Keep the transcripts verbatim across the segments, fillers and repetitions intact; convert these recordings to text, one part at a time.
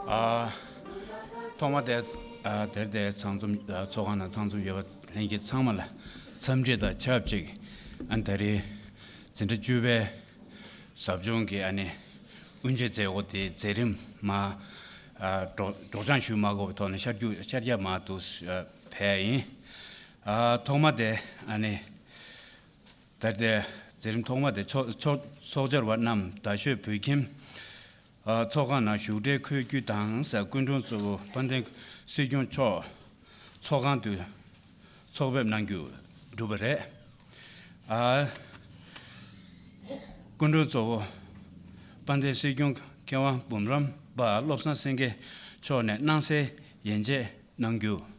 ཨ། ཐོག་མ་དེ། ཨ། དེར་དེ་ཚང་འཛོམས། ཨ། ཚོགས་ཁང་ནང་ཚང་འཛོམས་ཡོད་པ་ལྷན་རྒྱས་ཚང་མ་ལ་འཚམས་འདྲི་དང་ཆབས་ཅིག་ཨ། ད་རེས་འཛིན་གྲྭ་བཅུ་པའི་ཟབ་སྦྱོང་གི་ཨ་ནི་དབུ་འབྱེད་མཛད་སྒོ་དེ་མཛད་རིམ་མ། ཨ། སྒྲོག་སྒྲོག་སྦྱང་ཞུ་མ་དགོས་པའི་ཐོག་ནས་ཤར་རྒྱུ་ཤར་རྒྱག་མ་འདུག་ཨ། ཕེབས་ཡིན། ཨ། ཐོག་མ་དེ་ཨ་ནི། ད་ལྟའི་མཛད་རིམ་ཐོག་མ་དེ་ཚོགས་ཚོགས་ཚོགས་བཅར་བ་རྣམས་རྡ་ཤོད་བོད་ཁྱིམ། ཨ། ཚོགས་ཁང་ནང་བཞུགས་གྲལ་འཁོད་རྒྱུ་དང་། སྐུ་མགྲོན་གཙོ་བོ་དཔལ་ལྡན་སྲིད་སྐྱོང་མཆོག་ཚོགས་ཁང་དུ་ཚོགས་ཕེབས་གནང་རྒྱུ་གྲུབ་པ་རེད། ཨ། སྐུ་མགྲོན་གཙོ་བོ་དཔལ་ལྡན་སྲིད་སྐྱོང་མཁས་དབང་འབུམ་རམས་པ་བློ་བཟང་སེང་གེ་མཆོག་ནས་སྣང་གསལ་ཡན་ཆད་གནང་རྒྱུ།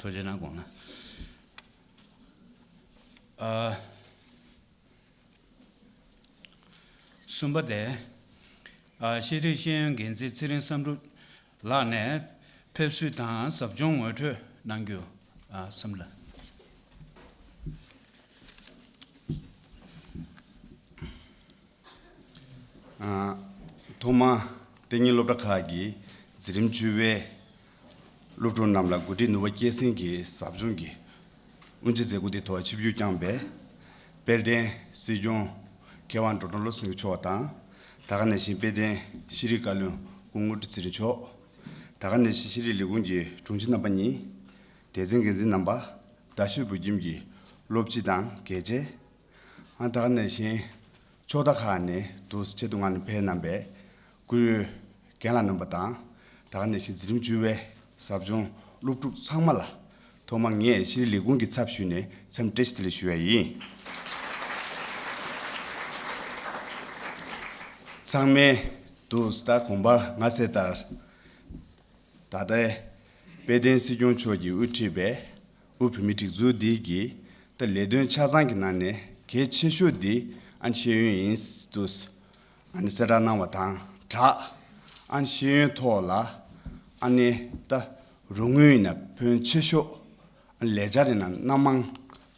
ཐུགས་རྗེ་གནང་དགོངས་ལ། ཨ། གསུམ་པ་དེ། ཨ། ཤེས་རིག་ཤེས་ཡོན་འགན་འཛིན་ཚེ་རིང་བསམ་གྲུབ་ལགས་ནས་ཕེབས་བསུ་དང་ཟབ་སྦྱོང་ངོ་སྤྲོད་གནང་རྒྱུ། ཨ། གསུམ་ལ། ཨ། ཐོག་མར་གཏན་ཉིན་སློབ་གྲྭ་ཁག་གི་འཛིན་རིམ་བཅུ་པའི་སློབ་ཕྲུག་རྣམས་ལ་འགོ་ཁྲིད་ནུས་པ་སྐྱེད་སྲིང་གི་ཟབ་སྦྱོང་གི་དབུ་འབྱེད་མཛད་སྒོ་འདིའི་ཐོག་ཆིབས་བསྒྱུར་བསྐྱངས་པའི་དཔལ་ལྡན་སྲིད་སྐྱོང་མཁས་དབང་ཌོག་ཊར་བློ་བཟང་སེང་གེ་མཆོག་དང་། ད་ག་ནང་བཞིན་དཔལ་ལྡན་ཤེས་རིག་བཀའ་བློན་སྐུ་ངོ་ཚེ་རིང་མཆོག་ད་ག་ནང་བཞིན་ཤེས་རིག་ལས་ཁུངས་ཀྱི་དྲུང་ཆེ་རྣམ་པ་གཉིས། སྡེ་ཚན་འགན་འཛིན་རྣམ་པ། རྡ་ཤོད་བོད་ཁྱིམ་གྱི་སློབ་སྤྱི་དང་དགེ་ཆེ། ཨ། ད་ག་ནང་བཞིན་ཕྱོགས་མཐའ་ཁག་ནས་དུ་ཆེད་དུ་མངགས་ནས་ཕེབས་གནང་བའི་སྐུའི་རྒན་ལགས་རྣམ་པ་དང་། ད་ག་ནང་བཞིན་འཛིན་རིམ་བཅུ་པའི་ཟབ་སྦྱོང་སློབ་ཕྲུག་ཚང་མ་ལ་ཐོག་མར་ངས་ཤེས་རིག་ལས་ཁུངས་ཀྱི་ཚབ་ཞུས་ནས་འཚམས་འདྲི་བཀྲ་ཤིས་བདེ་ལེགས་ཞུ་བ་ཡིན། ཚང་མས་དུ་ད་གོང་པར་མངའ་གསལ་ལྟར། ད་ལྟའི་དཔལ་ལྡན་སྲིད་སྐྱོང་མཆོག་གིས་དབུ་ཁྲིད་པའི་དབུས་བོད་མིའི་སྒྲིག་འཛུགས་འདི་གི་ད་ལས་དོན་ཆ་ཚང་གི་ནང་ནས་གལ་ཆེ་ཤོས་འདི་ཨ་ནི་ཤེས་ཡོན་ཡིན་འདུག་ཨ་ནི་གསལ་བསྒྲགས་གནང་བ་དང་སྦྲགས། ཨ་ནི་ཤེས་ཡོན་ཐོག་ལ་ཨ་ནི་ད་རོགས་དངུལ་ཡིན་ན་ཕོན་ཆེ་ཤོས། ཨ་ནི་ལས་འཆར་ཡིན་ན་སྣ་མང་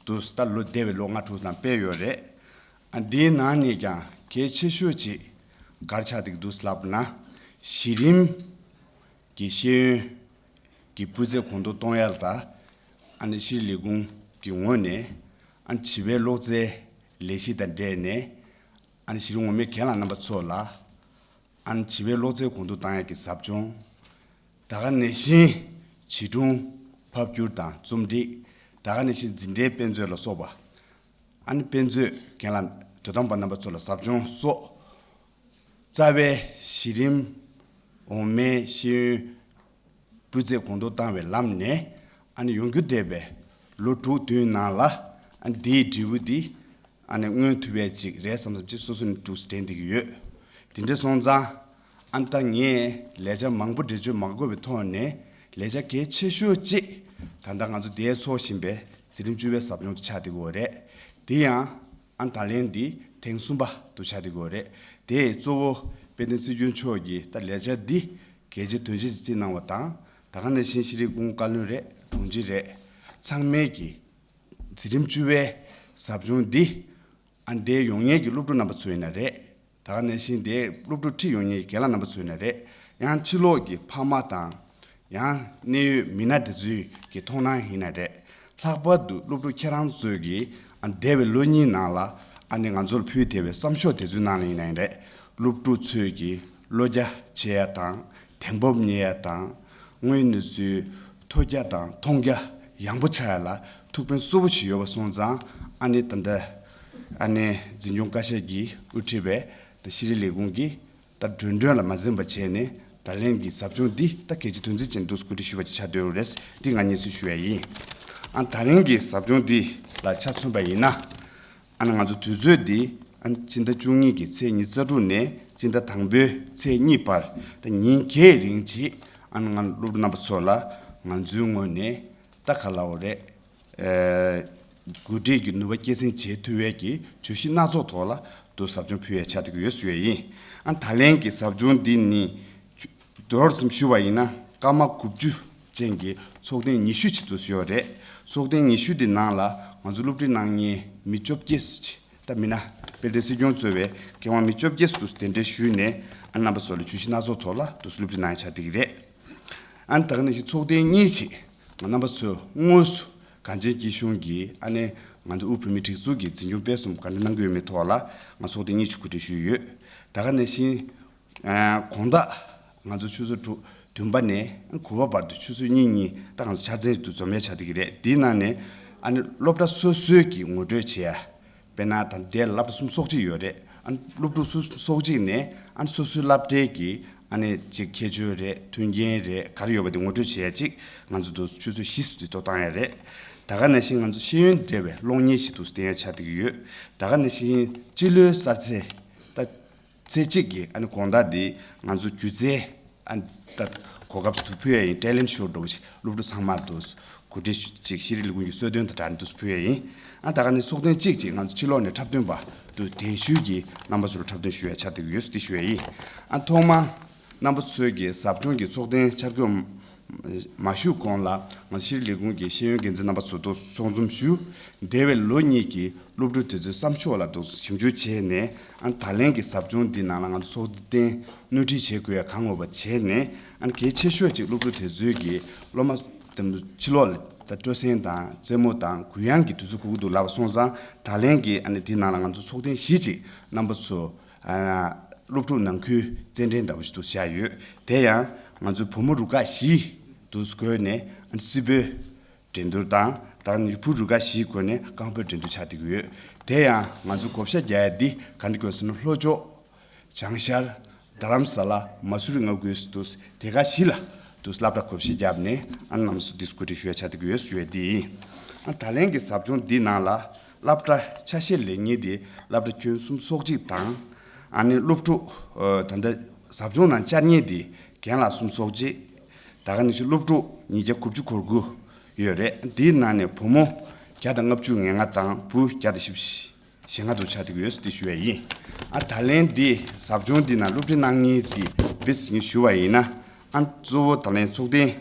འདུག་ད་ལོ་འདས་པའི་ལོ་ལྔ་དྲུག་ཙམ་སྤེལ་ཡོད་རེད། ཨ། འདིའི་ནང་ནས་ཀྱང་གལ་ཆེ་ཤོས་ཅིག་ག་རེ་ཆགས་བསྡད་ཀྱི་འདུག་ལབ་ན། གཞི་རིམ་གྱི་ཤེས་ཡོན་གྱི་སྤུས་ཚད་གོང་མཐོར་གཏོང་ཡ་ལ་ད་ཨ་ནི་ཤེས་རིག་ལས་ཁུངས་ཀྱི་ངོས་ནས་ཨ་ནི་བྱིས་པའི་ཀློག་རྩལ་ལས་གཞི་དང་འབྲེལ་ནས་ཨ་ནི་གཞི་རིམ་ངོ་མའི་རྒན་ལགས་རྣམ་པ་ཚོ་ལ་ཨ་ནི་བྱིས་པའི་ཀློག་རྩལ་གོང་མཐོར་གཏོང་ཡ་གི་ཟབ་སྦྱོང་། ད་ག་ནང་བཞིན་བྱིས་སྒྲུང་ཕབ་བསྒྱུར་དང་རྩོམ་སྒྲིག་ད་ག་ནང་བཞིན་འཛིན་གྲྭའི་དཔེ་མཛོད་ལ་སོགས་པ། ཨ་ནི་དཔེ་མཛོད་རྒན་ལགས་དོ་དམ་པ་རྣམ་པ་ཚོ་ལ་ཟབ་སྦྱོང་སོགས། རྩ་བའི་གཞི་རིམ་འོག་མའི་ཤེས་ཡོན་སྤུས་ཚད་གོང་མཐོར་བཏང་བའི་ལམ་ནས་ཨ་ནི་ཡོང་རྒྱུ་བསྡད་པའི་ལོ་དྲུག་བདུན་ནང་ལ་ཨ་ནི་འདིའི་འབྲས་བུ་འདི་ ཨ་ནི་མངོན་ཐུབ་པའི་ཅིག་རེད་བསམ་བསམ་ཅིག་སོ་སོ་ནས་འདུག་དྲན་བསྡད་ཀྱི་ཡོད། དེ་འདྲ་སོང་ཙང་ཨ་ནི་ད་ངས་ལས་འཆར་མང་པོ་འགྲེལ་བརྗོད་མ་དགོས་པའི་ཐོག་ནས་ལས་འཆར་གལ་ཆེ་ཤོས་ཅིག་ད་ལྟ་ང་ཚོ་འདིར་འཚོགས་བཞིན་པའི་འཛིན་རིམ་བཅུ་པའི་ཟབ་སྦྱོང་དུ་ཆགས་བསྡད་ཀྱི་ཡོད་རེད། དེ་ཡང་ཨ་ནི་ད་ལན་འདི་ཐེངས་གསུམ་པ་དུ་ཆགས་བསྡད་ཀྱི་ཡོད་རེད། དེ་གཙོ་བོ་དཔལ་ལྡན་སྲིད་སྐྱོང་མཆོག་གིས་ད་ལས་འཆར་འདི་གལ་ཆེ་དོན་ཆེ་ཞིག་བརྩིས་གནང་བ་དང་། ད་ག་ནང་བཞིན་ཤེས་རིག་སྐུ་ངོ་བཀའ་བློན་རེད། དྲུང་ཆེ་རེད། ཚང་མས་ཀྱིས་འཛིན་རིམ་བཅུ་པའི་ཟབ་སྦྱོང་འདི་ཨ་འདིར་ཡོང་མཁན་གྱི་སློབ་ཕྲུག་རྣམ་པ་ཚོ་ཡིན་ན་རེད། ད་ག་ནང་བཞིན་དེ་སློབ་ཕྲུག་ཁྲིད་ཡོང་མཁན་གྱི་རྒན་ལགས་རྣམ་པ་ཚོ་ཡིན་ན་རེད། ཡང་ཕྱི་ལོགས་ཀྱི་ཕ་མ་དང་། ཡང་གནད་ཡོད་མི་སྣ་དེ་ཚོའི་གི་མཐོང་སྣང་ཡིན་ན་རེད། ལྷག་པར་དུ་སློབ་ཕྲུག་ཁྱེད་རང་ཚོས་ཀྱིས་ཨ་འདས་པའི་ལོ་གཉིས་ནང་ལ་ཨ་ནི་ང་ཚོར་ཕུལ་བསྡད་པའི་བསམ་ཤོག་དེ་ཚོའི་ནང་ལ་ཡིན་ན་ཡིན་རེད། སློབ་ཕྲུག་ཚོས་ཀྱིས་བློ་རྒྱ་ཆེ་ཡ་དང་། བདེན་པོ་རྙེད་ཡ་དང་། དངོས་གནས་ཚུལ་ཐོས་རྒྱ་དང་མཐོང་རྒྱ་ཡངས་པོ་ཆགས་ཡ་ལ་ཐུགས་ཕན་གསོས་པོ་ཞིག་ཡོད་པ་སོང་ཙང་། ཨ་ནི་ད་ལྟ་ཨ་ནི་འཛིན་སྐྱོང་བཀའ་ཤག་གིས་དབུ་ཁྲིད་པའི་ད་ཤེས་རིག་ལས་ཁུངས་ཀྱིས་ད་འགྲོ་གྲོན་ལ་མ་འཛེམས་པ་བྱས་ནས་ད་ལན་གྱི་ཟབ་སྦྱོང་འདི་ད་གལ་ཆེ་དོན་ཆེ་ཅན་དུ་གོ་སྒྲིག་ཞུས་པ་ཅིག་ཆགས་བསྡད་ཡོད་རེད། འདི་ང་སྙན་སེང་ཞུ་ཡ་ཡིན། ཨ་ད་རིང་གི་ཟབ་སྦྱོང་འདི་ལ་ཆ་མཚོན་པ་ཡིན་ན། ཨ་ནི་ང་ཚོ་དུས་ཚོད་འདི་ཨ་ནི་སྤྱི་ཟླ་བཅུ་གཉིས་ཀྱི་ཚེས་ཉི་ཤུ་རྩ་དྲུག་ནས་སྤྱི་ཟླ་དང་པོའི་ཚེས་གཉིས་བར་ད་ཉིན་བརྒྱད་རིང་ཅིག་ཨ་ནི་ང་སློབ་ཕྲུག་རྣམ་པ་ཚོ་ལ་ང་ཚོའི་ངོས་ནས་ད་ག་ལབ་དགོས་རེད། ཨེ་གོ་སྒྲིག་གི་ནུས་པ་སྐྱེད་སྲིང་བྱེད་ཐུབ་པའི་གི་བརྗོད་གཞི་སྣ་ཚོགས་ཐོག་ལ་དུ་ཟབ་སྦྱོང་ཕུལ་ཡ་ཆགས་བསྡད་ཀྱི་ཡོད་ཟེར་བ་ཡིན། ཨ་ད་ལན་གྱི་ཟབ་སྦྱོང་འདི་ནི་མདོར་ཙམ་ཞུ་བ་ཡིན་ན་སྐར་མ་དགུ་བཅུ་ཅན་གྱི་ཚོགས་ཐེངས་ཉི་ཤུ་ཅིག་དུ་ཡོད་རེད། ཚོགས་ཐེངས་ཉི་ཤུ་འདི་ནང་ལ་ང་ཚོ་སློབ་ཁྲིད་གནང་མཁན་མི་བཅོ་བརྒྱད་ཅིག་ད་མི་སྣ་དཔལ་ལྡན་སྲིད་སྐྱོང་གཙོས་པའི་མཁས་དབང་མི་བཅོ་བརྒྱད་དུ་གདན་འདྲེན་ཞུས་ནས་ཨ་རྣམ་པ་ཚོ་ལ་བརྗོད་གཞི་སྣ་ཚོགས་ཐོག་ལ་དུ་སློབ་ཁྲིད་གནང་ཡ་ཆགས་བསྡད་ཀྱི་རེད། ཨ་ནི་ད་ག་ནང་བཞིན་ཚོགས་ཐེངས་གཉིས་ཅིག་ང་རྣམ་པ་ཚོས་དངོས་སུ་གངས་ཅན་སྐྱིད་གཤོངས་ཀྱི་ཨ་ནི་ང་ཚོ་དབུས་བོད་མིའི་སྒྲིག་འཛུགས་ཀྱི་འཛིན་སྐྱོང་སྤེལ་གསུམ་ག་འདྲ་གནང་གི་ཡོད་མེད་ཐོག་ལ་ང་ཚོགས་ཐེངས་གཉིས་ཅིག་གོ་སྒྲིག་ཞུས་ཡོད། ད་ག་ནང་བཞིན་ཨ་དགོང་དག་ང་ཚོ་ཆུ་ཚོད་དྲུག་བདུན་པ་ནས་དགུ་པ་བར་དུ་ཆུ་ཚོད་གཉིས་གཉིས་ད་ང་ཚོ་འཆར་ཅན་དུ་འཛོམས་ཡ་ཆགས་བསྡད་ཀྱི་རེད། དེའི་ནང་ནས་ཨ་ནི་སློབ་གྲྭ་སོ་སོའི་གི་ངོ་སྤྲོད་བྱེད་ཡ། དཔེར་ན་ད་འདིར་སློབ་གྲྭ་གསུམ་ཚོགས་གཅིག་ཡོད་རེད། ཨ་ནི་སློབ་ཕྲུག་གསུམ་ཚོགས་གཅིག་ནས་ཨ་ནི་སོ་སོའི་སློབ་གྲྭའི་གི་ཨ་ནི་ཅིག་ཁྱད་ཆོས་རེད། མཐུན་རྐྱེན་རེད། ག་རེ་ཡོད་པ་དེ་ངོ་སྤྲོད་བྱེད་ཡ་ཅིག་ང་ཚོ་དུ་ཆུ་ཚོད་བཞི་སུ་དེ་ཐོག་བཏང་ཡ་རེད། ད་ག་ནང་བཞིན་ང་ཚོ་ཤེས་ཡོན་འབྲེལ་བའི་གློག་བརྙན་ཞིག་ཏུ་བསྟན་ཡ་ཆགས་བསྡད་ཀྱི་ཡོད། ད་ག་ནང་བཞིན་སྤྱི་ལོའི་གསར་ཚེས་ད་ཚེས་གཅིག་གི་ཨ་ནི་དགོང་དག་འདི་ང་ཚོ་སྒྱུ་རྩལ་ཨ་ནི་ད་གོ་སྐབས་སུ་ཕུལ་ཡ་ཡིན། ཊེ་ལེན་ཊི་ཤོ་འདྲ་བོ་ཞིག་སློབ་ཕྲུག་ཚང་མ་དུ་གོ་སྒྲིག་ཅིག་ཤེས་རིག་ལས་ཁུངས་ཀྱི་གསོལ་སྟོན་དང་སྦྲགས་ནས་དུ་ཕུལ་ཡ་ཡིན། ཨ་ད་ག་ནི་ཚོགས་ཐེངས་གཅིག་ཅིག་ང་ཚོ་ཕྱི་ལོགས་ནས་འཁྲབ་སྟོན་པ་དུ་གདན་ཞུས་ཀྱིས་རྣམ་པ་ཚོར་འཁྲབ་སྟོན་ཞུ་ཡ་ཆགས་བསྡད་ཀྱི་ཡོད་ཟེར་ཏེ་ཞུ་ཡ་ཡིན། ཨ་ཐོག་མ་རྣམ་པ་ཚོས་ཀྱི་ཟབ་སྦྱོང་གི་ཚོགས་ཐེངས་འཆར་འགོད་མ་ཞུས་གོང་ལ་ང་ཤེས་རིག་ལས་ཁུངས་ཀྱི་ཤེས་ཡོན་འགན་འཛིན་རྣམ་པ་ཚོ་དང་ཚོགས་འཛོམས་ཞུས། འདས་པའི་ལོ་གཉིས་ཀྱི་སློབ་ཕྲུག་དེ་ཚོའི་བསམ་ཕྱོགས་ལ་དང་ཞིབ་འཇུག་བྱས་ནས་ཨ་ད་ལན་གྱི་ཟབ་སྦྱོང་འདི་ནང་ལ་ང་ཚོ་ཚོགས་ཐེངས་སྣོན་འཕྲི་བྱེད་དགོས་ཡ་གང་ཡོད་པ་བྱས་ནས་ཨ་གལ་ཆེ་ཤོས་ཅིག་སློབ་ཕྲུག་དེ་ཚོའི་གི་སློབ་མ་དེ་ཕྱི་ལོགས་ལ་ད་སྤྲོ་གསེང་དང་རྩེད་མོ་དང་གུ་ཡངས་ཀྱི་དུས་ཚོད་དགོས་ཀྱི་འདུག་ལབ་པ་སོང་ཙང་ད་ལན་གྱི་ཨ་ནི་འདི་ནང་ལ་ང་ཚོ་ཚོགས་ཐེངས་བཞི་ཅིག་རྣམ་པ་ཚོ་ཨ་སློབ་ཕྲུག་ནང་ཁུལ་རྩེད་འགྲན་འདྲ་བོ་ཞིག་ཏུ་བྱས་ཡོད། དེ་ཡང་ང་ཚོ་བུ་མོ་རུ་ཁག་བཞི་དུ་བགོས་ནས་ཨ་ནི་སྲིད་པའི་འགྲན་བསྡུར་དང་ད་ནི་བུ་རུ་ཁག་བཞིའི་སྒོ་ནས་རྐང་སྤོལ་འགྲན་བསྡུར་ཆགས་བསྡད་ཀྱི་ཡོད། དེ་ཡང་ང་ཚོ་བགོ་བཤའ་རྒྱག་ཡ་འདི་ག་འདྲ་དགོས་ཟེར་ན་ལྷོ་ཕྱོགས་བྱང་ཤར་རྡ་རམ་ས་ལ་མ་སུ་རི་མངའ་ཁུལ་དུ་དེ་ག་བཞི་ལ་དུ་སློབ་གྲྭ་བགོ་བཤའ་བརྒྱབ་ནས་ཨ་ནི་རྣམ་པ་ཚོ་འདི་གོ་སྒྲིག་ཞུ་ཡ་ཆགས་བསྡད་ཀྱི་ཡོད་ཟེར་བ་འདི་ཡིན། ཨ་ད་ལན་གྱི་ཟབ་སྦྱོང་འདི་ནང་ལ་སློབ་གྲྭ་ཆ་ཤས་ལེན་མཁན་དེ་སློབ་གྲྭ་ཁྱོན་གསུམ་ཚོགས་གཅིག་དང་ཨ་ནི་སློབ་ཕྲུག་ད་ལྟ་ཟབ་སྦྱོང་ནང་བཅར་མཁན་དེ་རྒན་ལགས་གསུམ་ཚོགས་གཅིག་ད་ག་ནང་བཞིན་སློབ་ཕྲུག་ཉིས་བརྒྱ་དགུ་བཅུ་གོ་དགུ་ཡོད་རེད། འདིའི་ནང་ནས་བུ་མོ་བརྒྱ་དང་ལྔ་བཅུ་ང་ལྔ་དང་བུ་བརྒྱ་དང་བཞི་བཅུ་ཞེ་ལྔ་དུ་ཆགས་བསྡད་ཀྱི་ཡོད་ཟེར་ཏེ་ཞུ་བ་ཡིན། ཨ་ད་ལན་འདི་ཟབ་སྦྱོང་འདི་ནང་སློབ་ཁྲིད་གནང་མཁན་དེ་བེད་སྤྱོད་ཞུ་བ་ཡིན་ན་ཨ་གཙོ་བོ་ད་ལན་ཚོགས་ཐེངས་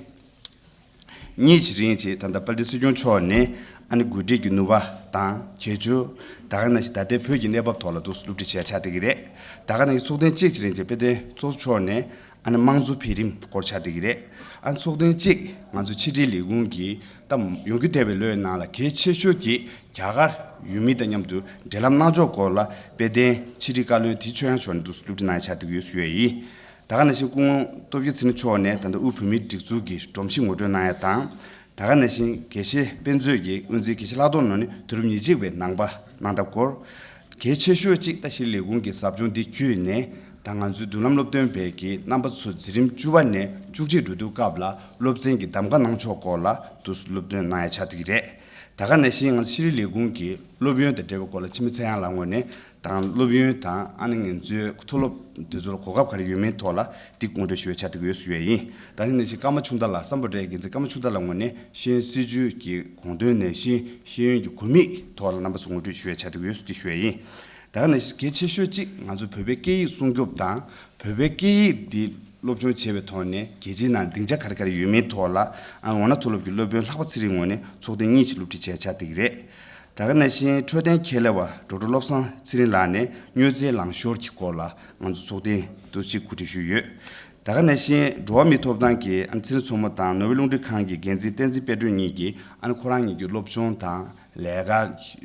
གཉིས་ཀྱི་རིང་བྱས་ད་ལྟ་དཔལ་ལྡན་སྲིད་སྐྱོང་མཆོག་ནས་ཨ་ནི་འགོ་ཁྲིད་ཀྱི་ནུས་པ་དང་ཁྱད་ཆོས་ད་ག་ནང་བཞིན་ད་ལྟའི་བོད་ཀྱི་གནས་བབ་ཐོག་ལ་དུ་སློབ་ཁྲིད་བྱས་ཆགས་བསྡད་ཀྱི་རེད། ད་ག་ནང་བཞིན་ཚོགས་ཐེངས་གཅིག་གི་རིང་བྱས་དཔལ་ལྡན་ཚོགས་གཙོ་མཆོག་ནས་ཨ་ནི་དམངས་གཙོ་འཕེལ་རིམ་སྐོར་ཆགས་བསྡད་ཀྱི་རེད། ཨ་ནི་ཚོགས་ཐེངས་གཅིག་ང་ཚོ་ཕྱི་དྲིལ་ལས་ཁུངས་ཀྱིས་ད་ཡོང་རྒྱུ་འདས་པའི་ལོའི་ནང་ལ་གལ་ཆེ་ཤོས་ཀྱི་རྒྱ་གར་ཡུལ་མི་དང་མཉམ་དུ་འབྲེལ་ལམ་གནང་ཕྱོགས་སྐོར་ལ་དཔལ་ལྡན་ཕྱི་དྲིལ་བཀའ་བློན་དེ་ཆོས་དབྱངས་མཆོག་ནས་འདུག་སློབ་ཁྲིད་གནང་ཡ་ཆགས་བསྡད་ཀྱི་ཡོད་ཞུ་ཡ་ཡིན། ད་ག་ནང་བཞིན་སྐུ་ངོ་སྟོབས་རྒྱལ་ཚེ་རིང་མཆོག་ནས་ད་ལྟ་དབུས་བོད་མིའི་སྒྲིག་འཛུགས་ཀྱི་སྒྲོམ་གཞི་ངོ་སྤྲོད་གནང་ཡ་དང་། ད་ག་ནང་བཞིན་དགེ་བཤེས་དཔེ་མཛོད་ཀྱི་དབུ་འཛིན་དགེ་བཤེས་ལྷག་རྡོར་ནོར་ནས་དུས་རབས་ཉེར་གཅིག་པའི་ནང་པ་གནང་སྟངས་སྐོར། གལ་ཆེ་ཤོས་གཅིག་ད་ཕྱི་དྲིལ་ལས་ཁུངས་ཀྱི་ཟབ་སྦྱོང་འདི་བརྒྱུད་ནས་ད་ང་ཚོའི་མདུན་ལམ་སློབ་སྟོན་པའི་གི་རྣམ་པ་ཚོ་འཛིན་རིམ་བཅུ་པ་ནས་བཅུ་གཅིག་འགྲོ་དུས་སྐབས་ལ་སློབ་ཚན་གྱི་གདམ་ག་གནང་ཕྱོགས་སྐོར་ལ་དུ་སློབ་སྟོན་གནང་ཡ་ཆགས་བསྡད་ཀྱི་རེད། ད་ ད་ག་ནང་བཞིན་ང་ཚོ་ཤེས་རིག་ལས་ཁུངས་ཀྱི་སློབ་ཡོན་དང་འབྲེལ་བའི་སྐོར་ལ་འཆི་མེད་ཚེ་དབྱངས་ལགས་ངོས་ནས་དང་སློབ་ཡོན་དང་ཨ་ནི་ང་ཚོའི་མཐོ་སློབ་དེ་ཚོ་ལ་གོ་སྐབས་ག་རེ་ཡོད་མེད་ཐོག་ལ་འདི་སྐོང་འདྲེན་ཞུ་བའི་ཆ་དེ་ཡོད་ཞུ་ཡས་ཡིན། ད་ག་ནང་བཞིན་ཀརྨ་ཆུང་བདག་ལགས་སམ་བྷོ་ཊའི་འགན་འཛིན་ཀརྨ་ཆུང་བདག་ལགས་ངོས་ནས་ཤེས་ཡོན་སྲིད་བྱུས་ཀྱི་དགོངས་དོན་ནང་བཞིན་ཤེས་ཡོན་གྱི་དགོས་དམིགས་ཐོག་ལ་རྣམ་པ་ཚོ་ངོ་སྤྲོད་ཞུ་བའི་ཆ་དེ་ཡོད་ཞུ་ཡས་ཡིན། ད་ག་ནང་བཞིན་གལ་ཆེ་ཤོས་གཅིག་ང་ཚོ་བོད་པའི་སྐད་ཡིག་སྲུང་སྐྱོབ་དང་བོད་པའི་སྐད་ཡིག་འདི་སློབ་སྦྱོང་བྱས་པའི་ཐོག་ནས་རྒྱལ་སྤྱིའི་ནང་སྡིངས་ཆ་ག་རེ་ག་རེ་ཡོད་མེད་ཐོག་ལ་ཨ་ངོ་ན་མཐོ་སློབ་ཀྱི་སློབ་དཔོན་ལྷག་པ་ཚེ་རིང་ངོས་ནས་ཚོགས་ཐེངས་གཉིས་ཀྱི་སློབ་ཁྲིད་བྱས་ཆ་དེ་གི་རེད། ད་ག་ནང་བཞིན་འཕྲོད་བསྟེན་ཁྱད་ལས་པ་ཌོག་ཊར་བློ་བཟང་ཚེ་རིང་ལགས་ནས་མྱོས་རྫས་ལང་ཤོར་གྱི་སྐོར་ལ་ང་ཚོ་ཚོགས་ཐེངས་དུ་གཅིག་གོ་སྒྲིག་ཞུས་ཡོད། ད་ག་ནང་བཞིན་འགྲོ་བ་མིའི་ཐོབ་ཐང་གི་ཨ་ནི་ཚེ་རིང་མཚོ་མོ་དང་ནོར་ཝེ་རླུང་འཕྲིན་ཁང་གི་འགན་འཛིན་བསྟན་འཛིན་དཔལ་སྒྲོན་གཉིས་ཀྱིས་ཨ་ནི་ཁོ་རང་གཉིས་ཀྱི་སློབ་སྦྱོང་དང་ལས་ཀ་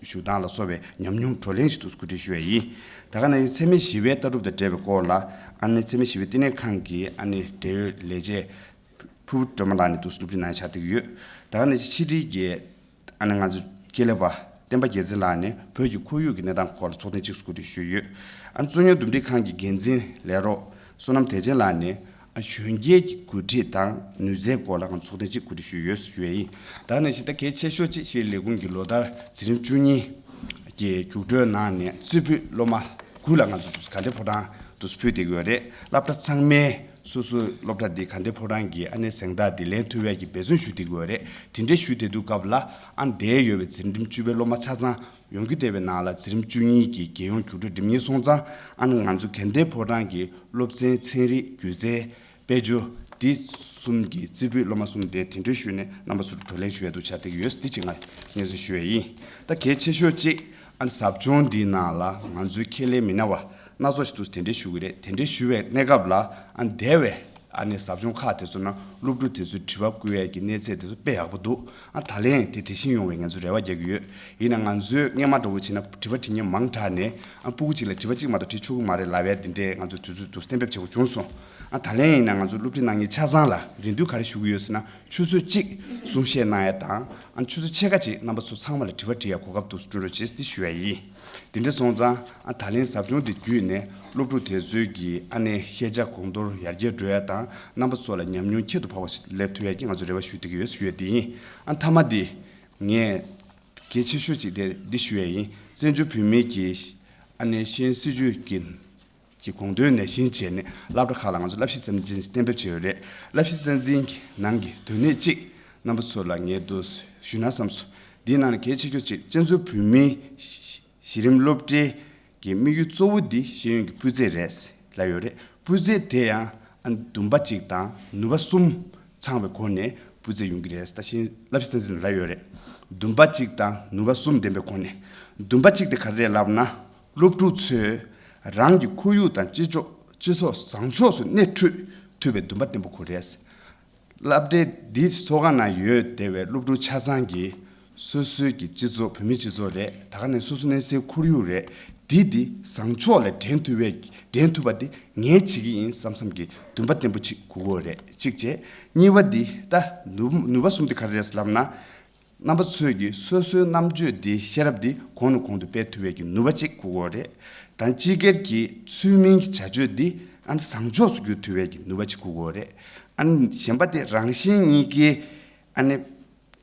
ཞུ་སྟངས་ལ་སོགས་པའི་ཉམས་མྱོང་བགྲོ་གླེང་ཞིག་ཏུ་གོ་སྒྲིག་ཞུ་བ་ཡིན། ད་ག་ནང་བཞིན་འཚེ་མེད་ཞི་བའི་ལྟ་གྲུབ་དང་འབྲེལ་བའི་སྐོར་ལ་ཨ་ནི་འཚེ་མེད་ཞི་བའི་བསྟི་གནས་ཁང་གི་ཨ་ནི་འབྲེལ་ཡོད་ལས་བྱེད་ཕུར་བུ་སྒྲོལ་མ་ལགས་ནས་འདུག་སློབ་ཁྲིད་གནང་ཆགས་བསྡད་ཀྱི་ཡོད། ད་ག་ནང་བཞིན་ཕྱི་དྲིལ་གྱི་ཨ་ནི་ང་ཚོ་དགེ་ལས་པ་བསྟན་པ་རྒྱལ་མཚན་ལགས་ནས་བོད་ཀྱི་ཁོར་ཡུག་གི་གནས་སྟངས་སྐོར་ལ་ཚོགས་ཐེངས་གཅིག་གོ་སྒྲིག་ཞུས་ཡོད། ཨ་ནི་གཙོ་ཉར་འདུམ་འགྲིག་ཁང་གི་འགན་འཛིན་ལས་རོགས་བསོད་ནམས་བདེ་ཆེན་ལགས་ནས་ཨ་གཞོན་སྐྱེས་ཀྱི་འགོ་ཁྲིད་དང་ནུས་རྩལ་སྐོར་ལ་ང་ཚོ་ཚོགས་ཐེངས་གཅིག་གོ་སྒྲིག་ཞུས་ཡོད་ཞུ་ཡས་ཡིན། ད་ག་ནང་བཞིན་ད་གལ་ཆེ་ཤོས་གཅིག་ཤེས་རིག་ལས་ཁུངས་ཀྱི་ལོ་ལྟར་འཛིན་རིམ་བཅུ་གཉིས་ཀྱི་རྒྱུགས་སྤྲོད་གནང་ནས་རྩེ་ཕུད་སློབ་མ་དགུ་ལ་ང་ཚོ་དགའ་ལྡན་ཕོ་བྲང་དུ་ཕུལ་བསྡད་ཀྱི་ཡོད་རེད། སློབ་གྲྭ་ཚང་མས་སོ་སོའི་སློབ་གྲྭ་འདི་དགའ་ལྡན་ཕོ་བྲང་གི་ཨ་ནི་གཟེངས་རྟགས་འདི་ལེན་ཐུབ་ཡས་ཀྱི་འབད་བརྩོན་ཞུ་བསྡད་ཀྱི་ཡོད་རེད། དེ་འདྲའི་ཞུ་བསྡད་དུས་སྐབས་ལ་ཨ་ནི་འདིར་ཡོད་པའི་འཛིན་རིམ་བཅུ་པའི་སློབ་མ་ཆ་ཚང་ཡོང་རྒྱུ་བསྡད་པའི་ནང་ལ་འཛིན་རིམ་བཅུ་གཉིས་ཀྱི་རྒྱལ་ཡོངས་རྒྱུགས་སྤྲོད་འགྲིམ་ཉེན་སོང་ཙང་ཨ་ནི་ང་ཚོ་དགའ་ལྡན་ཕོ་བྲང་གི་སློབ་ཚན་ཚན་རིག་སྒྱུ་རྩལ་དཔལ་འབྱོར་འདི་གསུམ་གྱི་རྩེ་ཕུད་སློབ་མ་གསུམ་དེ་དེ་འདྲའི་ཞུས་ནས་རྣམ་པ་ཚོར་བགྲོ་གླེང་ཞུ་ཡ་འདུག་ཆ་དེ་ཡོད་འདི་ཅིག་ང་སྙན་སེང་ཞུ་ཡ་ཡིན། ད་གལ་ཆེ་ཤོས་གཅིག་ཨ་ནི་ཟབ་སྦྱོང་འདིའི་ནང་ལ་ང་ཚོའི་ཁས་ལེན་མི་སྣ་བ་སྣ་ཚོགས་ཤིག་འདུག་དེ་འདྲའི་ཞུ་གི་རེད། དེ་འདྲའི་ཞུ་བའི་གནས་སྐབས་ལ་ཨ་ནི་འདས་པའི་ཨ་ནི་ཟབ་སྦྱོང་ཁག་དེ་ཚོ་ནང་སློབ་ཕྲུག་དེ་ཚོས་དྲི་བ་བཀོད་ཡ་གི་གནས་ཚད་དེ་ཚོ་དཔེ་ཡག་པོ་འདུག་ཨ་ད་ལན་དེ་དེ་བཞིན་ཡོང་བའི་ང་ཚོ་རེ་བ་རྒྱག་གི་ཡོད། ཡིན་ན་ང་ཚོས་སྔས་མ་འདྲ་བོ་བྱས་ན་དྲི་བ་དྲི་མཁན་མང་དྲགས་ནས་ཨ་སྤུ་གུ་གཅིག་ལ་དྲི་བ་གཅིག་མ་གཏོགས་དྲི་ཆོག་གི་མ་རེད་ལབ་ཡ་དེ་འདྲས་ང་ཚོ་དུས་ཚོད་དུ་གཏན་འབེབས་བྱེད་དགོས་བྱུང་སོང་། ཨ་ད་ལན་ཡིན་ན་ང་ཚོ་སློབ་ཁྲིད་གནང་མཁན་ཆ་ཚང་ལ་རེ་འདུན་ག་རེ་ཞུ་གི་ཡོད་ཟེར་ན་ཆུ་ཚོད་གཅིག་གསུང་བཤད་གནང་ཡ་དང་ཨ་ཆུ་ཚོད་ཕྱེད་ཀ་གཅིག་རྣམ་པ་ཚོ་ཚང་མ་ལ་དྲི་བ་དྲི་ཡ་གོ་སྐབས་འདུག་སེ་བསྐྲུན་རོགས་བྱེད་ཟེར་ཞུ་ཡ་ཡིན། དེ་འདྲ་སོང་ཙང་ཨ་ད་ལན་ཟབ་སྦྱོང་འདི་བརྒྱུད་ནས་སློབ་ཕྲུག་དེ་ཚོའི་གི་ཨ་ནི་ཤེས་བྱ་གོང་མཐོར་ཡར་རྒྱས་འགྲོ་ཡ་དང་རྣམ་པ་ཚོ་ལ་ཉམས་མྱོང་ཁྱད་དུ་འཕགས་པ་ཞིག་སླེབས་ཐུབ་ཡ་གི་ང་ཚོ་རེ་བ་ཞུ་བསྡད་ཀྱི་ཡོད་ཞུ་ཡ་དེ་ཡིན། ཨ་མཐའ་མ་འདི་ངས་གལ་ཆེ་ཤོས་ཅིག་དེ་འདི་ཞུ་ཡ་ཡིན། བཙན་བྱོལ་བོད་མིའི་གི་ཨ་ནི་ཤེས་ཡོན་སྲིད་བྱུས་ཀྱི་གི་དགོངས་དོན་ནང་བཞིན་བྱས་ནས་སློབ་གྲྭ་ཁག་ལ་ང་ཚོ་བསླབ་གཞི་རྩ་འཛིན་གཏན་འབེབས་བྱས་ཡོད་རེད། བསླབ་གཞི་རྩ་འཛིན་གྱི་ནང་གི་དོན་གནད་གཅིག་རྣམ་པ་ཚོ་ལ་ངས་འདུག་ཞུ་ན་བསམ་སོང་། འདིའི་ནང་ནས་གལ་ཆེ་ཤོས་གཅིག་བཙན་བྱོལ་བོད་མིའི་གཞི་རིམ་སློབ་གྲྭའི་གི་དམིགས་ཡུལ་གཙོ་བོ་འདི་ཤེས་ཡོན་གྱི་སྤུས་ཚད་རེད་ལབ་ཡོད་རེད། སྤུས་ཚད་དེ་ཡང་ཨ་འདུན་པ་གཅིག་དང་ནུས་པ་གསུམ་ཚང་བའི་སྒོ་ནས་སྤུས་ཚད་ཡོང་གི་རེད་ད་ཤེས་བསླབ་གཞི་རྩ་འཛིན་ལབ་ཡོད་རེད། འདུན་པ་གཅིག་དང་ནུས་པ་གསུམ་ལྡན་པའི་སྒོ་ནས། འདུན་པ་གཅིག་དེ་ག་རེ་རེད་ལབ་ན། སློབ་ཕྲུག་ཚོས་རང་གི་ཁོར་ཡུག་དང་སྤྱི་ཚོགས་སྤྱི་ཚོགས་བཟང་ཕྱོགས་སུ་སྣེ་ཁྲིད་ཐུབ་པའི་འདུན་པ་བརྟན་པོ་དགོས་རེད། སློབ་གྲྭའི་འདི་ཚོགས་ཁང་ནང་ཡོད་བསྡད་པའི་སློབ་ཕྲུག་ཆ་ཚང་གིས་སོ་སོའི་གི་སྤྱི་ཚོགས་བོད་མིའི་སྤྱི་ཚོགས་རེད་ད་ག་ནས་སོ་སོ་གནས་སའི་ཁོར་ཡུག་རེད་འདི་འདི་བཟང་ཕྱོགས་ལ་འདྲེན་ཐུབ་པའི་འདྲེན་ཐུབ་པ་འདི་ངས་བྱེད་ཀྱི་ཡིན་བསམ་བསམ་གྱི་འདུན་པ་བརྟན་པོ་ཅིག་དགོས་ཀྱི་རེད་གཅིག་བྱས། གཉིས་པ་འདི་ད་ནུས་ནུས་པ་གསུམ་འདི་ག་རེ་རེད་ལབ་ན། རྣམ་པ་ཚོས་ཀྱིས་སོ་སོའི་རྣམ་དཔྱོད་འདི་ཤེས་རབ་འདི་གོང་ནས་གོང་དུ་སྤེལ་ཐུབ་པའི་གི་ནུས་པ་ཅིག་དགོས་ཀྱི་ཡོད་རེད། དང་སྤྱི་སྒེར་གྱི་ཚུལ་མིན་གྱི་བྱ་སྤྱོད་འདི་ཨ་ནི་བཟང་ཕྱོགས་སུ་བསྒྱུར་ཐུབ་པའི་གི་ནུས་པ་ཅིག་དགོས་ཀྱི་ཡོད་རེད། ཨ་ནི་གཞན་པ་དེ་རང་གཞན་གཉིས་ཀའི་ཨ་ནི་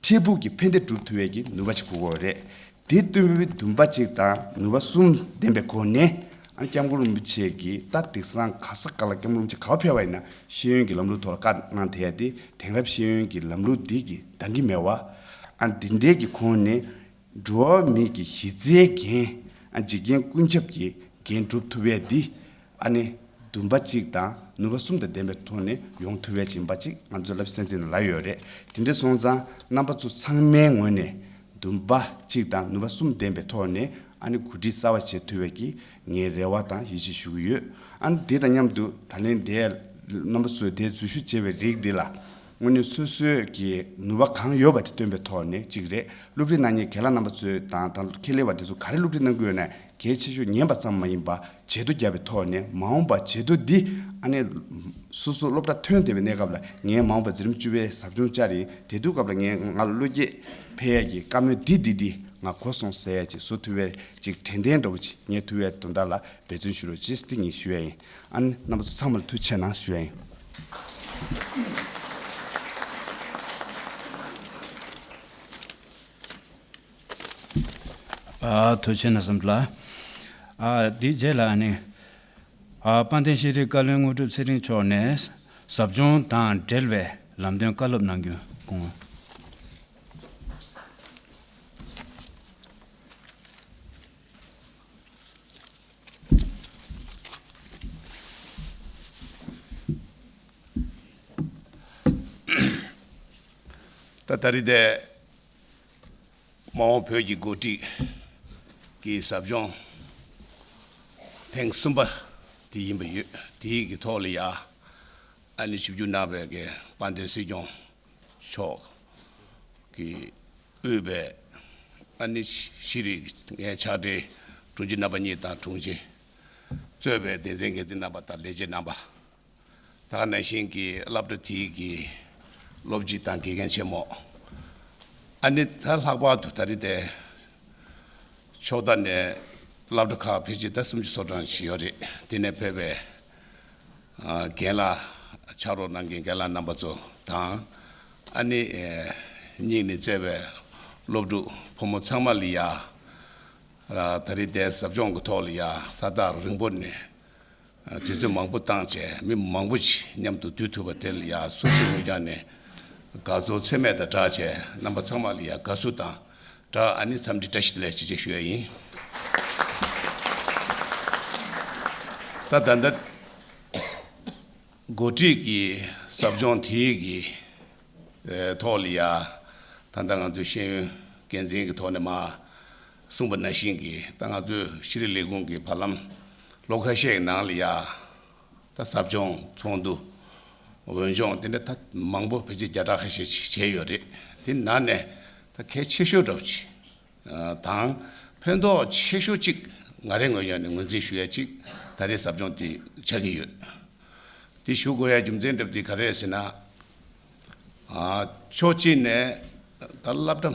འཕྲལ་ཕུགས་ཀྱི་ཕན་བདེ་སྒྲུབ་ཐུབ་པའི་གི་ནུས་པ་ཅིག་དགོས་ཀྱི་ཡོད་རེད། དེ་བསྟུན་པའི་འདུན་པ་གཅིག་དང་ནུས་པ་གསུམ་ལྡན་པའི་སྒོ་ནས་ཨ་ནི་སྐྱབས་མགོན་རིན་པོ་ཆེ་གིས་ད་དེང་སང་ག་ས་ག་ལ་སྐྱབས་མགོན་རིན་པོ་ཆེ་ག་པར་ཕེབས་པ་ཡིན་ན་ཤེས་ཡོན་གྱི་ལམ་ལུགས་ཐོག་ལ་བཀའ་གནང་བསྡད་ཡ་དེ་དེང་རབས་ཤེས་ཡོན་གྱི་ལམ་ལུགས་འདི་གི་འདང་གི་མེད་པ། ཨ་འདི་འདྲའི་གི་ཁོངས་ནས་འགྲོ་བ་མི་གི་གཞི་རྩའི་འགན་ཨ་འཇིག་རྟེན་ཀུན་ཁྱབ་ཀྱི་འགན་སྒྲུབ་ཐུབ་ཡས་འདི་ཨ་ནི་འདུན་པ་གཅིག་དང་ནུས་པ་གསུམ་དང་ལྡན་པའི་ཐོག་ནས་ཡོང་ཐུབ་ཡས་ཅིག་ཡིན་པ་ཅིག་ང་ཚོ་བསླབ་གཞི་རྩ་འཛིན་ལ་ཡོད་རེད། དེ་འདྲ་སོང་ཙང་རྣམ་པ་ཚོ་ཚང་མའི་ངོས་ནས་འདུན་པ་གཅིག་དང་ནུས་པ་གསུམ་ལྡན་པའི་ཐོག་ནས་ཨ་ནི་གོ་སྒྲིག་གསར་བ་བྱེད་ཐུབ་ཡས་ཀྱི་ངའི་རེ་བ་དང་ཡིད་ཆེས་ཞུ་གི་ཡོད། ཨ་ནི་དེ་དང་མཉམ་དུ་ད་ལན་དེ་རྣམ་པ་ཚོས་དེ་འཛུལ་ཞུགས་བྱས་པའི་རིགས་འདི་ལ་དངོས་གནས་སོ་སོའི་གི་ནུས་པ་གང་ཡོད་པ་དེ་བཏོན་པའི་ཐོག་ནས་གཅིག་རེད། སློབ་ཁྲིད་གནང་མཁན་རྒན་ལགས་རྣམ་པ་ཚོས་དང་དང་ཁེ་ལས་པ་དེ་ཚོ་ག་རེ་སློབ་ཁྲིད་གནང་གི་ཡོད་ན་གལ་ཆེ་ཤོས་ཉན་པ་ཙམ་མ་ཡིན་པ་བྱེད་ཐོ་བརྒྱབ་པའི་ཐོག་ནས་མ་འོངས་པ་བྱེད་ཐོ་འདི་ཨ་ནི་སོ་སོ་སློབ་གྲྭ་ཐོན་བསྡད་པའི་གནས་སྐབས་ལ་ངས་མ་འོངས་པ་འཛིན་རིམ་བཅུ་པའི་ཟབ་སྦྱོང་བཅར་ཡིན། དེ་དུས་སྐབས་ལ་ངས་ང་ལ་བློ་སྐྱེད་འཕེལ་ཡས་ཀྱི་བཀའ་མོལ་འདི་འདི་འདི་ང་གོ་སོང་ཟེར་ཡས་ཅིག་བཟོ་ཐུབ་ཡས་ཅིག་དྲན་རྟེན་འདྲ་བོ་ཅིག་རྙེད་ཐུབ་ཡས་དོན་དག་ལ་འབད་བརྩོན་ཞུ་རོགས་གྱིས་འདི་ངས་ཞུ་ཡས་ཡིན། ཨ་ནི་རྣམ་པ་ཚོ་ཚང་མ་ལ་ཐུགས་རྗེ་ཆེ་གནང་ཞུ་ཡས་ཡིན། ཨ། ཐུགས་རྗེ་ཆེ་གནང་སོང་ལགས། ཨ། དེའི་རྗེས་ལ་ཨ་ནི། ཨ། དཔལ་ལྡན་ཤེས་རིག་བཀའ་བློན་དངོས་གྲུབ་ཚེ་རིང་མཆོག་ནས་ཟབ་སྦྱོང་དང་འབྲེལ་བའི་ལམ་སྟོན་བཀའ་སློབ་གནང་རྒྱུ་སྐུ་ངོ། ད་ད་རེས་དེ་མ་འོངས་བོད་ཀྱི་འགོ་ཁྲིད་ཀྱི་ཟབ་སྦྱོང་ཐེངས་གསུམ་པ་དེ་ཡིན་པ་ཡོད། དེའི་གི་ཐོག་ལ་ཡ་ཨ་ནི་ཞིབ་འཇུག་གནང་བའི་གི་དཔལ་ལྡན་སྲིད་སྐྱོང་མཆོག་གིས་དབུས་པའི་ཨ་ནི་ཤེས་རིག་ངའི་ཕྱག་སྦྲེལ་དྲུང་ཆེ་རྣམ་པ་གཉིས་དང་དྲུང་ཆེ་གཙོས་པའི་སྡེ་ཚན་འགན་འཛིན་རྣམ་པ་དང་ལས་བྱེད་རྣམ་པ། ད་ག་ནང་བཞིན་གྱི་སློབ་གྲྭ་དེའི་གི་སློབ་སྤྱི་དང་དགེ་རྒན་ཆེན་མོ། ཨ་ནི་ད་ལྷག་པར་དུ་ད་རེས་དེ་ཕྱོགས་མཐའ་ནས་སློབ་གྲྭ་ཁག་ཕལ་ཆེར་ད་སུམ་ཅུ་སོ་གྲངས་ཤིག་ཡོད་རེད། དེ་ནས་ཕེབས་པའི་ཨ་རྒན་ལགས་ཕྱག་རོགས་གནང་མཁན་རྒན་ལགས་རྣམ་པ་ཚོ་དང་། ཨ་ནི་ཨེ་སྙིང་ནས་བརྩེ་བའི་སློབ་ཕྲུག་ཕོ་མོ་ཚང་མ་ལ་ཡ། ཨ་ད་རེས་དེ་ཟབ་སྦྱོང་གི་ཐོག་ལ་ཡ་ས་ཐག་རིང་པོ་ནས་ཨ་དུས་ཚོད་མང་པོ་བཏང་བྱས་མི་མང་པོ་ཞིག་མཉམ་དུ་འདུས་ཐུབ་པ་དེ་ལ་ཡ་སོ་སོའི་ངོས་ཀྱང་ནས་དགའ་ཚོར་ཚད་མེད་དང་སྦྲགས་བྱས་རྣམ་པ་ཚང་མ་ལ་ཡ་དགའ་བསུ་དང་སྦྲགས་ཨ་ནི་འཚམས་འདྲི་བཀྲ་ཤིས་བདེ་ལེགས་ཅེས་ཅེས་ཞུ་ཡ་ཡིན། ད་ད་ལྟ་འགོ་ཁྲིད་ཀྱི་ཟབ་སྦྱོང་དེའི་གི་ཨེ་ཐོག་ལ་ཡ་ད་ལྟ་ང་ཚོའི་ཤེས་ཡོན་འགན་འཛིན་གྱི་ཐོག་ནས་མ་གསུངས་པ་ནང་བཞིན་གྱི་ད་ང་ཚོའི་ཤེས་རིག་ལས་ཁུངས་ཀྱི་བར་ལམ་ལོ་ཁ་ཤས་ཀྱི་ནང་ལ་ཡ་ད་ཟབ་སྦྱོང་ཚོགས་འདུ་འོས་སྦྱོང་དེ་འདྲ་ད་མང་པོ་ཕལ་ཆེར་བརྒྱ་ཕྲག་ཁ་ཤས་ཤིག་བྱས་ཡོད་རེད། དེ་ནང་ནས་ད་གལ་ཆེ་ཤོས་འདྲ་བོ་ཅིག་དང་ཕན་ཐོགས་ཆེ་ཤོས་གཅིག་ང་རའི་ངོས་ནས་ངོས་འཛིན་ཞུ་ཡ་གཅིག་ད་རེས་ཟབ་སྦྱོང་དེ་ཆགས་ཀྱི་ཡོད། དེ་ཞུ་དགོས་ཡ་རྒྱུ་མཚན་འདྲ་བོ་དེ་ག་རེ་རེད་ཟེར་ན། ཨ་ཕྱོགས་གཅིག་ནས་ད་སློབ་གྲྭ་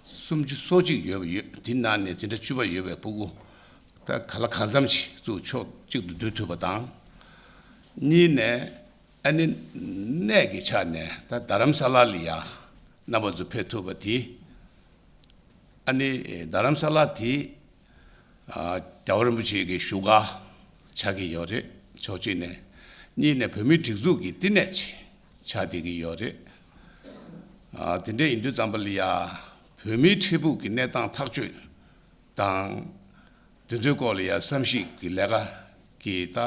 སུམ་ཅུ་སོ་གཅིག་ཡོད་པ་ཡོད། དེ་ནང་ནས་འཛིན་གྲྭ་བཅུ་པ་ཡོད་པའི་ཕྲུ་གུ་ད་ག་ལ་གང་འཚམ་ཞིག་ཚུར་ཕྱོགས་གཅིག་ཏུ་བསྡུ་ཐུབ་པ་དང་། གཉིས་ནས་ཨ་ནི་གནས་ཀྱི་ཆ་ནས་ད་རྡ་རམ་ས་ལ་ལ་ཡ་རྣམ་པ་ཚོ་ཕེབས་ཐུབ་པ་དེ། ཨ་ནི་རྡ་རམ་ས་ལ་དེ་ཨ་རྒྱལ་བ་རིན་པོ་ཆེ་གི་བཞུགས་སྒར་ཆགས་ཀྱི་ཡོད་རེད། ཕྱོགས་གཅིག་ནས། གཉིས་ནས་བོད་མིའི་སྒྲིག་འཛུགས་ཀྱི་བསྟི་གནས་ཆགས་བསྡད་ཀྱི་ཡོད་རེད། ཨ་དེ་འདྲ་ཡིན་དུས་ཙམ་པ་ལ་ཡ་བོད་མིའི་འཕྲལ་ཕུགས་ཀྱི་གནས་སྟངས་ཐག་གཅོད་དང་། དེ་ཚོའི་སྐོར་ལ་ཡ་བསམ་གཞིག་གི་ལས་ཀ་གི་ད་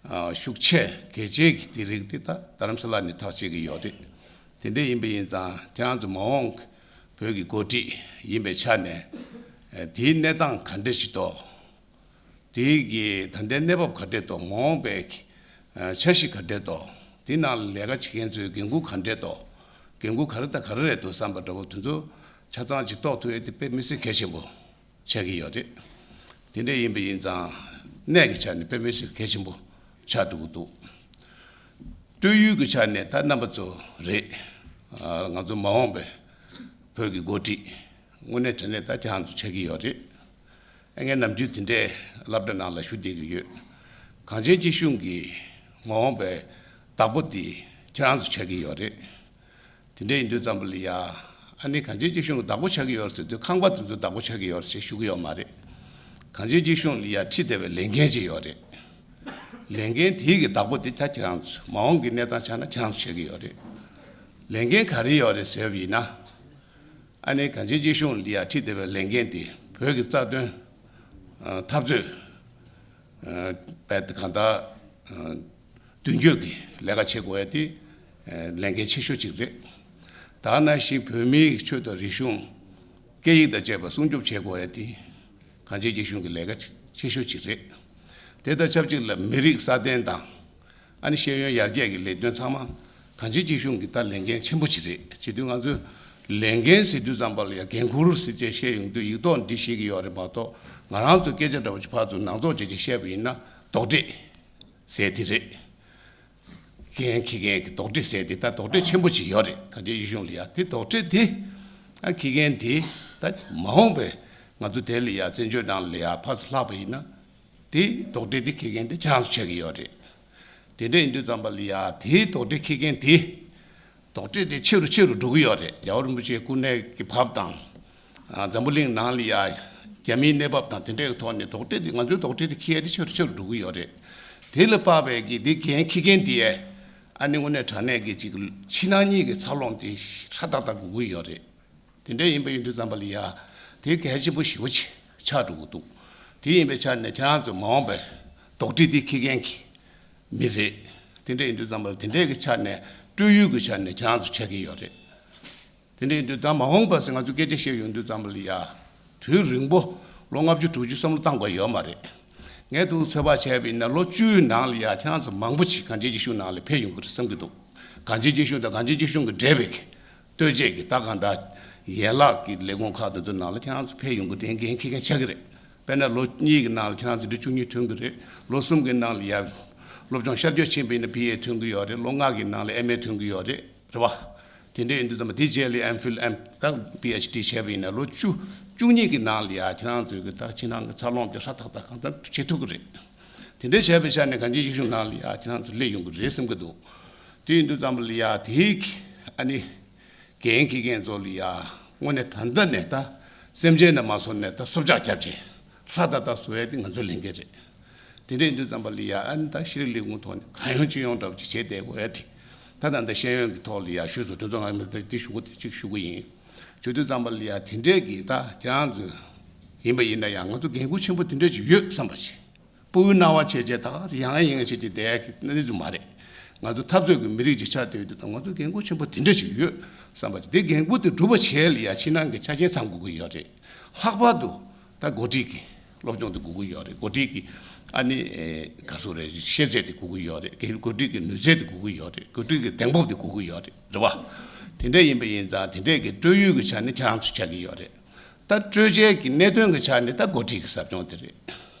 ཨ་ཤུགས་ཆེ་གལ་ཆེ་གི་དེ་རིགས་དེ་ད་རྡ་རམ་ས་ལ་ནས་ཐག་བཅད་ཀྱི་ཡོད་རེད། དེ་འདྲ་ཡིན་པ་ཡིན་ཙང་ཁྱེད་རང་ཚོ་མ་འོངས་བོད་ཀྱི་འགོ་ཁྲིད་ཡིན་པའི་ཆ་ནས་ཨ་དེའི་གནས་སྟངས་ག་འདྲ་ཞིག་འདུག་དེའི་གི་ད་ལྟའི་གནས་བབ་ག་འདྲ་འདུག་མ་འོངས་པའི་ཨ་འཆར་གཞི་ག་འདྲ་འདུག་དེ་ནང་ལ་ལས་ཀ་བྱེད་མཁན་ཚོའི་འགན་ཁུར་ག་འདྲ་འདུག་འགན་ཁུར་ག་རེ་དང་ག་རེ་རེད་འདུག་བསམ་པ་འདྲ་བོ་དེ་ཚོ་ཆ་ཚང་ཅིག་རྟོགས་ཐུབ་ཡས་དེ་དཔེ་མི་སྲིད་གལ་ཆེན་པོ་ཆགས་ཀྱི་ཡོད་རེད། དེ་འདྲ་ཡིན་པ་ཡིན་ཙང་གནས་ཀྱི་ཆ་ནས་དཔེ་མི་སྲིད་གལ་ཆེན་པོ་ཆགས་འགྲོ་གི་འདུག་སྤྲོད་ཡུལ་གྱི་ཆ་ནས་ད་རྣམ་པ་ཚོ་རེད། ཨ་ང་ཚོ་མ་འོངས་པའི་བོད་ཀྱི་འགོ་ཁྲིད་དངོས་གནས་དྲང་གནས་ད་ཁྱེད་རང་ཚོ་ཆགས་ཀྱི་ཡོད་རེད། ཨ་ངས་ནམ་རྒྱུན་དེ་འདྲའི་སློབ་གྲྭ་ནང་ལ་ཞུ་བསྡད་ཀྱི་ཡོད། གངས་ཅན་སྐྱིད་གཤོངས་ཀྱི་མ་འོངས་པའི་བདག་པོ་དེ་ཁྱེད་རང་ཚོ་ཆགས་ཀྱི་ཡོད་རེད། དེ་འདྲ་ཡིན་དུས་ཙམ་པ་ལ་ཡ། ཨ་ནི་གངས་ཅན་སྐྱིད་གཤོངས་ཀྱི་བདག་པོ་ཆགས་ཀྱི་ཡོད་ཟེར་དུས་ཁང་པ་དེ་ཚོའི་བདག་པོ་ཆགས་ཀྱི་ཡོད་ཟེར་ཞུ་གི་ཡོད་མ་རེད། གངས་ཅན་སྐྱིད་གཤོངས་ལ་ཡ་ཁྲིད་བསྡད་པའི་ལས་འགན་ཅིག་ཡོད་རེད། ལས་འགན་དེའི་གི་བདག་པོ་དེ་ད་ཁྱེད་རང་ཚོ་མ་འོངས་ཀྱི་གནས་སྟངས་ཆགས་ན་ཁྱེད་རང་ཚོ་ཆགས་ཀྱི་ཡོད་རེད། ལས་འགན་ག་རེ་ཡོད་རེད་ཟེར་བ་ཡིན་ན། ཨ་ནི་གངས་ཅན་སྐྱིད་གཤོངས་ལ་ཡ་ཁྲིད་བསྡད་པའི་ལས་འགན་དེ་བོད་ཀྱི་རྩ་དོན་ཨ་འཐབ་རྩོད་ཨ་བས་གང་ལྟར་ཨ་མདུན་སྐྱོད་ཀྱི་ལས་ཀ་བྱེད་དགོས་ཡ་དེ་ཨ་ལས་འགན་ཆེ་ཤོས་ཅིག་རེད། ད་ནང་བཞིན་བོད་མིའི་ཆོས་དང་རིག་གཞུང་སྐད་ཡིག་དང་བཅས་པ་སྲུང་སྐྱོབ་བྱེད་དགོས་ཡ་དེ་གངས་ཅན་སྐྱིད་གཤོངས་ཀྱི་ལས་ཀ་ཆེ་ཤོས་ཅིག་རེད། དེ་དང་ཆབས་ཅིག་ལ་མི་རིགས་སྲ་བརྟན་དང་། ཨ་ནི་ཤེས་ཡོན་ཡར་རྒྱས་ཀྱི་ལས་དོན་ཚང་མ་གངས་ཅན་སྐྱིད་གཤོངས་ཀྱི་ད་ལས་འགན་ཆེན་པོ་ཅིག་རེད། བྱེད་དུས་ང་ཚོས་ལས་འགན་ཟེར་དུས་ཙམ་པ་ལ་ཡང་འགན་ཁུར་ཟེར་བྱས་བཤད་ཡོང་དུས་ཡིག་ཐོག་འདི་བཤད་ཀྱི་ཡོད་རེད་མ་གཏོགས་ང་རང་ཚོ་སྐད་ཆ་འདྲ་བོ་ཅིག་ཕར་ཚུར་ནང་རྫོགས་བྱས་བྱས་བཤད་པ་ཡིན་ན་དོགས་འདྲི་ཟེར་དེ་རེད། འགན་འཁྱེར་མཁན་གྱི་དོགས་འདྲི་ཟེར་དེ་ད་དོགས་འདྲི་ཆེན་པོ་ཅིག་ཡོད་རེད། གངས་ཅན་སྐྱིད་གཤོངས་ལ་ཡ་དེ་དོགས་འདྲི་དེ་ཨ་འཁྱེར་མཁན་དེ་ད་མ་འོངས་པའི་ང་ཚོ་དེ་ལ་ཡ་བཙན་བྱོལ་ནང་ལ་ཡ་ཕར་ཚུར་ལྷག་པ་ཡིན་ན། དེ་དོགས་འདྲི་དེ་འཁྱེར་མཁན་དེ་ཁྱེད་རང་ཚོ་ཆགས་ཀྱི་ཡོད་རེད། དེ་འདྲ་ཡིན་དུས་ཙམ་པ་ལ་ཡ་དེའི་དོགས་འདྲི་འཁྱེར་མཁན་དེ་དོགས་འདྲི་དེ་ཆེ་རུ་ཆེ་རུ་འགྲོ་གི་ཡོད་རེད། རྒྱལ་བ་རིན་པོ་ཆེའི་སྐུ་ནས་ཀྱི་བབས་དང་། ཨ་འཛམ་བུ་གླིང་ནང་ལ་ཡ་ རྒྱ་མིའི་གནས་བབ་དང་དེ་འདྲའི་ཐོག་ནས་དོགས་འདྲི་དེ་ང་ཚོའི་དོགས་འདྲི་དེ་འཁྱེར་ཡ་དེ་ཆེ་རུ་ཆེ་རུ་འགྲོ་གི་ཡོད་རེད། དེ་ལ་དཔག་པའི་གི་དེ་འགན་འཁྱེར་མཁན་དེ་ཨ་ནི་དངོས་གནས་དྲང་གནས་ཀྱི་ཅིག་ཕྱི་ནང་གཉིས་ཀྱི་འཚར་ལོངས་དེ་ཧྲ་ཏག་ཏག་དགོས་ཀྱི་ཡོད་རེད། དེ་འདྲ་ཡིན་པ་ཡིན་དུས་ཙམ་པ་ལ་ཡ་དེ་གལ་ཆེན་པོ་ཞེ་པོ་ཅིག་ཆགས་འགྲོ་གི་འདུག་དེ་ཡིན་པའི་ཆ་ནས་ཁྱེད་རང་ཚོ་མ་འོངས་པའི་དོགས་འདྲི་དེ་འཁྱེར་མཁན་གྱི་མི་རེད། དེ་འདྲ་ཡིན་དུས་ཙམ་པ་ལ་དེ་འདྲའི་གི་ཆ་ནས་སྤྲོད་ཡུལ་གྱི་ཆ་ནས་ཁྱེད་རང་ཚོ་ཆགས་ཀྱི་ཡོད་རེད། དེ་འདྲ་ཡིན་དུས་ད་མ་འོངས་པ་ཟེར་ང་ཚོས་སྐད་ཆ་བཤད་ཡོང་དུས་ཙམ་པ་ལ་ཡ། དུས་རིང་པོ་ལོ་ལྔ་བཅུ་དྲུག་ཅུ་བསམ་བློ་བཏང་དགོས་ཡོད་མ་རེད། ངས་འདུག་ཚོད་དཔག་བྱས་པ་ཡིན་ན་ལོ་བཅུའི་ནང་ལ་ཡ་ཁྱེད་རང་ཚོ་མང་པོ་ཞིག་གངས་ཅན་སྐྱིད་གཤོངས་ནང་ལ་ཕེབས་ཡོང་གི་རེད་བསམ་གྱི་འདུག་གངས་ཅན་སྐྱིད་གཤོངས་དང་གངས་ཅན་སྐྱིད་གཤོངས་ཀྱི་འབྲེལ་བའི་ལྟོས་བཅས་ཀྱི་ད་གང་ལྟར་ཡན་ལག་གི་ལས་ཁུངས་ཁག་དེ་ཚོ་ནང་ལ་ཁྱེད་རང་ཚོ་ཕེབས་ཡོང་གི་དེ་འགན་འཁྱེར་མཁན་ཆགས་ཀྱི་རེད། དཔེར་ན་ལོ་གཉིས་ཀྱི་ནང་ལ་ཁྱེད་རང་ཚོ་འདི་བཅུ་གཉིས་ཐོན་གྱི་རེད། ལོ་གསུམ་གྱི་ནང་ལ་ཡ་སློབ་སྦྱོང་ཤར་བསྐྱོད་ཕྱིན་པ་ཡིན་ན་བི་ཨེ་ཐོན་གྱི་ཡོད་རེད། ལོ་ལྔ་གི་ནང་ལ་ཨེམ་ཨེ་ཐོན་གྱི་ཡོད་རེད། རེད་བ། དེ་འདྲ་ཡིན་དུས་ཙམ་པ་དེ་རྗེས་ལ་ཨེམ་ཕིལ་ཨེམ་ད་པི་ཨེཆ་ཌི་བྱས་པ་ཡིན་ན་ལོ་བཅུ་བཅུ་གཉིས་ཀྱི་ནང་ལ་ཡ་ཁྱེད་རང་ཚོའི་གི་ད་ཕྱི་ནང་གི་འཚར་ལོངས་དེ་ཧྲ་ཐག་ཐག་གང་ལྟར་བྱེད་ཐུབ་ཀྱི་རེད། དེ་འདྲ་བྱས་པའི་ཆ་ནས་གངས་ཅན་སྐྱིད་གཤོངས་ནང་ལ་ཡ་ཁྱེད་རང་ཚོ་སླེབས་ཡོང་གི་རེད་བསམ་གྱི་འདུག་དེ་ཡིན་དུས་ཙམ་པ་ལ་ཡ་དེའི་གི་ཨ་ནི་འགན་འཁྱེར་མཁན་ཚོ་ལ་ཡ་དངོས་གནས་ད་ལྟ་ནས་ད་སེམས་ཅན་ནས་མ་བཟོ་ནས་ད་སྲོག་ཆགས་བརྒྱབ་བྱས་ཧྲ་ཐག་ཐག་བཟོ་ཡ་དེ་ང་ཚོའི་ལས་འགན་རེད། དེ་འདྲ་ཡིན་དུས་ཙམ་པ་ལ་ཡ་ཨ་ནི་ད་ཤེས་རིག་ལས་ཁུངས་ཐོག་ནས་གང་ཡོང་ཅི་ཡོང་འདྲ་པོ་ཅིག་བྱས་བསྡད་དགོས་ཡ་དེ། ད་ད་ལྟ་ཤེས་ཡོན་གྱི་ཐོག་ལ་ཡ་ཞུས་སོང་། དེ་ཚོ་ང་མི་ད་དེ་ཞུ་གི་དེ་གཅིག་ཞུ་གི་ཡིན། བྱེད་དུས་ཙམ་པ་ལ་ཡ་དེ་འདྲས་ཀྱི་ད་ཁྱེད་རང་ཚོ་ཡིན་པ་ཡིན་ན་ཡང་ང་ཚོ་འགན་ཁུར་ཆེན་པོ་དེ་འདྲས་ཅིག་ཡོད་བསམ་པ་ཅིག་སྤོ་བོའི་སྣང་བ་བྱས་བྱས་ད་ག་ཚོད་ཡང་ཡང་བྱས་བྱས་བསྡད་ཡ་གི་གནས་ཚུལ་མ་རེད། ང་ཚོ་འཐབ་རྩོད་ཀྱི་མི་རིགས་ཅིག་ཆགས་བསྡད་ཡོད་དུས་ད་ང་ཚོ་འགན་ཁུར་ཆེན་པོ་དེ་འདྲས་ཅིག་ཡོད་བསམ་པ་ཅིག་དེ་འགན་ཁུར་དེ་སྒྲུབ་པ་བྱས་ལ་ཡ་ཕྱི་ནང་གི་ཆ་རྐྱེན་ཚང་དགོས་ཀྱི་ཡོད་རེད། ལྷག་པར་དུ། ད་འགོ་ཁྲིད་ཀྱི་སློབ་སྦྱོང་དེ་དགོས་ཀྱི་ཡོད་རེད། འགོ་ཁྲིད་ཀྱི་ཨ་ནི་ཨེ་ག་རེ་ཟེར་དགོས་རེད། ཤེས་ཚད་དེ་དགོས་ཀྱི་ཡོད་རེད། འགོ་ཁྲིད་ཀྱི་ནུས་ཚད་དེ་དགོས་ཀྱི་ཡོད་རེད། འགོ་ཁྲིད་ཀྱི་གདེང་སྤོབས་དེ་དགོས་ཀྱི་ཡོད་རེད། རེད་བ། དེ་འདྲ་ཡིན་པ་ཡིན་ཙང་དེ་འདྲས་ཀྱི་སྤྲོད་ཡུལ་གྱི་ཆ་ནས་ཁྱེད་རང་ཚོ་ཆགས་ཀྱི་ཡོད་རེད། ད་སྤྲོད་བྱེད་ཀྱི་གནད་དོན་གྱི་ཆ་ནས་ད་འགོ་ཁྲིད་ཀྱི་ཟབ་སྦྱོང་དེ་རེད།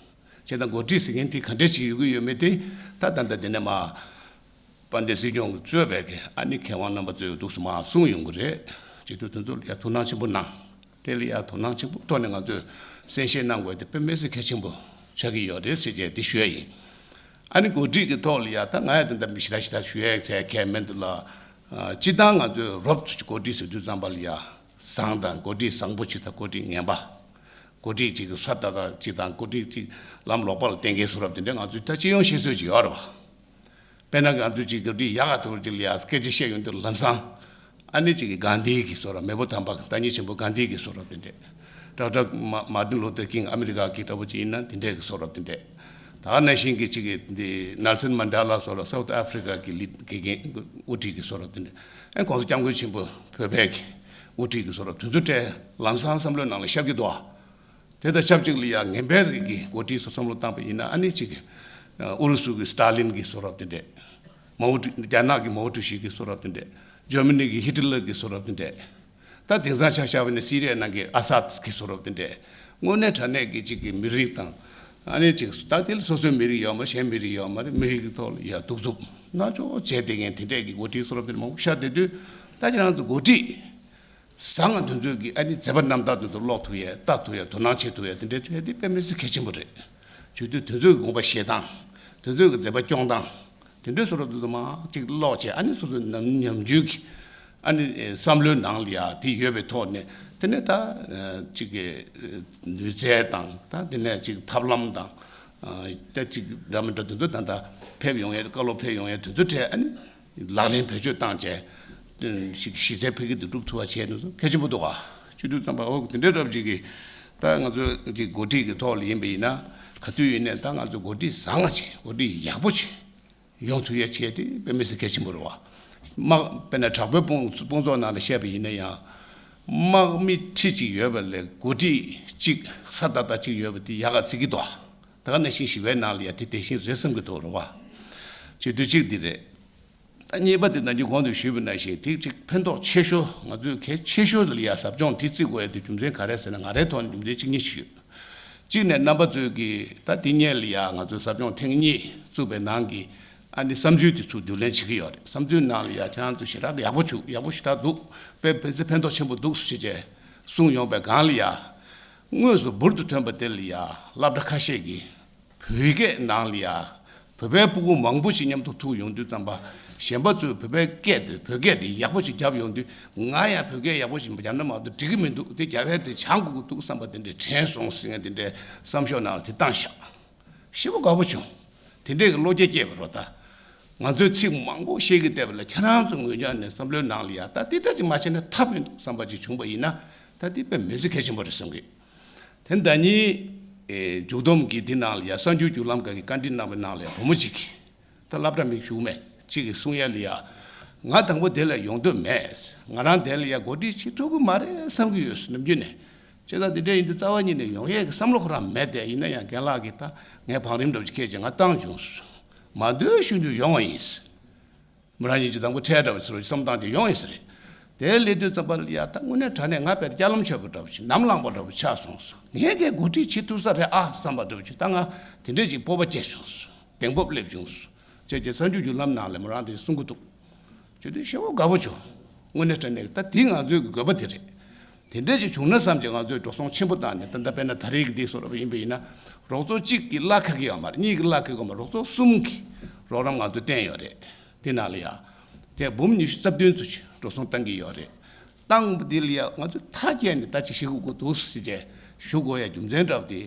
བྱས་ཙང་འགོ་ཁྲིད་ཟེར་མཁན་དེ་ག་འདྲས་ཅིག་ཡོད་ཀྱི་ཡོད་མེད་དེ་ད་ད་ལྟ་འདི་ནས་མ། དཔལ་ལྡན་སྲིད་སྐྱོང་གིས་གཙོས་པའི་གི་ཨ་ནི་མཁས་དབང་རྣམ་པ་ཚོས་འདུག་སེ་མར་གསུངས་ཡོང་གི་རེད། བྱེད་དུས་དེ་ཚོ་ལ་ཡ་དོ་སྣང་ཆེན་པོ་གནང་། དེ་ལ་ཡ་དོ་སྣང་ཆེན་པོ་ཐོག་ནས་ང་ཚོས་གསན་བཞེས་གནང་དགོས་དེ་དཔེ་མི་སྲིད་གལ་ཆེན་པོ་ཆགས་ཀྱི་ཡོད་རེད་ཟེར་བྱས་དེ་ཞུ་ཡ་ཡིན། ཨ་ནི་འགོ་ཁྲིད་ཀྱི་ཐོག་ལ་ཡ་ད་ང་ཡ་དེ་འདྲ་མི་ཞེ་དྲག་ཞེ་དྲག་ཞུ་ཡ་ཟེར་མཁན་མི་འདུག་ལ། ཨ་སྤྱིར་བཏང་ང་ཚོས་རོབ་ཙམ་ཅིག་འགོ་ཁྲིད་ཟེར་དུས་ཙམ་པ་ལ་ཡ་བཟང་དང་འགོ་ཁྲིད་བཟང་པོ་ཅིག་དང་འགོ་ཁྲིད་ངན་པ། འགོ་ཁྲིད་ཅིག་ཧྲ་ཏག་ཏག་ཅིག་དང་འགོ་ཁྲིད་ཅིག་ལམ་ལོག་པ་ལ་བསྟན་མཁན་བཟོ་འདྲ་དེ་འདྲ་ང་ཚོས་ད་སྤྱི་ཡོངས་ཤེས་སྲོལ་ཅིག་ཡོད་རེད་བ། དཔེར་ན་ང་ཚོས་ཅིག་འགོ་ཁྲིད་ཡག་ག་ཐུག་ཅིག་ལ་ཡ་སྐད་ཆ་བཤད་ཡོང་དུས་ལམ་སང་ཨ་ནི་ཅིག་གི་གྷན་དྷི་གི་བཟོ་འདྲ། མེས་པོ་དམ་པ་བདག་ཉིད་ཆེན་པོ་གྷན་དྷི་གི་བཟོ་འདྲ་དེ་འདྲ། ཌོག་ཊར་མ་མར་ཊིན་ལུ་ཐར་ཀིང་ཨ་མི་རི་ཀ་གི་འདྲ་པོ་ཅིག་ཡིན་ན་དེ་འདྲས་གི་བཟོ་འདྲ་དེ་འདྲས། ད་ག་ནང་བཞིན་གི་ཅིག་གི་འདི་ནེལ་སན་མན་ཌེ་ལ་བཟོ་འདྲ། སའུ་ཐི་ཨ་ཧྥི་རི་ཀ་གི་ལི་དགེ་རྒན་དབུ་ཁྲིད་ཀྱི་བཟོ་འདྲ་དེ་འདྲས། ཨ་༸གོང་ས་༸སྐྱབས་མགོན་ཆེན་པོ་བོད་པའི་གི་དབུ་ཁྲིད་ཀྱི་བཟོ་འདྲ་དེ་ཚོ་འདྲ་ལམ་སང་བསམ་བློའི་ནང་ལ་ཤར་གྱི་འདུག་ཨ། དེ་དང་ཆབས་ཅིག་ལ་ཡང་ངན་པའི་རིགས་ཀྱི་འགོ་ཁྲིད་ཚོ་བསམ་བློ་བཏང་པ་ཡིན་ན་ཨ་ནི་གཅིག་གི་ཨུ་རུ་སུ་གི་སི་ཏཱ་ལིན་གྱི་བཟོ་འདྲ་དེ་འདྲས། མའོ་ཀྲུ་རྒྱ་ནག་གི་མའོ་ཀྲུའུ་ཞི་གི་བཟོ་འདྲ་དེ་འདྲས། འཇར་མ་ནི་གི་ཧི་ཏི་ལར་གྱི་བཟོ་འདྲ་དེ་འདྲས། ད་དེང་སང་ཆ་བཞག་པ་ཡིན་ན་སི་རི་ཡའི་ནང་གི་ཨ་སཱད་ཀྱི་བཟོ་འདྲ་དེ་འདྲས། དངོས་གནས་དྲང་གནས་ཀྱི་གཅིག་གི་མི་རིགས་དང་ཨ་ནི་གཅིག་ད་དེ་ལ་སོ་སོའི་མི་རིགས་ཡོད་མ་རེད། གཞན་མི་རིགས་ཡོད་མ་རེད། མི་རིགས་ཀྱི་ཐོག་ལ་ཡ་གདུག་རྩུབ་སྣ་ཚོགས་བྱས་བསྡད་མཁན་དེ་འདྲས་ཀྱི་འགོ་ཁྲིད་བཟོ་འདྲ་དེ་འདྲས་མང་པོ་ཤར་བསྡད་དུས་ད་ཁྱེད་རང་ཚོ་འགོ་ཁྲིད། བཟང་ང་དེ་ཚོས་ཀྱི་ཨ་ནི་མཛད་པ་རྣམ་དག་དེ་ཚོ་ཀློག་ཐུབ་ཡས་ལྟ་ཐུབ་ཡས་དོ་སྣང་བྱེད་ཐུབ་ཡས་དེ་འདྲའི་ཐུབ་ཡས་དེ་དཔེ་མི་སྲིད་གལ་ཆེན་པོ་རེད། བྱེད་དུས་དེ་ཚོའི་དགོངས་པ་བཞེས་སྟངས། དེ་ཚོའི་ཀྱི་མཛད་པ་སྐྱོང་སྟངས། དེ་འདྲའི་བཟོ་འདྲ་དེ་ཚོ་མར་ཅིག་ཀློག་བྱས་ཨ་ནི་སོ་སོའི་ནམ་ཉམས་རྒྱུན་གྱི་ཨ་ནི་བསམ་བློའི་ནང་ལ་ཡ་དེ་ཡོད་པའི་ཐོག་ནས་དེ་ནས་ད་ཅིག་གི་ནུས་རྩལ་དང་ད་དེ་ནས་ཅིག་ཐབས་ལམ་དང་ད་ཅིག་འདྲ་མི་འདྲ་དེ་ཚོ་ད་ལྟ་ཕེབས་ཡོང་ཡས་བཀའ་སློབ་ཕེབས་ཡོང་ཡས་དེ་ཚོ་གྲས་ཨ་ནི། ལག་ལེན་བེད་སྤྱོད་བཏང་བྱས། ཞིག་གཞི་རྩའི་འཕེལ་རྒྱས་དེ་སྒྲུབ་ཐུབ་པ་བྱས་ནས་སོ་གལ་ཆེན་པོ་འདུག་ག་བྱེད་དུས་ཙམ་པ་འོ་དེ་འདྲའི་རབ་ཅིག་གིས་ད་ང་ཚོ་ཅིག་འགོ་ཁྲིད་ཀྱི་ཐོག་ལ་ཡིན་པ་ཡིན་ན་ག་དུས་ཡིན་ནའི་ད་ང་ཚོ་འགོ་ཁྲིད་བཟང་བ་ཅིག་འགོ་ཁྲིད་ཡག་པོ་ཅིག་ཡོང་ཐུབ་ཡ་བྱས་དེ་དཔེ་མི་སྲིད་གལ་ཆེན་པོ་རེད་བ། དམག་དཔེར་ན་དྲག་པོའི་དཔུང་དཔུང་ཚོགས་ནང་ལ་བཤད་པ་ཡིན་ན་ཡང་། དམག་མི་ཁྲི་གཅིག་ཡོད་པ་ལས་འགོ་ཁྲིད་གཅིག་ཧྲ་ཏག་ཏག་གཅིག་ཡོད་པ་དེ་ཡག་ག་བརྩི་གི་འདུག་ད་ག་ནང་བཞིན་ཞི་བའི་ནང་ལ་ཡ་དེ་དེ་བཞིན་རེད་བསམ་གྱི་འདུག་རེད་བ། བྱེད་དུས་གཅིག་འདི་རེད། ད་གཉིས་པ་དེ་ནང་གི་གོང་དུ་ཞུས་པ་ནང་བཞིན་དེ་གཅིག་ཕན་ཐོགས་ཆེ་ཤོས་ང་ཚོས་གལ་ཆེ་ཤོས་ལ་ཡ་ཟབ་སྦྱོང་དེ་བརྩི་དགོས་ཡ་དེ་རྒྱུ་མཚན་ག་རེ་ཟེར་ན་ང་རའི་ཐོག་ནས་རྒྱུ་མཚན་གཅིག་གཉིས་ཤིག་ཡོད། གཅིག་ནས་རྣམ་པ་ཚོས་ཀྱི་ད་དེ་སྔོན་ལ་ཡ་ང་ཚོས་ཟབ་སྦྱོང་ཐེངས་གཉིས་བཙུགས་པའི་ནང་གི་ཨ་ནི་བསམ་ཚུལ་དེ་ཚུར་བསྡུ་ལེན་བྱེད་ཀྱི་ཡོད་རེད། བསམ་ཚུལ་ནང་ལ་ཡ་ཁྱེད་རང་ཚོ་ཞེ་དྲག་ཡག་པོ་བྱུང་ཡག་པོ་ཞེ་དྲག་འདུག་དཔེ་ཕན་ཚུན་ཕན་ཐོགས་ཆེན་པོ་འདུག་ཟེར་བྱས་གསུངས་ཡོང་པའི་སྒང་ལ་ཡ། དངོས་སུ་འབུར་དུ་ཐོན་པ་དེ་ལ་ཡ་སློབ་གྲྭ་ཁ་ཤས་ཀྱིས། བོད་སྐད་ནང་ལ་ཡ། བོད་པའི་སྤུ་གུ་མང་པོ་ཞིག་མཉམ་དུ་ཐུག་ཡོང་དུས་ཙམ་པ། གཞན་པ་ཚོས་བོད་པའི་སྐད་དེ་བོད་སྐད་དེ་ཡག་པོ་ཞིག་རྒྱབ་ཡོང་དུས་ང་ཡང་བོད་སྐད་ཡག་པོ་ཞིག་རྒྱབ་ན་མ་གཏོགས་འགྲིག་གི་མི་འདུག་དེ་རྒྱབ་ཡ་དེ་སྦྱང་དགོས་ཀྱི་འདུག་བསམ་པ་དེ་འདྲས་དྲན་སོང་ཟེར་ངས་དེ་འདྲས་བསམ་ཤོག་ནང་ལ་དེ་བཏང་བཞག་ཞེ་པོ་དགའ་པོ་བྱུང་། དེ་འདྲས་ཀྱི་བློ་སྐྱེད་སྐྱེས་པ་རོ་ད། ང་ཚོས་ཚིག་མང་པོ་བཤད་ཀྱི་བསྡད་པ་ལ་ཁྱེད་རང་ཚོ་ངོས་ཀྱང་ནས་བསམ་བློའི་ནང་ལ་ཡ་ད་དེ་འདྲ་ཅིག་མ་བྱས་ན་ཐབས་མི་འདུག་བསམ་པ་ཅིག་བྱུང་པ་ཡིན་ན་ད་དེ་དཔེ་མི་སྲིད་གལ་ཆེན་པོ་རེད་བསམ་གི། དེ་ཟླ་ཉིན་མཇུག་བསྡོམས་ཀྱི་འདི་ནང་ལ་ཡ་གསར་འགྱུར་བརྒྱུད་ལམ་ཁག་གི་བཀའ་འདྲི་གནང་བའི་ནང་ལ་ཡ་བུ་མོ་གཅིག་གིས་ད་སློབ་གྲྭ་མིག་ཞུགས་མེད་གཅིག་གིས་གསུང་ཡ་ལ་ཡ་ང་དང་པོ་དེ་ལ་ཡོང་འདོད་མེད། ང་རང་དེ་ལ་ཡ་འགོ་ཁྲིད་བྱེད་ཐུབ་ཀྱི་མ་རེད་བསམ་གྱི་ཡོད་ནམ་རྒྱུན་ནས། བྱས་ཙང་དེ་འདྲ་ཡིན་དུས་རྩ་བ་ཉིད་ནས་ཡོང་ཡས་ཀྱི་བསམ་བློ་ཁོ་རང་མེད་དེ། ཡིན་ན་ཡང་རྒན་ལགས་ཀྱིས་ད་ངས་བང་རིམ་འདྲ་པོ་ཅིག་ཁྱེར་བྱས་ང་བཏང་བྱུང་། མ་འདོད་ཤུགས་འདུས་ཡོང་བ་ཡིན། མོ་རང་ཉིད་ཀྱི་དང་པོ་ཁྲལ་འདྲ་པོ་ཟེར་བ་བསམ་སྟངས་དེ་ཡོང་ཡིན་ཟེར། དེ་སླེབས་དུས་ཙམ་པ་ལ་ཡ་ད་དངོས་གནས་དྲང་གནས་ང་དཔེ་སྐྱ་ལམ་ཆོད་པ་འདྲ་པོ་ཞིག་ནམ་ལངས་པ་འདྲ་པོ་ཆགས་སོང་། ངས་གས་འགོ་ཁྲིད་བྱེད་ཐུབ་ས་རེད་ཨ་བསམ་པ་འདྲ་པོ་ཞིག་ད་ང་དེ་འདྲས་ཅིག་སྤོབས་པ་སྐྱེས་བྱུང་། གདེང་སྤོབས་སླེབས་བྱུང་། ཅེས་ཀྱི་གསར་འགྱུར་བརྒྱུད་ལམ་ནང་ལ་མོ་རང་དེ་གསུང་གི་འདུག་བྱེད་དུས་ཞེ་པོ་དགའ་པོ་བྱུང་། དངོས་གནས་དྲང་གནས་ད་དེ་ང་ཚོའི་དགོས་པ་དེ་རེད། དེ་འདྲ་ཞིག་བྱུང་ན་བསམ་གྱི་ང་ཚོས་འགྲོ་སོང་ཆེན་པོ་བཏང་ནས་ད་ལྟ་དཔེར་ན་ད་རེས་ཀྱི་འདི་བཟོ་འདྲ་པོ་ཡིན་པ་ཡིན་ན་རོགས་ཚོགས་གཅིག་གིས་གླ་ཁ་གི་ཡོད་མ་རེད། གཉིས་ཀྱིས་གླ་ཁ་གི་ཡོད་མ་རེད། རོགས་ཚོགས་གསུམ་གྱིས་རོགས་རམ་ང་ཚོ་བསྟན་ཡོད་རེད། དེ་ནང་ལ་ཡ་དེ་འབུམ་ཉི་ཤུ་རྩ་བདུན་ཚོ་ཞིག་འགྲོ་སོང་བཏང་གི་ཡོད་རེད། བཏང་པ་འདི་ལ་ཡ་ང་ཚོས་མཐའ་སྐྱེལ་ནས་ད་ཅིག་ཞུ་དགོས་འདུག་ཟེར་བྱས་ཞུ་དགོས་ཡ་རྒྱུ་མཚན་འདྲ་པོ་དེ།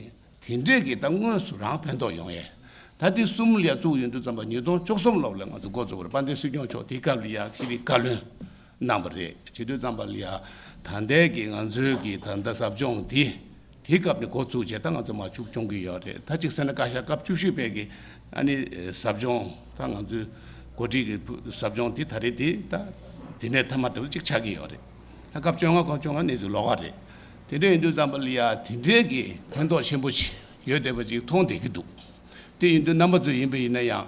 དེ་འདྲས་ཀྱི་ད་དངོས་སུ་རང་ཕན་ཐོགས་ཡོང་ཡས། ད་དེ་གསུམ་ལ་ཡ་བཙུགས་ཡོང་དུས་ཙམ་པ་ཉིས་སྟོང་བཅུ་གསུམ་ལོ་ལ་ང་ཚོ་འགོ་བཙུགས་པར་དཔལ་ལྡན་སྲིད་སྐྱོང་མཆོག་དེའི་སྐབས་ལ་ཡ་ཤེས་རིག་བཀའ་བློན་གནང་བ་རེད། བྱེད་དུས་ཙམ་པ་ལ་ཡ་ད་ལྟའི་གི་ང་ཚོའི་གི་ད་ལྟ་ཟབ་སྦྱོང་དེ་དེའི་སྐབས་ནས་འགོ་བཙུགས་བྱས་ད་ང་ཚོ་མ་བཅུ་སྐྱོང་གི་ཡོད་རེད། ད་གཅིག་ཟེར་ན་བཀའ་ཤག་སྐབས་བཅུ་བཞི་པའི་གི་ཨ་ནི་ཟབ་སྦྱོང་ད་ང་ཚོའི་འགོ་ཁྲིད་ཀྱི་ཟབ་སྦྱོང་དེ་ད་རེས་དེ་ད་དེ་ནས་མཐའ་མ་འདྲ་བོ་གཅིག་ཆགས་ཀྱི་ཡོད་རེད། ད་སྐབས་བཅོ་ལྔ་སྐབས་བཅོ་ལྔ་གནས་ཚུལ་ལོགས་ཀ་རེད། དེ་འདྲ་ཡིན་དུས་ཙམ་པ་ལ་ཡ་དེ་འདྲའི་གི་ཕན་ཐོགས་ཆེན་པོ་ཞིག་ཡོད་བསྡད་པ་ཅིག་མཐོང་བསྡད་ཀྱི་འདུག་དེ་ཡིན་དུས་རྣམ་པ་ཚོ་ཡིན་པ་ཡིན་ན་ཡང་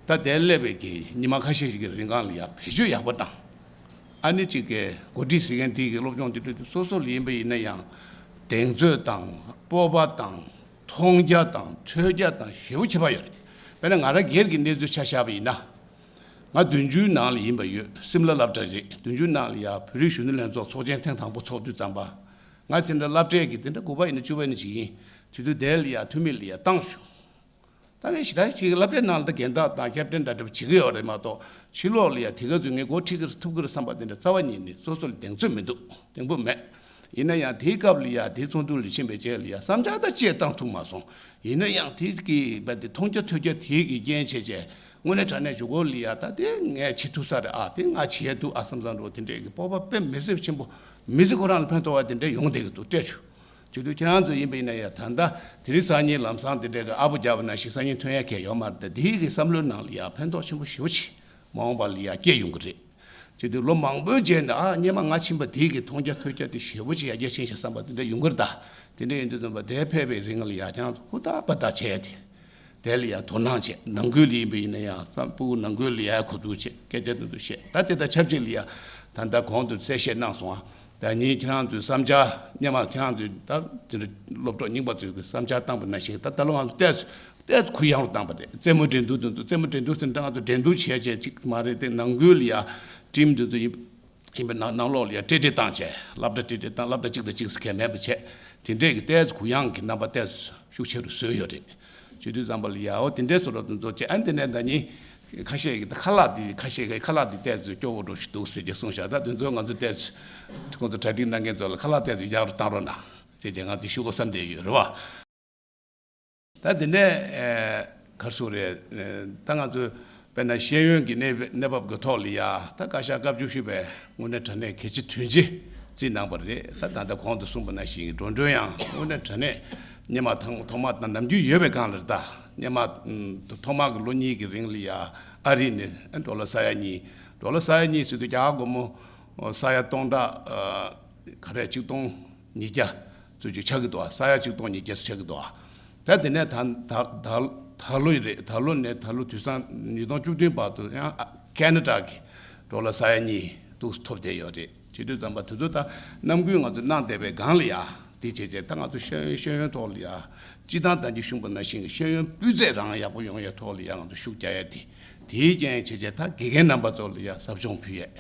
ད་དེར་སླེབས་པའི་གི་ཉི་མ་ཁ་ཤས་ཤིག་གི་རིང་གང་ལ་ཡ་བེད་སྤྱོད་ཡག་པོ་དང་། ཨ་ནི་གཅིག་གི་འགོ་ཁྲིད་ཟེར་མཁན་དེ་གི་སློབ་སྦྱོང་དེ་འགྲོ་དུས་སོ་སོ་ལ་ཡིན་པ་ཡིན་ན་ཡང་གདེང་ཚོད་དང་སྤོབས་པ་དང་མཐོང་རྒྱ་དང་ཐོས་རྒྱ་དང་ཞེ་པོ་ཁྱད་པར་ཡོད་རེད། དཔེར་ན་ང་རང་སྒེར་གྱི་གནས་ཚུལ་ཆ་བཞག་པ་ཡིན་ན། ང་བདུན་ཅུའི་ནང་ལ་ཡིན་པ་ཡོད། སིམ་ལ་སློབ་གྲྭ་རེད། བདུན་ཅུའི་ནང་ལ་ཡ་བོད་རིགས་གཞོན་ནུ་ལྷན་ཚོགས་ཚོགས་ཆེན་ཐེངས་དང་པོ་ཚོགས་དུས་ཙམ་པ། ང་དེ་འདྲ་སློབ་གྲྭའི་གི་དེ་འདྲ་དགུ་པ་ཡིན་ན་བཅུ་པ་ཡིན་ན་ཅིག་ཡིན། དེ་དུས་དེ་ལ་ཡ་འཐུས་མི་ལ་ཡ་བཏང་བྱུང་། ད་ངས་ཞེ་དྲག་ཅིག་སློབ་གྲྭའི་ནང་ལ་ད་རྒན་བདག་དང་ཁེབ་ཊན་དང་འདྲ་པོ་བྱེད་ཀྱི་ཡོད་རེད་མ་གཏོགས་ཕྱི་ལོགས་ལ་ཡ་དེ་ག་ཚོད་ངས་འགོ་ཁྲིད་ཀྱི་རེད་ཐུབ་ཀྱི་རེད་བསམ་པ་དེ་འདྲ་རྩ་བ་ཉིད་ནས་སོ་སོ་ལ་གདེང་ཚོད་མི་འདུག་གདེང་སྤོབས་མེད། ཡིན་ན་ཡང་དེའི་སྐབས་ལ་ཡ་དེའི་ཚོགས་འདུ་ལ་ཕྱིན་པའི་རྗེས་ལ་ཡ་བསམ་འཆར་ད་ཅིག་བཏང་ཐུབ་མ་སོང་། ཡིན་ན་ཡང་དེ་གི་བ་དེ་མཐོང་རྒྱ་ཐོས་རྒྱ་དེ་གི་རྐྱེན་བྱས་བྱས་དངོས་གནས་དྲང་གནས་འཇུག་སྒོ་ལ་ཡ་ད་དེ་ངས་བྱེད་ཐུབ་ས་རེད་ཨ་དེ་ང་བྱེད་ཡ་འདུག་ཨ་བསམ་བསམ་འགྲོ་དེ་འདྲས་གི་སྤོབས་པ་དཔེ་མི་སྲིད་ཆེན་པོ་མི་ཚེ་ཁོ་རང་ལ་ཕན་ཐོགས་པ་དེ་འདྲས་ཡོང་བསྡད་གི་འདུག་སྤྲད་བྱུང་། བྱེད་དུས་ཁྱེད་རང་ཚོ་ཡིན་པ་ཡིན་ན་ཡ་ད་ལྟ་དེ་རིང་སང་ཉིན་ལམ་སང་དེ་འདྲས་གི་ཨ་པོ་རྒྱབ་པ་ནང་བཞིན་སང་ཉིན་ཐོན་ཡ་གལ་ཡོད་མ་རེད་དེ་དེའི་གི་བསམ་བློའི་ནང་ལ་ཡ་ཕན་ཐོགས་ཆེན་པོ་ཞེ་པོ་ཆེ། མ་འོངས་པ་ལ་ཡ་སྐྱེ་ཡོང་གི་རེད། བྱེད་དུས་ལོ་མང་པོའི་རྗེས་ནས་ཨ་སྔོན་མ་ང་ཕྱིན་པ་དེའི་གི་མཐོང་རྒྱ་ཐོས་རྒྱ་དེ་ཞེ་པོ་ཅིག་ཡར་རྒྱས་ཕྱིན་ཤག་བསམ་པ་དེ་འདྲ་ཡོང་གི་རེད་ད། དེ་འདྲ་ཡིན་དུས་ཙམ་པ་དེ་ཕེབས་པའི་རིང་ལ་ཡ་ཀྱང་ཧུར་ཐག་པ་ཐག་བྱས་ཏེ། དེ་ལ་ཡ་དོ་སྣང་བྱས་ནང་ཁུལ་ལ་ཡིན་པ་ཡིན་ན་ཡང་བསམ་སྤུ་གུ་ནང་ཁུལ་ལ་ཡ་གོ་བསྡུར་བྱས་སྐད་ཆ་དེ་ཚོ་བཤད་ད་དེ་དང་ཆབས་ཅིག་ལ་ཡ་ད་ལྟ་གོང་དུ་གསལ་བཤད་གནང་སོང་ཨ། ད་ཉིན་ཁྱེད་རང་ཚོའི་བསམ་འཆར་སྔོན་མ་ཁྱེད་རང་ཚོའི་ད་དེ་འདྲ་སློབ་གྲོགས་རྙིང་པ་ཚོའི་གི་བསམ་འཆར་བཏང་པ་ནང་བཞིན་ད་ད་ལོ་ང་ཚོ་ཏོག་ཙམ་ཏོག་ཙམ་གུ་ཡངས་རུ་བཏང་པ་རེད། རྩེད་མོ་འགྲན་བསྡུར་དེ་ཚོ་རྩེད་མོ་འགྲན་བསྡུར་ཟེར་ན་ད་ང་ཚོ་འགྲན་བསྡུར་བྱས་བྱས་ཅིག་མ་རེད་དེ་ནང་ཁུལ་ལ་ཡ་ཊིམ་དེ་ཚོ་ཡིན་ཡིན་པའི་ནང་ནང་ལོགས་ལ་ཡ་ཏྲེ་ཏྲེ་བཏང་བྱས་སློབ་གྲྭ་ཏྲེ་ཏྲེ་བཏང་སློབ་གྲྭ་གཅིག་དང་གཅིག་ཟེར་མཁན་མེད་པ་བྱས་དེ་འདྲས་ཀྱི་ཏོག་ཙམ་གུ་ཡངས་ཀྱི་རྣམ་པ་ཏོག་ཙམ་ཤུགས་ཆེ་རུ་བཟོས་ཡོད་རེད། བྱེད་དུས་ཙམ་པ་ལ་ཡ་འོ་དེ་འདྲས་བཟོ་འདྲ་དེ་ཚོ་བྱས་ཨ་ནི་དེ་ནས་ད་ནི་ཁ་ཤས་ཀྱིས་ད་ཁ་ལག་དེ་ཁ་ཤས་ཀྱིས་ཁ་ལག་དེ་ཏོག་ཙམ་སྐྱོ་བོ་འདྲ་ཞིག་འདུག་ཟེར་གྱི་གསུངས་བཞག་ད་དེ་ཚོ་ང་ཚོ་ཏོག་ཙམ་ཁོང་ཚོ་གྲ་སྒྲིག་གནང་མཁན་ཚོ་ལ་ཁ་ལག་ཏོག་ཙམ་ཡག་རུ་བཏང་རོགས་གནང་ཟེར་གྱི་ང་དེ་ཞུ་དགོས་བསམ་བསྡད་ཡོད་རེད་བ། ད་དེ་ནས་ཨེ་ག་རེ་ཟེར་དགོས་རེད། ཨེ་ད་ང་ཚོས་དཔེར་ན་ཤེས་ཡོན་གྱི་གནས་གནས་བབ་ཀྱི་ཐོག་ལ་ཡ་ད་བཀའ་ཤག་སྐབས་བཅུ་བཞི་པས་དངོས་གནས་དྲང་གནས་གལ་ཆེ་དོན་ཆེ་བརྩིས་གནང་བ་རེད། ད་ད་ལྟ་གོང་དུ་གསུངས་པ་ནང་བཞིན་འགྲོ་གྲོན་ཡང་དངོས་གནས་དྲང་གནས་སྔོན་མ་ཐོག་ཐོག་མ་དང་ནམ་རྒྱུན་ཡོད་པའི་སྒང་ལ་རེད། ད་སྔོན་མ་ཐོག་མ་གི་ལོ་གཉིས་ཀྱི་རིང་ལ་ཡ་ཨ་རི་ནས་ཌོ་ལར་ས་ཡ་གཉིས་ཌོ་ལར་ས་ཡ་གཉིས་ཟེར་དུས་རྒྱ་གར་སྒོར་མོ་ས་ཡ་སྟོང་ཕྲག་ག་རེ་ཆིག་སྟོང་ཉིས་བརྒྱ་ཚོད་ཅིག་ཆགས་ཀྱི་འདུག་ས་ཡ་ཆིག་སྟོང་ཉིས་བརྒྱ་ཚོད་ཆགས་ཀྱི་འདུག་ད་དེ་ནས་ད་ད་ད་ད་ལོ་ཡི་རེད། ད་ལོ་ནས་ད་ལོ་དུས་སང་ཉིས་སྟོང་བཅུ་བདུན་བར་དུ་ཡང་ཁེ་ན་ཌ་གི་ཌོ་ལར་ས་ཡ་གཉིས་འདུག་ཐོབ་བསྡད་ཡོད་རེད། བྱེད་དུས་ཙམ་པ་དེ་ཚོ་ད་རྣམ་ཀུན་ང་ཚོ་གནང་བསྡད་པའི་སྒང་ལ་ཡ་དེ་བྱས་བྱས་ད་ང་ཚོ་ཤེས་ཡོན་ཤེས་ཡོན་ཐོག་ལ་ཡ་སྤྱི་བཏང་ད་གིན་གསུངས་པ་ནང་བཞིན་གྱི་ཤེས་ཡོན་སྤུས་ཚད་རང་ཡག་པོ་ཡོང་ཡའི་ཐོག་ལ་ཡ་ང་ཚོ་ཤུགས་རྒྱག་ཡ་དེ་དེའི་རྐྱེན་བྱས་བྱས་ད་དགེ་རྒན་རྣམ་པ་ཚོ་ལ་ཡ་ཟབ་སྦྱོང་ཕུལ་ཡས།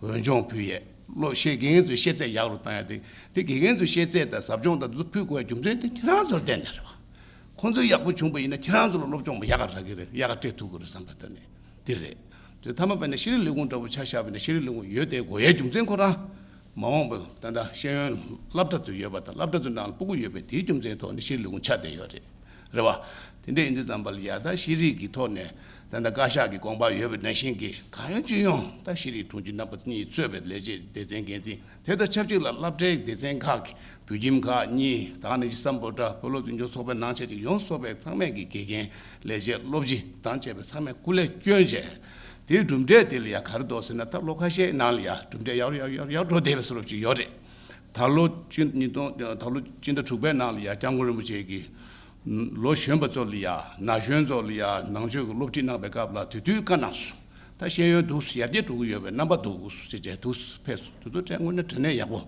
འོས་སྦྱོང་ཕུལ་ཡས། སློབ་ཤེས་མཁན་ཚོའི་ཤེས་ཚད་ཡག་རུ་བཏང་ཡ་དེ་དེ་དགེ་རྒན་ཚོའི་ཤེས་ཚད་དང་ཟབ་སྦྱོང་དང་དེ་ཚོ་ཕུལ་དགོས་ཡ་རྒྱུ་མཚན་དེ་ཁྱེད་རང་ཚོར་བརྟེན་ནས་རེད་བ། ཁོང་ཚོ་ཡག་པོ་བྱུང་པ་ཡིན་ན་ཁྱེད་རང་ཚོ་ལ་སློབ་སྦྱོང་མ་ཡག་ག་རག་གི་རེད། ཡག་ག་སྤྲད་ཐུབ་ཀྱི་རེད་བསམ་པ་དེ་ནས་དེ་རེད། དེ་མཐའ་མ་དཔེར་ན་ཤེས་རིག་ལས་ཁུངས་འདྲ་པོ་ཆ་བཞག་པ་ཡིན་ན་ཤེས་རིག་ལས་ཁུངས་ཡོད་དེ་དགོས་ཡའི་རྒྱུ་མཚན་ཁོ་རང་མ་འོངས་པའི་ད་ལྟ་ཤེས་ཡོན་སློབ་གྲྭ་ཚོ་ཡོད་པ་དང་སློབ་གྲྭ་ཚོའི་ནང་ལ་ཕྲུ་གུ་ཡོད་པའི་དེའི་རྒྱུ་མཚན་ཐོག་ནས་ཤེས་རིག་ལས་ཁུངས་ཆགས་བསྡད་ཡོད་རེད། རེད་བ། དེ་འདྲ་ཡིན་དུས་ཙམ་པ་ལ་ཡ་ད་ཤེས་རིག་གི་ཐོག་ནས་ད་ལྟ་བཀའ་ཤག་གི་དགོངས་པ་ཡོད་པ་ནང་བཞིན་གྱི་གང་ཡོང་ཅི་ཡོང་ད་ཤེས་རིག་དྲུང་ཆེ་རྣམ་པ་གཉིས་གཙོས་པའི་ལས་བྱེད་སྡེ་ཚན་འགན་འཛིན་དེ་དང་ཆབས་ཅིག་ལ་སློབ་གྲྭའི་སྡེ་ཚན་ཁག་གི་བོད་ཁྱིམ་ཁག་གཉིས་ད་ནི་ཅི་སམ་བྷོ་ཊ་བོད་སློབ་འཛིན་སྐྱོང་ཚོགས་པའི་ནང་ཆེད་ཅིག་ཡོངས་སུ་རྫོགས་པའི་ཚང་མས་ཀྱི་དགེ་རྒན་ལས་བྱེད་སློབ་སྤྱི་དང་བཅས་པའི་ཚང་མས་སྐུ་ལས་བསྐྱོན་བྱས་དེའི་གྲུབ་འབྲས་དེ་ལ་ཡ་ག་རེ་འདུག་ཟེར་ན་ད་ལོ་ཁ་ཤས་ནང་ལ་ཡ་གྲུབ་འབྲས་ཡག་ཡག་ཡག་ཡག་འགྲོ་བསྡད་པའི་བཟོ་འདྲ་ཅིག་ཡོད་རེད། ད་ལོ་སྤྱི་ཉིས་སྟོང་ད་ལོ་སྤྱི་ཟླ་དྲུག་པའི་ནང་ལ་ཡ་སྐྱབས་མགོན་རིན་པོ་ཆེ་གིས་ལོ་གཞོན་པ་ཚོ་ལ་ཡ་ན་གཞོན་ཚོ་ལ་ཡ་ནང་ཆོས་ཀྱི་སློབ་ཁྲིད་གནང་པའི་སྐབས་ལ་དེ་དུས་བཀའ་གནང་སོང་། ད་ཤེས་ཡོན་འདུག་ཡར་རྒྱས་འགྲོ་གི་ཡོད་པའི་རྣམ་པ་འདུག་ཟེར་བྱས་འདུག་ཕེབས་སོང་། དེ་ཚོ་དྲན་དངོས་གནས་དྲན་གནས་ཡག་པོ།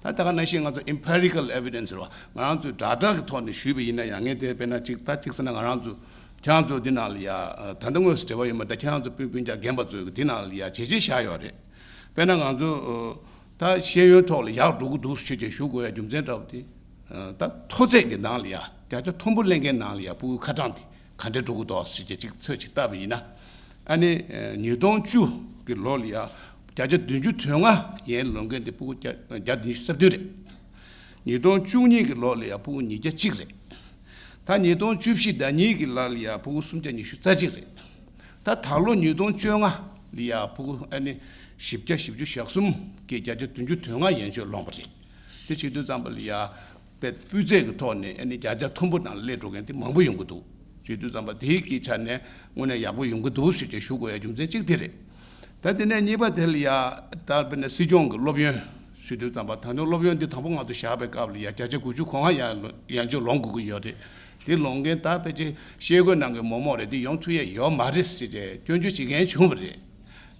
ད་ད་ག་ནང་བཞིན་ང་ཚོ་empirical evidence་རེད་བ། ང་རང་ཚོའི་སྒྲ་གྲགས་ཀྱི་ཐོག་ནས་ཞུས་པ་ཡིན་ན་ཡང་ངས་དེ་དཔེར་ན་ཅིག་ད་ཅིག་ཟེར་ན་ང་རང་ཚོ་ཁྱེད་རང་ཚོ་འདི་ནང་ལ་ཡ་ད་ལྟ་དངོས་སུ་འབྲེལ་བ་ཡོད་མ་རེད། ད་ཁྱེད་རང་ཚོ་སྤུན་སྤུན་ཀྱག་རྒན་པ་ཚོས་འདི་ནང་ལ་ཡ་བྱས་རྗེས་བཞག་ཡོད་རེད། དཔེར་ན་ང་ཚོ་ད་ཤེས་ཡོན་ཐོག་ལ་ཡག་འགྲོ་གི་འདུག་ཞེས་བྱས་ཞུ་དགོས་ཡ་རྒྱུ་མཚན་འདྲ་བོ་དེ་ད་མཐོ་ཚད་ཀྱི་ནང་ལ་ཡ་བརྒྱ་ཆ་མཐོན་པོ་ལེན་མཁན་ནང་ལ་ཡ་ཕྲུ་གུའི་ཁ་གྲངས་དེ་ག་འདྲ་འགྲོ་གི་འདུག་ཟེར་གྱི་ཅིག་ཚོད་ཅིག་བལྟས་པ་ཡིན་ན། ཨ་ནི་ཉིས་སྟོང་བཅུ་གི་ལོ་ལ་ཡ་བརྒྱ་ཆ་བདུན་ཅུ་དོན་ལྔ་ཡན་ལོན་མཁན་དེ་ཕྲུ་གུ་བརྒྱ་བརྒྱ་བདུན་ཅུ་རྩ་བདུན་རེད། ཉིས་སྟོང་བཅུ་གཉིས་ཀྱི་ལོ་ལ་ཡ་ཕྲུ་གུ་ཉིས་བརྒྱ་གཅིག་རེད། ད་ཉིས་སྟོང་བཅུ་བཞི་ཟླ་གཉིས་ཀྱི་ལོ་ལ་ཡ་ཕྲུ་གུ་སུམ་བརྒྱ་ཉི་ཤུ་རྩ་གཅིག་རེད། ད་ད་ལོ་ཉིས་སྟོང་བཅོ་ལྔ་ལ་ཡ་ཕྲུ་གུ་ཨ་ནི་བཞི་བརྒྱ་བཞི་བཅུ་ཞེ་གསུམ་གྱིས་བརྒྱ་ཆ་བདུན་ཅུ་དོན་ལྔ་ཡན་ཆོད་ལོན་པ་རེད། དེ་བྱེད་དུས་ཙམ་པ་ལ་ཡ་དཔེ་སྤུས་ཚད་ཀྱི་ཐོག་ནས་ཨ་ནི་བརྒྱ་ཆ་མཐོན་པོ་ནང་སླེབས་འགྲོ་མཁན་དེ་མང་པོ་ཡོང་གི་འདུག་བྱེད་དུས་ཙམ་པ་དེའི་གི་ཆ་ནས་དངོས་གནས་ཡག་པོ་ཡོང་གི་འདུག་ཞེས་བྱས་ཞུ་དགོས་ཡ་རྒྱུ་མཚན་གཅིག་དེ་རེད། ད་དེ་ནས་གཉིས་པ་དེ་ལ་ཡ་ད་དཔེར་ན་སྲིད་སྐྱོང་གི་སློབ་ཡོན་ཞུ་དུས་ཙམ་པ་ད་དུང་སློབ་ཡོན་འདི་དང་པོ་ང་ཚོ་བཞག་པའི་སྐབས་ལ་ཡ་བརྒྱ་ཆ་དགུ་བཅུ་གོ་ལྔ་ཡ་ཡན་ཆོད་ལོན་དགོས་ཀྱི་ཡོད་རེད། དེ་ལོན་མཁན་ད་ཕལ་ཆེར་ཤེལ་སྒོའི་ནང་གི་མོག་མོག་རེད། དེ་ཡོང་ཐུབ་ཡ་ཡོད་མ་རེད་ཟེར་བྱས་སྐྱོན་བརྗོད་བྱེད་མཁན་བྱུང་བ་རེད།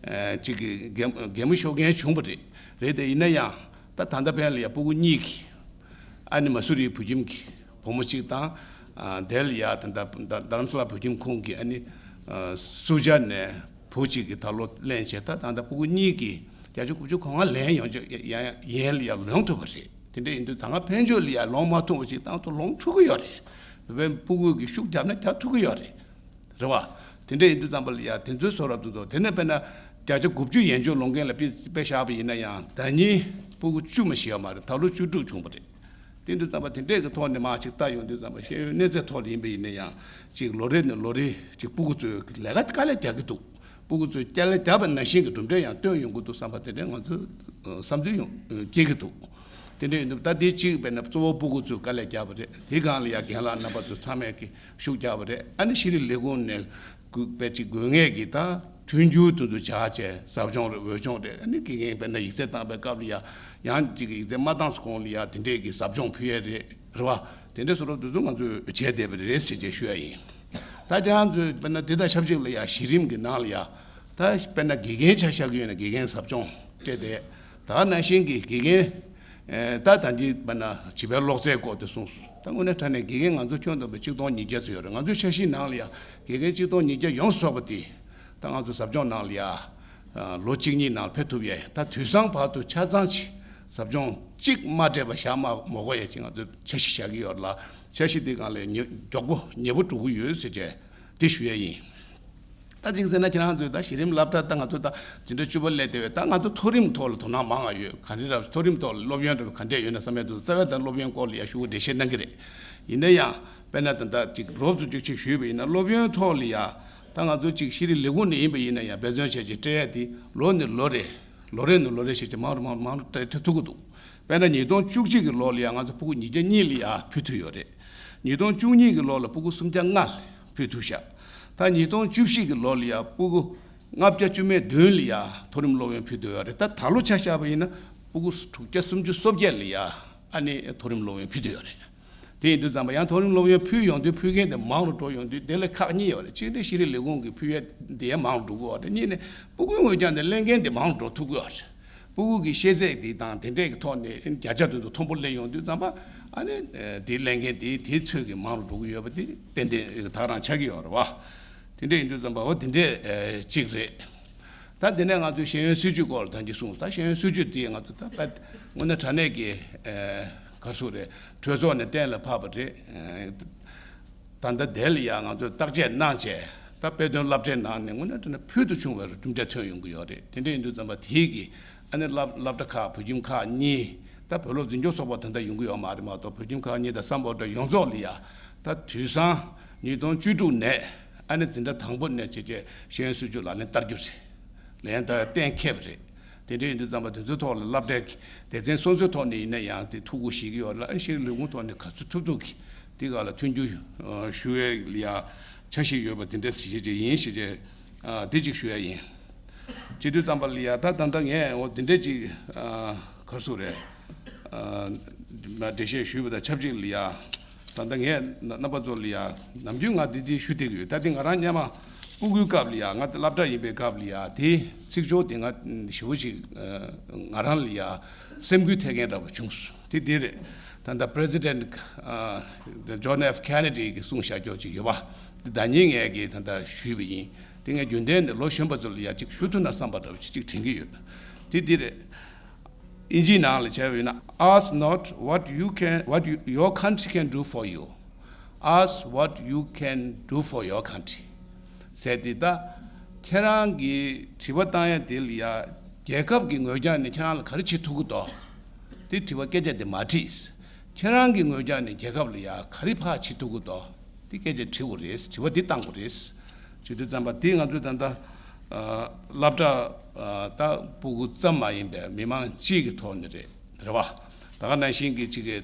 ཨ་གཅིག་གི་གད་གད་མོ་ཤོར་མཁན་བྱུང་བ་རེད། རེད་དེ་ཡིན་ན་ཡང་ད་ད་ལྟ་ཕན་ལ་ཡ་ཕྲུ་གུ་གཉིས་ཀྱི་ཨ་ནི་མ་སུ་རིའི་བུ་ཁྱིམ་གྱི་བུ་མོ་གཅིག་དང་། ཨ་དེ་ལ་ཡ་ད་ལྟ་རྡ་རམ་ས་ལ་བུ་ཁྱིམ་ཁོངས་ཀྱི་ཨ་ནི་ཨ་སུ་ཇཱ་ནས་བུ་གཅིག་གིས་ད་ལོ་ལེན་བྱས་ད་ད་ལྟ་ཕྲུ་གུ་གཉིས་ཀྱིས་བརྒྱ་ཆ་དགུ་བཅུ་གོ་ལྔ་ལེན་ཡོང་ཡ་ཡ་ཡན་ལ་ཡ་ལོན་ཐུབ་པ་རེད། དེ་འདྲ་ཡིན་དུས་ད་སྔ་ཕན་ཆོད་ལ་ཡ་ལོན་མ་ཐུབ་པ་ཞིག་ཏང་ཐོག་ལོན་ཐུབ་ཀྱི་ཡོད་རེད། བོད་པའི་ཕྲུ་གུ་གིས་ཤུགས་བརྒྱབ་ན་རྒྱག་ཐུབ་ཀྱི་ཡོད་རེད། རེད་བ། དེ་འདྲ་ཡིན་དུས་ཙམ་པ་ལ་ཡ་དེ་ཚོའི་བཟོ་འདྲ་དེ་ཚོ་དེ་ནས་དཔེར་ན་བརྒྱ་ཆ་དགུ་བཅུ་ཡན་ཆོད་ལོན་མཁན་ལ་དཔེ་དཔེ་བཞག་པ་ཡིན་ན་ཡང་ཟླ་ཉིན་ཕྲུ་གུ་བཅུ་མ་ཞིག་ཡོད་མ་རེད། ད་ལོ་བཅུ་དྲུག་བྱུང་བ་རེད། དེ་འདྲ་ཙམ་པ་དེ་འདྲས་ཀྱི་ཐོག་ནས་མར་ཅིག་ལྟ་ཡོང་དུས་ཙམ་པ་ཤེས་ཡོན་གནས་ཚད་ཐོག་ལ་ཡིན་པ་ཡིན་ན་ཡང་ཅིག་ལོ་རེ་ནས་ལོ་རེ་ཅིག་ཕྲུ་གུ་ཚོས་ལས་ཀ་དཀའ་ལས་རྒྱག་གི་འདུག་ཕྲུ་གུ་ཚོས་དཀའ་ལས་རྒྱག་པ་ནང་བཞིན་གྱི་གྲུབ་འབྲས་ཡང་སྟོན་ཡོང་གི་འདུག་བསམ་པ་དེ་འདྲས་ང་ཚོས་བསམ་ཚུལ་ཡོང་སྐྱེ་གི་འདུག་དེ་འདྲ་ཡིན་དུས་ད་དེ་གཅིག་དཔེར་ན་གཙོ་བོ་ཕྲུ་གུ་ཚོས་དཀའ་ལས་བརྒྱབ་པ་རེད། དེ་སྒང་ལ་ཡ་རྒན་ལགས་རྣམ་པ་ཚོ་ཚང་མས་ཀྱི་ཤུགས་རྒྱབ་པ་རེད། ཨ་ནི་ཤེས་རིག་ལས་ཁུངས་ནས་དཔེ་ཅིག་དགོས་ངེས་ཀྱི་ད་མཐུན་འགྱུར་དེ་ཚོ་བྱ་བྱས་ཟབ་སྦྱོང་རེད། འོས་སྦྱོང་རེད། ཨ་ནི་དགེ་རྒན་དཔེར་ན་ཡིག་ཚད་བཏང་པའི་སྐབས་ལ་ཡ་ཡང་ཅིག་གི་ཡིག་ཚད་མ་བཏང་ས་གོང་ལ་ཡ་དེ་འདྲས་ཀྱི་ཟབ་སྦྱོང་ཕུལ་ཡས་རེད། རེད་བ། དེ་འདྲས་བཟོ་འདྲ་དེ་ཚོ་ང་ཚོས་བྱས་བསྡད་པ་རེད་ཟེར་བྱས་ཞུ་ཡ་ཡིན། ད་ཁྱེད་རང་ཚོས་དཔེར་ན་དེ་དང་ཆབས་ཅིག་ལ་ཡ་གཞི་རིམ་གྱི་ནང་ལ་ཡ་ད་དཔེར་ན་དགེ་རྒན་ཆ་བཞག་གི་ཡོད་ན་དགེ་རྒན་ཟབ་སྦྱོང་སྤྲད་དེ་ད་ནང་བཞིན་གྱི་དགེ་རྒན་ད་ད་འདི་དཔེར་ན་བྱིས་པའི་ཀློག་རྩལ་སྐོར་དེ་གསུངས་སོང་། ད་དངོས་གནས་དྲང་གནས་དགེ་རྒན་ང་ཚོ་ཁྱོན་བསྡོམས་པའི་གཅིག་སྟོང་ཉིས་བརྒྱ་ཙམ་ཡོད་རེད། ང་ཚོའི་འཆར་གཞིའི་ནང་ལ་ཡ་དགེ་རྒན་གཅིག་སྟོང་ཉིས་བརྒྱ་ཡོངས་སུ་རྫོགས་པ་དེ་ད་ང་ཚོ་ཟབ་སྦྱོང་ནང་ལ་ཡ་ལོ་གཅིག་གཉིས་ནང་ཕེབས་ཐུབ་ཡས། ད་དུས་སང་བར་དུ་ཆ་ཚང་ཅིག་ཟབ་སྦྱོང་གཅིག་མ་སྤྲད་པ་བཞག་མ་མ་དགོས་ཡས་ཅིག་ང་ཚོས་འཆར་གཞི་བཞག་གི་ཡོད་ལ། འཆར་གཞི་དེ་སྒང་ལ་མགྱོགས་པོ་མཉེས་པོ་འགྲོ་གི་ཡོད་ཟེར་བྱས་དེ་ཞུ་ཡས་ཡིན། ད་ཅིག་ཟེར་ན་ཁྱེད་རང་ཚོས་ད་གཞི་རིམ་སློབ་གྲྭ་ད་ང་ཚོ་ད་འཛིན་གྲྭ་བཅུ་པ་སླེབས་བསྡད་པས་ད་ང་ཚོ་མཐོ་རིམ་ཐོག་ལ་དོ་སྣང་མང་བ་ཡོད། ག་རེ་རེད། མཐོ་རིམ་ཐོག་ལ་སློབ་ཡོན་འདྲ་བོ་ག་འདྲས་ཡོད་ན་བསམ་ཡས་འདུག་རྩ་བའི་ད་སློབ་ཡོན་སྐོར་ལ་ཡ་ཞུ་བ་འགྲེལ་བཤད་གནང་གི་རེད། ཡིན་ན་ཡང་དཔེར་ན་ད་ལྟ་ཅིག་རོབ་ཙམ་ཅིག་ཅིག་ཞུས་པ་ཡིན་ན་སློབ་ཡོན་ཐོག་ལ་ཡ་ད་ང་ཚོ་ཅིག་ཤེས་རིག་ལས་ཁུངས་ནས་ཡིན་པ་ཡིན་ན་ཡང་འབད་བརྩོན་བྱས་ཅིག་སྤྲད་ཡ་དེ་ལོ་ནས་ལོ་རེ་ལོ་རེ་ནས་ལོ་རེ་བྱས་ཅིག་མང་རུ་མང་རུ་མང་རུ་སྤྲད་ཐུབ་ཀྱི་འདུག་དཔེར་ན་ཉིས་སྟོང་བཅུ་གཅིག་གི་ལོ་ལ་ཡང་ང་ཚོ་ཕྲུ་གུ་ཉིས་བརྒྱ་གཉིས་ལ་ཡང་ཕུལ་ཐུབ་ཡོད་རེད། ཉིས་སྟོང་བཅུ་གཉིས་ཀྱི་ལོ་ལ་ཕྲུ་གུ་སུམ་བརྒྱ་ལྔ་ལ་ཕུལ་ཐུབ་ཤག་ད་ཉིས་སྟོང་བཅུ་བཞི་གི་ལོ་ལ་ཡང་ཕྲུ་གུ་ལྔ་བརྒྱ་བཅུ་མེད་བདུན་ལ་ཡང་མཐོ་རིམ་སློབ་ཡོན་ཕུལ་ཐུབ་ཡོད་རེད། ད་ད་ལོ་ཆ་བཞག་པ་ཡིན་ན་ཕྲུ་གུ་དྲུག་བརྒྱ་སུམ་ཅུ་སོ་བརྒྱད་ལ་ཡང་ཨ་ནི་མཐོ་རིམ་སློབ་ཡོན་ཕུལ་ཐུབ་ཡོད་རེད། དེ་ཡིན་དུས་ཙམ་པ་ཡང་མཐོ་རིམ་སློབ་ཡོན་ཕུལ་ཡོང་དུས་ཕུལ་མཁན་དེ་མང་རུ་འགྲོ་ཡོང་དུས་དེ་ལ་ཁག་གཉིས་ཡོད་རེད། གཅིག་ནི་ཤེས་རིག་ལས་ཁུངས་ཀྱི་ཕུལ་ཡས་དེ་ཡང་མང་རུ་འགྲོ་གི་ཡོད་རེད། གཉིས་ནི་ཕྲུ་གུའི་ངོས་ཀྱང་དེ་ལེན་མཁན་དེ་མང་རུ་འགྲོ་ཐུབ་ཀྱི་ཡོད་རེད། ཕྲུ་གུ་གི་ཤེས་ཚད་དེ་དང་དེ་འདྲས་ཀྱི་ཐོག་ནས་བརྒྱ་ཆ་དེ་ཚོ་མཐོན་པོ་སླེབས་ཡོང་དུས་ཙམ་པ་ཨ་ནི་དེ་ལེན་མཁན་དེ་དེའི་ཚོད་ཀྱིས་མང་རུ་འགྲོ་གི་ཡོད་པ་དེ་ཏན་ཏན་ད་ག་རང་ཆགས་ཀྱི་ཡོད་རེད་བ། དེ་འདྲས་ཡིན་དུས་ཙམ་པ་འོ་དེ་འདྲས་གཅིག་རེད། ད་དེ་ནས་ང་ཚོས་ཤེས་ཡོན་སྲིད་བྱུས་སྐོར་ལ་ད་ཅི་གསུངས། ད་ཤེས་ཡོན་སྲིད་བྱུས་དེ་ང་ཚོ་ད་དཔེ་དངོས་གནས་དྲང་གནས་ཀྱི་ག་རེ་ཟེར་དགོས་རེད། གྲོས་ཚོགས་ནས་གཏན་ལ་ཕབ་པ་རེད། ད་ལྟ་དེ་ལ་ཡང་ང་ཚོས་བརྟག་དཔྱད་གནང་བྱས་ ད་དཔེ་སྟོན་སློབ་གྲྭའི་ནང་ནས་དངོས་གནས་དྲང་གནས་ཕུལ་དུ་བྱུང་བའི་གྲུབ་འབྲས་ཐོན་ཡོང་གི་ཡོད་རེད། དེ་འདྲ་ཡིན་དུས་ཙམ་པ་དེའི་གི་ཨ་ནི་སློབ་སློབ་གྲྭ་ཁག་བོད་ཁྱིམ་ཁག་གཉིས། ད་བོད་སློབ་འཛིན་སྐྱོང་ཚོགས་པ་དེ་འདྲ་ཡོང་གི་ཡོད་མ་རེད་མ་གཏོགས། བོད་ཁྱིམ་ཁག་གཉིས་དང་སམ་བྷོ་ཊ་ཡོངས་རྫོགས་ལ་ཡ། ད་དུས་སང་ཉིས་སྟོང་བཅུ་དྲུག་ནས་ཨ་ནི་འཛིན་གྲྭ་དང་པོ་ནས་བྱས་རྗེས་ཤེས་ཡོན་སྲིད་བྱུས་ལག་ལེན་བསྟར་རྒྱུ་རེད། ལན་ད་གཏན་འཁེལ་བ་རེད། དེ་འདྲ་ཡིན་དུས་ཙམ་པ་དེ་ཚོའི་ཐོག་ལ་སློབ་གྲྭའི་སྡེ་ཚན་སོ་སོའི་ཐོག་ནས་ཡིན་ན་ཡང་དེ་ཐུགས་ཁུར་བཞེས་ཀྱི་ཡོད་ལ། ཨ་ཤེས་རིག་ལས་ཁུངས་ཐོག་ནས་ག་ཚོད་ཐུབ་ཐུབ་ཀྱིས་དེ་ག་ལ་མཐུན་འགྱུར་ཞུ་ཡས་ལ་ཡ་འཆར་གཞི་ཡོད་པ་དེ་འདྲ་ཞིག་ཅིག་ཡིན་ཞེས་བྱས་དེ་ཅིག་ཞུ་ཡ་ཡིན། བྱེད་དུས་ཙམ་པ་ལ་ཡ་ད་ད་ལྟ་ངས་འོ་དེ་འདྲ་ཅིག་ག་རེ་ཟེར་དགོས་རེད། འགྲེལ་བཤད་ཞུས་པ་དང་ཆབས་ཅིག་ལ་ཡ། ད་ལྟ་ངས་རྣམ་པ་ཚོ་ལ་ཡ་ནམ་རྒྱུན་ང་འདི་འདི་ཞུ་བསྡད་ཀྱི་ཡོད། ད་འདི་ང་རང་སྔོན་མ་སྤུ་གུའི་སྐབས་ལ་ཡ། ང་སློབ་གྲྭ་ཡིན་པའི་སྐབས་ལ་ཡ་དེ་ཚིག་སྦྱོར་དེ་ང་ཞེ་པོ་ཞིག་ང་རང་ལ་ཡ་སེམས་འགུལ་ཐེབས་མཁན་འདྲ་པོ་བྱུང་སོང་། དེ་འདི་རེད། ད་ལྟ་President John F Kennedy གིས་གསུངས་བཞག་ཀྱོག་ཅིག་ཡོད་པ། འདི་ཟླ་ཉིན་ངས་ཀྱིས་ད་ལྟ་ཞུས་པ་ཡིན། དེ་ངས་རྒྱུན་ལྡན་ནས་ལོ་གཞོན་པ་ཚོ་ལ་ཡ་ཅིག་ཞུ་ཐུབ་ན་བསམ་པ་འདྲ་པོ་ཅིག་དྲན་གྱི་ཡོད། དེ་འདི་རེད། ཨིན་ཇིའི་ནང་ལ་བྱས་པ་ཡིན་ན། Ask not what you can, what you, your country can do for you. Ask what you can do for your country. ཟེར་དེ། ད་ཁྱེད་རང་གིས་དྲི་བ་བཏང་ཡ་དེ་ལ་ཡ་རྒྱལ་ཁབ་ཀྱི་ངོས་རྒྱང་ནས་ཁྱེད་རང་ལ་ག་རེ་བྱེད་ཐུབ་ཀྱི་འདུག་དེ་དྲི་བ་སྐད་ཆ་དེ་མ་དྲིས། ཁྱེད་རང་གི་ངོས་རྒྱང་ནས་རྒྱལ་ཁབ་ལ་ཡ་ག་རེ་ཕར་བྱེད་ཐུབ་ཀྱི་འདུག་དེ་སྐད་ཆ་དྲི་དགོས་རེད། དྲི་བ་འདི་བཏང་དགོས་རེད། བྱེད་དུས་ཙམ་པ་དེ་ང་ཚོས་ད་ལྟ་སློབ་གྲྭ་ད་སྤུ་གུ་ཙམ་མ་ཡིན་པའི་མི་མང་སྤྱི་གི་ཐོག་ནས་རེད། རེད་བ། ད་ག་ནང་བཞིན་གྱི་ཅིག་གི་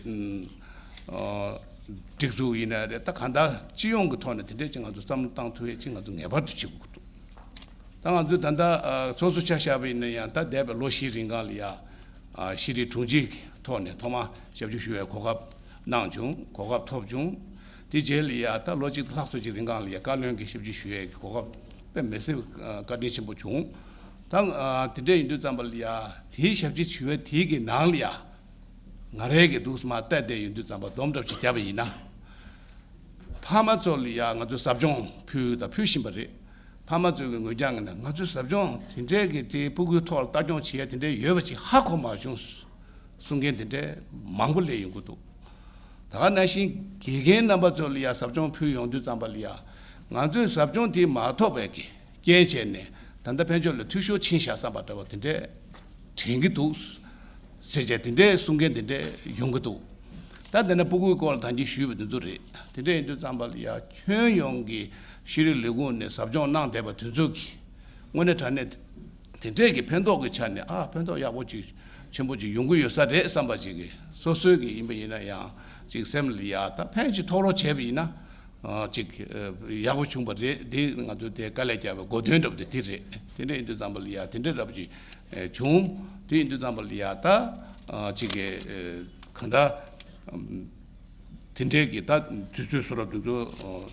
སྒྲིག་འཛུགས་ཡིན་ན་རེད། ད་གང་ལྟར་སྤྱི་ཡོངས་ཀྱི་ཐོག་ནས་དེ་འདྲས་ཅིག་ང་ཚོ་བསམ་བློ་བཏང་ཐུབ་ཡས་ཅིག་ང་ཚོ་ངེས་པར་དུ་བྱེད་དགོས་ཀྱི་འདུག་ད་ང་ཚོས་ད་ལྟ་སོ་སོ་ཆ་བཞག་པ་ཡིན་ན་ཡང་། ད་འདས་པའི་ལོ་བཞིའི་རིང་གང་ལ་ཡ། ཨ། ཤེས་རིག་དྲུང་ཆེ་གི་ཐོག་ནས་ཐོག་མ་ཞབས་ཕྱི་ཞུ་བའི་གོ་སྐབས་གནང་བྱུང་། གོ་སྐབས་ཐོབ་བྱུང་། དེ་རྗེས་ལ་ཡ་ད་ལོ་གཅིག་ལྷག་ཙམ་ཅིག་རིང་གང་ལ་ཡ་བཀའ་བློན་གྱི་ཞབས་ཕྱི་ཞུ་ཡས་ཀྱི་གོ་སྐབས་དཔེ་མི་སྲིད་བཀའ་དྲིན་ཆེན་པོ་བྱུང་། ད་དེ་འདྲ་ཡིན་དུས་ཙམ་པ་ལ་ཡ་དེའི་ཞབས་ཕྱི་ཞུ་བའི་དེའི་གི་ནང་ལ་ཡ། ང་རའི་གི་འདུག་སེ་མར་བལྟས་བསྡད་ཡོང་དུས་ཙམ་པ་སྡོམ་གྲབས་ཅིག་བརྒྱབ་པ་ཡིན་ན། ཕ་མ་ཚོ་ལ་ཡ་ང་ཚོས་ཟབ་སྦྱོང་ཕུལ་དང་ཕུལ་བཞིན་པ་རེད། ཕ་མ་ཚོའི་གི་ངོས་རྒྱང་ནས་ང་ཚོས་ཟབ་སྦྱོང་དེ་འདྲའི་གི་དེ་སྤུ་གུའི་ཐོག་ལ་ལྟ་སྐྱོང་བྱེད་ཡ་དེ་འདྲའི་ཡོད་པ་ཅིག་ཧ་གོ་མ་བྱུང་གསུང་མཁན་དེ་འདྲའི་མང་པོ་སླེབས་ཡོང་གི་འདུག་ད་ག་ནང་བཞིན་དགེ་རྒན་རྣམ་པ་ཚོ་ལ་ཡ་ཟབ་སྦྱོང་ཕུལ་ཡོང་དུས་ཙམ་པ་ལ་ཡ། ང་ཚོས་ཟབ་སྦྱོང་དེ་མ་ཐོབ་པའི་གི་རྐྱེན་བྱས་ནས་ད་ལྟ་ཕན་ཆོད་ལ་འཐུས་ཤོར་ཕྱིན་བཞག་བསམ་པ་འདྲ་བ་དེ་འདྲས་དྲན་གྱི་འདུག་ཟེར་བྱས་དེ་འདྲས་གསུང་མཁན་དེ་འདྲས་ཡོང་གི་འདུག་ད་དེ་ནས་སྤུ་གུའི་སྐོར་ལ་ད་གིན་ཞུས་པ་དེ་ཚོ་རེད། དེ་འདྲས་ཡིན་དུས་ཙམ་པ་ལ་ཡ་ཁྱོན་ཡོངས་ཀྱི་ཤེས་རིག་ལས་ཁུངས་ནས་ཟབ་སྦྱོང་གནང་བསྡད་པ་དེ་ཚོ་གིས་དངོས་གནས་དྲང་གནས་དེ་འདྲས་ཀྱི་ཕན་ཐོགས་ཀྱི་ཆ་ནས། ཨ། ཕན་ཐོགས་ཡག་པོ་ཅིག་ཆེན་པོ་ཅིག་ཡོང་གི་ཡོད་ས་རེད་བསམ་པ་ཅིག་གི་སོ་སོའི་གི་ཡིན་པ་ཡིན་ན་ཡང་ཅིག་སེམས་ལ་ཡ་ད་ཕན་ཅིག་ཐོགས་རོགས་བྱས་པ་ཡིན་ན། ཨ། ཅིག་ཨ། ཡག་པོ་བྱུང་བ་རེད། འདི་ང་ཚོས་དེ་དཀའ་ལས་བརྒྱབ་པའི་གོ་དོན་འདྲ་པོ་དེ་དེ་རེད། དེ་འདྲ་ཡིན་དུས་ཙམ་པ་ལ་ཡ་དེ་འདྲ་འདྲ་པོ་ཅིག་ཨ། བྱུང་། དེ་ཡིན་དུས་ཙམ་པ་ལ་ཡ་ད། ཨ། ཅིག་གི་ཨ། གང་ལྟར་ཨམ། དེ་འདྲའི་གི་ད་དུས་ཚོད་བཟོ་འདྲ་དེ་ཚོ་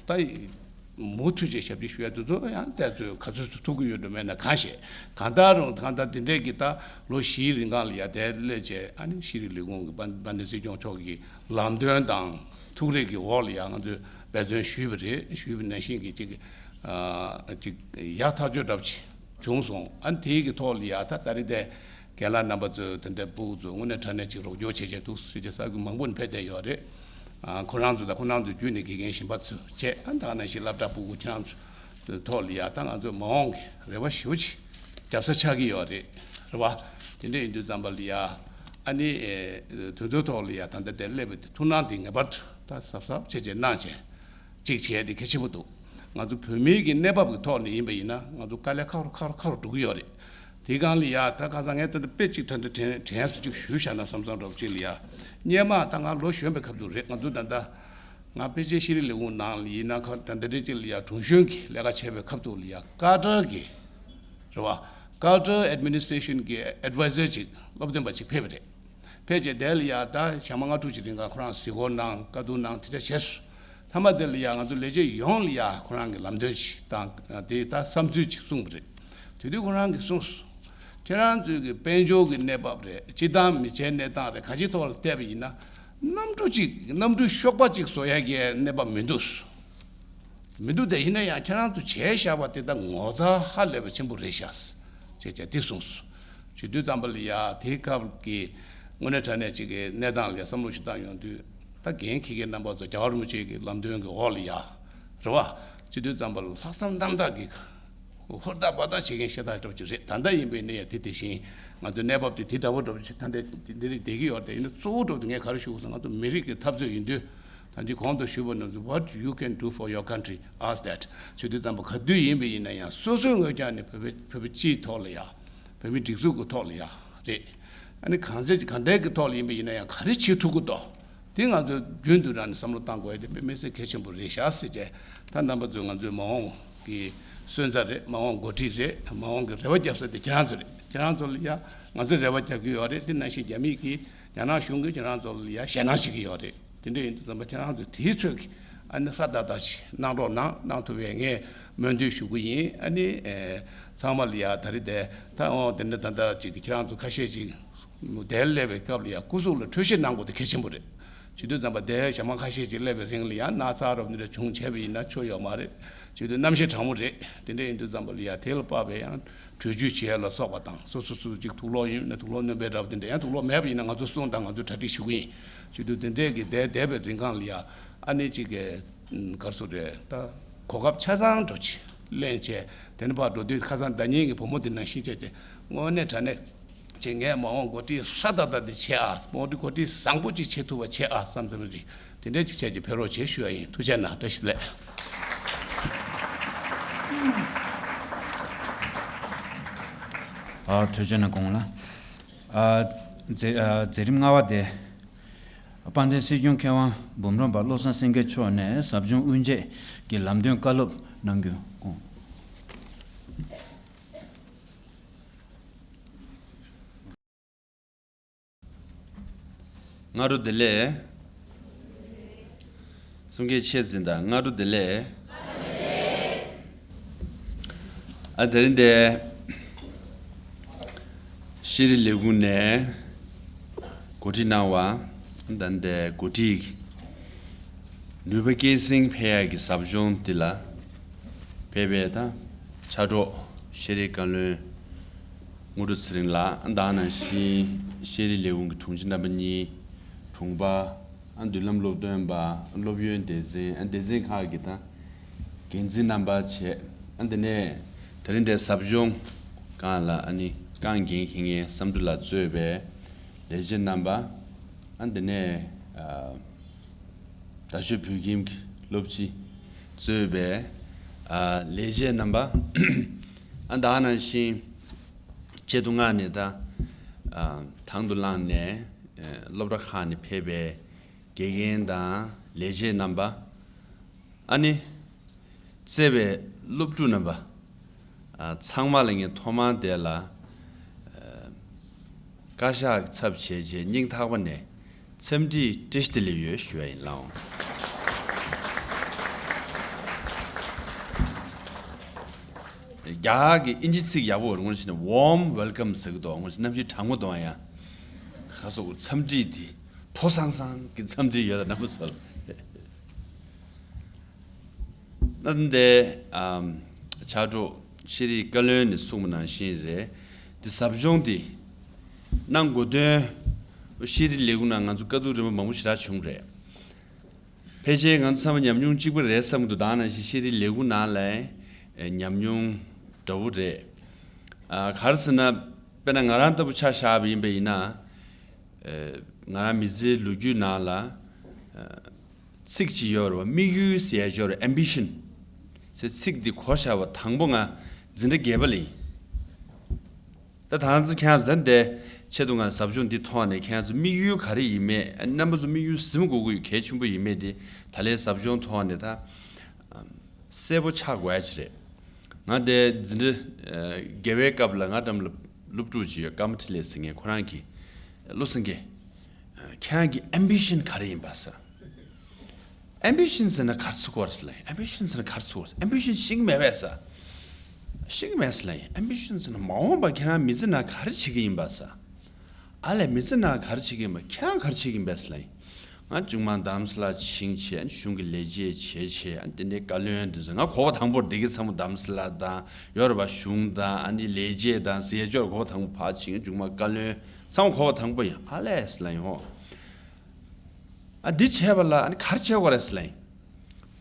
ད་མུ་མཐུད་ཅིག་ཞབས་ཕྱི་ཞུ་ཡ་དེ་ཚོ་ཡང་བལྟས་ཚོད་ག་ཚོད་ཚོད་ཐུབ་ཀྱི་ཡོད་འགྲོ་མེད་ན་གང་ཤེས། གང་ལྟར་རུང་གང་ལྟར་དེ་འདྲའི་གི་ད་ལོ་བཞིའི་རིང་གང་ལ་ཡ་དེ་སླེབས་བྱས། ཨ་ནི་ཤེས་རིག་ལས་ཁུངས་ཀྱི་དཔལ་ལྡན་སྲིད་སྐྱོང་མཆོག་གི་ལམ་སྟོན་དང་ཐུགས་རེ་གི་འོག་ལ་ཡ་ང་ཚོས་འབད་བརྩོན་ཞུས་པ་རེད། ཞུས་པ་ནང་བཞིན་གྱི་ཅིག་ཨ། ཅིག་ཡག་ཐག་ཆོད་འདྲ་པོ་ཅིག་བྱུང་སོང་། ཨ་ནི་དེའི་གི་ཐོག་ལ་ཡ་ད་ད་རེས་དེ་རྒན་ལགས་རྣམ་པ་ཚོས་དེ་འདྲའི་སྤུ་གུ་ཚོ་དངོས་གནས་དྲང་གནས་ཅིག་རོགས་སྐྱོར་བྱེད་བྱས་འདུག་ཟེར་བྱས་ས་ཁུལ་མང་པོ་ནས་ཕེབས་བསྡད་ཡོད་རེད། ཨ། ཁོ་རང་ཚོ་དང་ཁོ་རང་ཚོ་བརྒྱུད་ནས་དགེ་རྒན་གཞན་པ་ཚོ་བྱས། ཨ། ད་ག་ནང་བཞིན་སློབ་གྲྭ་སྤུ་གུ་ཁྱེད་རང་ཚོའི་ཐོག་ལ་ཡ་ད་ང་ཚོས་མ་འོངས་ཀྱི་རེ་བ་ཞེ་པོ་ཅིག་རྒྱབ་ས་ཆགས་ཀྱི་ཡོད་རེད། རེད་བ། དེ་འདྲ་ཡིན་དུས་ཙམ་པ་ལ་ཡ། ཨ་ནི་ཨེ། དེ་ཚོའི་ཐོག་ལ་ཡ་ད་ལྟ་དེ་སླེབས་པའི་དེ་ཐུགས་སྣང་དེ་ངེས་པར་དུ་ད་གཟབ་གཟབ་བྱས་བྱས་གནང་བྱས། གཅིག་བྱས་དེ་གལ་ཆེན་པོ་འདུག་ང་ཚོ་བོད་མིའི་གི་གནས་བབ་ཀྱི་ཐོག་ནས་ཡིན་པ་ཡིན་ན་ང་ཚོ་དཀའ་ལས་ཁག་རུ་ཁག་རུ་ཁག་རུ་འགྲོ་གི་ཡོད་རེད། དེའི་སྒང་ལ་ཡ་ད་ཁ་སང་ངས་ད་ལྟ་དཔེ་གཅིག་དྲན་དྲན་དྲན་དྲན་སུ་གཅིག་ཞུས་བཞག་ན་བསམ་བསམ་འདྲ་པོ་གཅིག་ལ་ཡ། སྔོན་མ་ད་ང་ལོ་གཞོན་པའི་སྐབས་དུ་རེད། ང་ཚོ་ད་ལྟ་ང་ཕལ་ཆེར་ཤེས་རིག་ལས་ཁུངས་ནང་ལ་ཡིན་ན་ཁ་ད་ལྟ་རེད་གཅིག་ལ་ཡ་དྲུང་གཞོན་གྱི་ལས་ཀ་བྱས་པའི་སྐབས་དུ་ལ་ཡ། ཀ་ཏར་གྱི་རེད་བ། ཀ་ཏར་ཨེཌ་མི་ནི་སི་ཊེ་ཤན་གྱི་ཨེཌ་ཝའི་ཛར་གཅིག་སློབ་སྟོན་པ་གཅིག་ཕེབས་པ་རེད། ཕལ་ཆེར་དེ་ལ་ཡ་ད་ཞག་མ་ལྔ་དྲུག་ཅིག་རིང་ག་ཁོ་རང་གཟིགས་སྐོར་གནང་། བཀའ་བསྡུར་གནང་། དེ་འདྲ་བྱས་སོང་། མཐའ་མ་དེ་ལ་ཡ་ང་ཚོ་ལས་བྱེད་ཡོངས་ལ་ཡ་ཁོ་རང་གི་ལམ་སྟོན་ཞིག་དང་། དེ་ད་བསམ་ཚུལ་ཅིག་གསུངས་པ་རེད། དེ་དུས་ཁོ་རང་གིས་གསུངས་སོང་། ཁྱེད་རང་ཚོའི་གི་དཔལ་འབྱོར་གྱི་གནས་བབ་རེད། སྤྱིར་བཏང་མི་ཚེའི་གནས་སྟངས་རེད། གང་ཅིའི་ཐོག་ལ་བལྟས་པ་ཡིན་ན། གནམ་གྲུ་གཅིག་གནམ་གྲུ་གཤོག་པ་གཅིག་བཟོ་ཡ་གི་གནས་བབ་མི་འདུག་མི་འདུག་དེ་ཡིན་ན་ཡང་ཁྱེད་རང་ཚོ་བྱས་བཞག་པ་དེ་ད་ངོ་མཚར་ཧ་ལས་པ་ཆེན་པོ་རེད་ཤག་ཅེས་བྱས་དེ་གསུངས་སོང་། བྱེད་དུས་ཙམ་པ་ལ་ཡ་དེའི་སྐབས་ཀྱི་དངོས་གནས་དྲང་གནས་ཅིག་གི་གནས་སྟངས་ལ་ཡ་བསམ་བློ་ཞིག་བཏང་ཡོང་དུས། ད་འགན་འཁྱེར་མཁན་རྣམ་པ་ཚོ་རྒྱལ་བ་རིན་པོ་ཆེ་གི་ལམ་སྟོན་གྱི་འོག་ལ་ཡ། རེད་བ། བྱེད་དུས་ཙམ་པ་ལ་ལྷག་བསམ་རྣམ་དག་གིས་ཧུར་ཐག་འབད་ཐག་བྱེད་མཁན་ཤ་སྟག་འདྲ་པོ་ཅིག་རེད། ད་ལྟ་ཡིན་པའི་ནི་ཡང་དེ་དེ་བཞིན་ང་ཚོའི་གནས་བབ་དེ་དེ་འདྲ་པོ་འདྲ་པོ་ཅིག་ད་ལྟ་འདི་རིགས་བསྡད་ཀྱི་ཡོད་རེད། ཡིན་ན་གཙོ་བོ་འདྲ་པོ་དེ་ངས་ག་རེ་ཞུ་དགོས་ཟེར། ང་ཚོ་མི་རིགས་ཀྱི་འཐབ་རྩོད་ཡིན་དུས་ད་ཅི་གོང་དུ་ཞུས་པ་ནང་བཞིན། What you can do for your country, ask that. བྱེད་དུས་ཙམ་པ་ག་དུས་ཡིན་པ་ཡིན་ན་ཡང་སོ་སོའི་ངོས་ཀྱང་ནི་བོད་པའི་བོད་པའི་སྤྱིའི་ཐོག་ལ་ཡ། བོད་མིའི་སྒྲིག་འཛུགས་ཀྱི་ཐོག་ལ་ཡ་རེད། ཨ་ནི་གང་ཚེ་གང་ལྟར་གྱི་ཐོག་ལ་ཡིན་པ་ཡིན་ན་ཡང་ག་རེ་བྱེད་ཐུབ་ཀྱི་འདུག་དེ་ང་ཚོས་རྒྱུན་དུ་རང་ནས་བསམ་བློ་བཏང་དགོས་ཡ་དེ་དཔེ་མི་སྲིད་གལ་ཆེན་པོ་རེད་ཤག་ཟེར་བྱས། ད་རྣམ་པ་ཚོས་ང་ཚོའི་མ་འོངས་ཀྱི་སོན་རྩ་རེད། མ་འོངས་འགོ་ཁྲིད་རེད། མ་འོངས་ཀྱི་རེ་བ་རྒྱབ་ས་དེ་ཁྱེད་རང་ཚོ་རེད། ཁྱེད་རང་ཚོ་ལ་ཡ་ང་ཚོས་རེ་བ་རྒྱབ་ཀྱི་ཡོད་རེད། དེ་ནང་བཞིན་རྒྱ་མིས་ཀྱིས་རྒྱ་ནག་གཞུང་གིས་ཁྱེད་རང་ཚོ་ལ་ཡ་ཞེད་སྣང་བྱེད་ཀྱི་ཡོད་རེད། དེ་འདྲ་ཡིན་དུས་ཙམ་པ་ཁྱེད་རང་ཚོས་དེའི་ཚོད་ཀྱིས་ཨ་ནི་ཧྲ་ཏག་ཏག་ཞིག་གནང་རོགས་གནང་། གནང་ཐུབ་པའི་ངས་སྨོན་འདུན་ཞུ་གི་ཡིན། ཨ་ནི་ཨེ་ཚང་མ་ལ་ཡ་ད་རེས་དེ་ད་འོ་དེ་འདྲ་ད་ལྟ་ཅིག་ཁྱེད་རང་ཚོ་ཁ་ཤས་ཅིག་དེར་སླེབས་པའི་སྐབས་ལ་ཡ་སྐུ་གཟུགས་ལ་འཕྲོད་བཞེས་གནང་དགོས་དེ་གལ་ཆེན་པོ་རེད། བྱེད་དུས་ཙམ་པ་དེ་ཞག་མ་ཁ་ཤས་ཅིག་སླེབས་པའི་རིང་ལ་ཡ་ན་ཚ་རབ་འདི་འདྲ་བྱུང་བྱས་པ་ཡིན་ན་ཆོ་ཡོད་མ་རེད། བྱེད་དུས་རྣམ་ཤེས་གྲང་མོ་རེད། དེ་འདྲ་ཡིན་དུས་ཙམ་པ་ལ་ཡ་དེ་ལ་དཔག་པའི་ཡང་བྲོས་བྱོལ་བྱེད་ཡ་ལ་སོགས་པ་དང་། སོ་སོ་སོ་ཅིག་དུག་ལོག་ཡིན་ན་དུག་ལོག་སྣོན་པའི་འདྲ་པོ་དེ་འདྲ། ཡང་དུག་ལོག་མེད་པ་ཡིན་ན་ང་ཚོ་སྲུང་དང་། ང་ཚོས་གྲ་སྒྲིག་ཞུ་གི་ཡིན། བྱེད་དུས་དེ་འདྲས་ཀྱི་བསྡད་བསྡད་པའི་རིང་གང་ལ་ཡ་ཨ་ནི་ཅིག་གི་ག་རེ་ཟེར་དགོས་རེད། ད་གོ་སྐབས་ཆ་ཚང་འདྲ་ཅིག་ལེན་བྱས། དེ་ནས་ཕར་འགྲོ་དུས་ཁ་སང་ཟླ་ཉིན་གྱི་བུ་མོ་དེ་ནང་བཞིན་བྱས་བྱས་དངོས་གནས་དྲང་གནས་ཅིག་ངས་མ་འོངས་འགོ་ཁྲིད་ཧྲ་ཏག་ཏག་དེ་བྱེད་ཨ། མ་འོངས་འགོ་ཁྲིད་བཟང་པོ་ཅིག་བྱེད་ཐུབ་པ་བྱེད་ཨ་བསམ་བསམ་རེད། དེ་འདྲས་ཅིག་བྱས་ཀྱི་ཕེབས་རོགས་བྱེད་ཞུ་ཡ་ཡིན། ཐུགས་རྗེ་གནང་། བཀྲ་ཤིས་བདེ་ལེགས། ཨ། ཐུགས་རྗེ་གནང་དགོངས་ལ། ཨ། མཛད། ཨ། མཛད་རིམ་ལྔ་པ་དེ། དཔལ་ལྡན་སྲིད་སྐྱོང་མཁས་དབང་འབུམ་རམས་པ་བློ་བཟང་སེང་གེ་མཆོག་ནས་ཟབ་སྦྱོང་དབུ་འབྱེད་ཀྱི་ལམ་སྟོན་བཀའ་སློབ་གནང་རྒྱུ་དགོངས། སྔ་དྲོ་བདེ་ལེགས། གསུང་སྐད་ཆེ་ཟིན་དང་། སྔ་དྲོ་བདེ་ལེགས། ཨ། དེ་རིང་འདི་ཤེས་རིག་ལས་ཁུངས་ནས་གོ་སྒྲིག་གནང་བ། ད་འདི་གོ་སྒྲིག་ནུས་པ་སྐྱེད་སྲིང་འཕེལ་ཡག་གི་ཟབ་སྦྱོང་འདི་ལ་ཕེབས་པའི་ད་ཕྱག་རོགས་ཤེས་རིག་བཀའ་བློན་དངོས་གྲུབ་ཚེ་རིང་ལགས། ཨ། ད་ནང་བཞིན་ཤེས་རིག་ལས་ཁུངས་ཀྱི་དྲུང་ཆེ་རྣམ་པ་གཉིས། དྲུང་པ། ཨ། མདུན་ལམ་སློབ་སྟོན་པ། སློབ་ཡོན་སྡེ་ཚན། ཨ། སྡེ་ཚན་ཁག་གི་ད་འགན་འཛིན་རྣམ་པ་བྱས། ཨ། འདི་ནས་དེ་རིང་འདིར་ཟབ་སྦྱོང་སྒང་ལ་ཨ་ནི་རྐང་འགན་འཁྱེར་མཁན་བསམ་འགྲུབ་ལགས་གཙོས་པའི་ལས་བྱེད་རྣམ་པ། ཨ། འདི་ནས། ཨ། རྡ་ཤོད་བོད་ཁྱིམ་གྱི་སློབ་སྤྱི་གཙོས་པའི། ཨ། ལས་བྱེད་རྣམ་པ། ཨ། ད་ནང་བཞིན་ཆེད་དུ་མངགས་ནས་ད། ཨ། དང་དུ་བླངས་ནས། ཨ། སློབ་གྲྭ་ཁག་ནས་ཕེབས་པའི་དགེ་རྒན་དང་ལས་བྱེད་རྣམ་པ། ཨ་ནི་བརྩེ་བའི་སློབ་ཕྲུག་རྣམ་པ། ཨ། ཚང་མ་ལ་ངས་ཐོག་མར་དེ་ལ། ཨ། བཀའ་ཤག་གི་ཚབ་བྱས་བྱས་སྙིང་ཐག་པ་ནས་འཚམས་འདྲི་བཀྲ་ཤིས་བདེ་ལེགས་ཡོད་ཞུ་བ་ཡིན་ལགས། རྒྱ་གར་གྱི་ཨིན་ཇི་ཚིག་ཡག་པོ་རེད། དངོས་གནས་བྱས་ན་warm welcome ཟེར་གྱི་འདུག་དངོས་གནས་གནམ་གཤིས་གྲང་མོ་འདུག་ཡ། ཁ་སོགས་འཚམས་འདྲི་དེ་མཐོ་སང་སང་གི་འཚམས་འདྲི་ཡོད་ད་རྣམ་པ་ཚོ་ལ། ན་འདི། ཨམ། ཕྱག་རོགས་ཤེས་རིག་བཀའ་བློན་ནས་གསུངས་པ་ནང་བཞིན་རེད། འདི་ཟབ་སྦྱོང་འདི་གནང་དགོས་དོན། ཤེས་རིག་ལས་ཁུངས་ནང་ང་ཚོ་དཀའ་སྡུག་རིམ་པ་མང་པོ་ཞེ་དྲག་བྱུང་རེད། ཕལ་ཆེར་ང་ཚོ་ཚང་མ་ཉམས་མྱོང་གཅིག་པ་རེད་བསམ་གྱི་འདུག་ད་ནང་བཞིན་ཤེས་རིག་ལས་ཁུངས་ནང་ལ་ཉམས་མྱོང་འདྲ་བོ་རེད། ཨ། ག་རེ་ཟེར་ན། དཔེར་ན་ང་རང་ལྟ་བུ་ཆ་བཞག་པ་ཡིན་པ་ཡིན་ན། ཨ། ང་རང་མི་ཚེའི་ལོ་རྒྱུས་ནང་ལ། ཨ། ཚིག་ཅིག་ཡོད་རེད་བ། དམིགས་ཡུལ་ཟེར་ཡ་ཅིག་ཡོད་རེད། ambition ཟེར་ཚིག་འདི་གོ་བཞག་པ་དང་པོ་ང་འཛིན་གྲྭ་བརྒྱད་པ་ལ་ཡིན། ད་ད་ང་ཚོ་ཁྱེད་རང་ཚོ་ད་འདི་ཆེད་དུ་ང་ཟབ་སྦྱོང་འདི་ཐོག་ནས་ཁྱེད་རང་ཚོ་དམིགས་ཡུལ་ག་རེ་ཡིན་མེད། རྣམ་པ་ཚོ་དམིགས་ཡུལ་ཟིན་དགོས་ཀྱི་ཡོད། གལ་ཆེན་པོ་ཡིན་མེད་དེ་ད་ལན་ཟབ་སྦྱོང་ཐོག་ནས་ད་གསལ་པོ་ཆགས་དགོས་ཡ་ཅིག་རེད། ང་དེ་འཛིན་གྲྭ་བརྒྱད་པའི་སྐབས་ལ་ང་འགྲམ་ལ་སློབ་ཕྲུག་ཅིག་ཡོད། ཀརྨ་འཕྲིན་ལས་ཟེར་མཁན། ཁོ་རང་གིས་བློ་སེང་གེ། ཁྱེད་རང་གི་ambition ག་རེ་ཡིན་པ་ཟེར། ambition ཟེར་ན་ག་རེ་ཟེར་དགོས་རེད་ཟེར་ལབ་ཡིན། ambition ཟེར་ན་ག་རེ་ཟེར་དགོས་རེད། ambition ཤེས་ཀྱི་མེད་པས་ཟེར། ཤེས་ཀྱི་མེད་ཟེར་ལབ་ཡིན། ambition ཟེར་ན་མ་འོངས་པར་ཁྱེད་རང་མི་ཚེ་ནང་ག་རེ་བྱེད་ཀྱི་ཡིན་པ་ཟེར། ཨ་ལས་མི་ཚེ་ནང་ག་རེ་བྱེད་ཀྱི་ཡིན་པ། ཁྱེད་རང་ག་རེ་བྱེད་ཀྱི་ཡིན་པས་ཟེར་ལབ་ཡིན། ང་ཅུང་མ་འདམ་སི་ལ་ཕྱིན་བྱས། གཞུང་གི་ལས་བྱེད་བྱས་བྱས། ཨ་ནི་དེ་འདྲའི་བཀའ་བློན་དེ་ཚོ་ང་གོ་བ་དང་པོར་བསྡད་ཀྱི་ཚང་མ་འདམ་སི་ལ་དང་ཡོད་རེད་པ། གཞུང་དང་ཨ་ནི་ལས་བྱེད་དང་ཟེར་ཅོག་གོ་བ་དང་པོ་ཕར་ཕྱིན། ཅུང་མ་བཀའ་བློན་ཚང་མ་གོ་བ་དང་པོ་ཡིན། ཨ་ལས་ཟེར་ལབ་ཡིན་ཧོ། ཨ་འདི་བྱས་པ་ལ་ཨ་ནི་ག་རེ་བྱེད་དགོས་རེད་ཟེར་ལབ་ཡིན།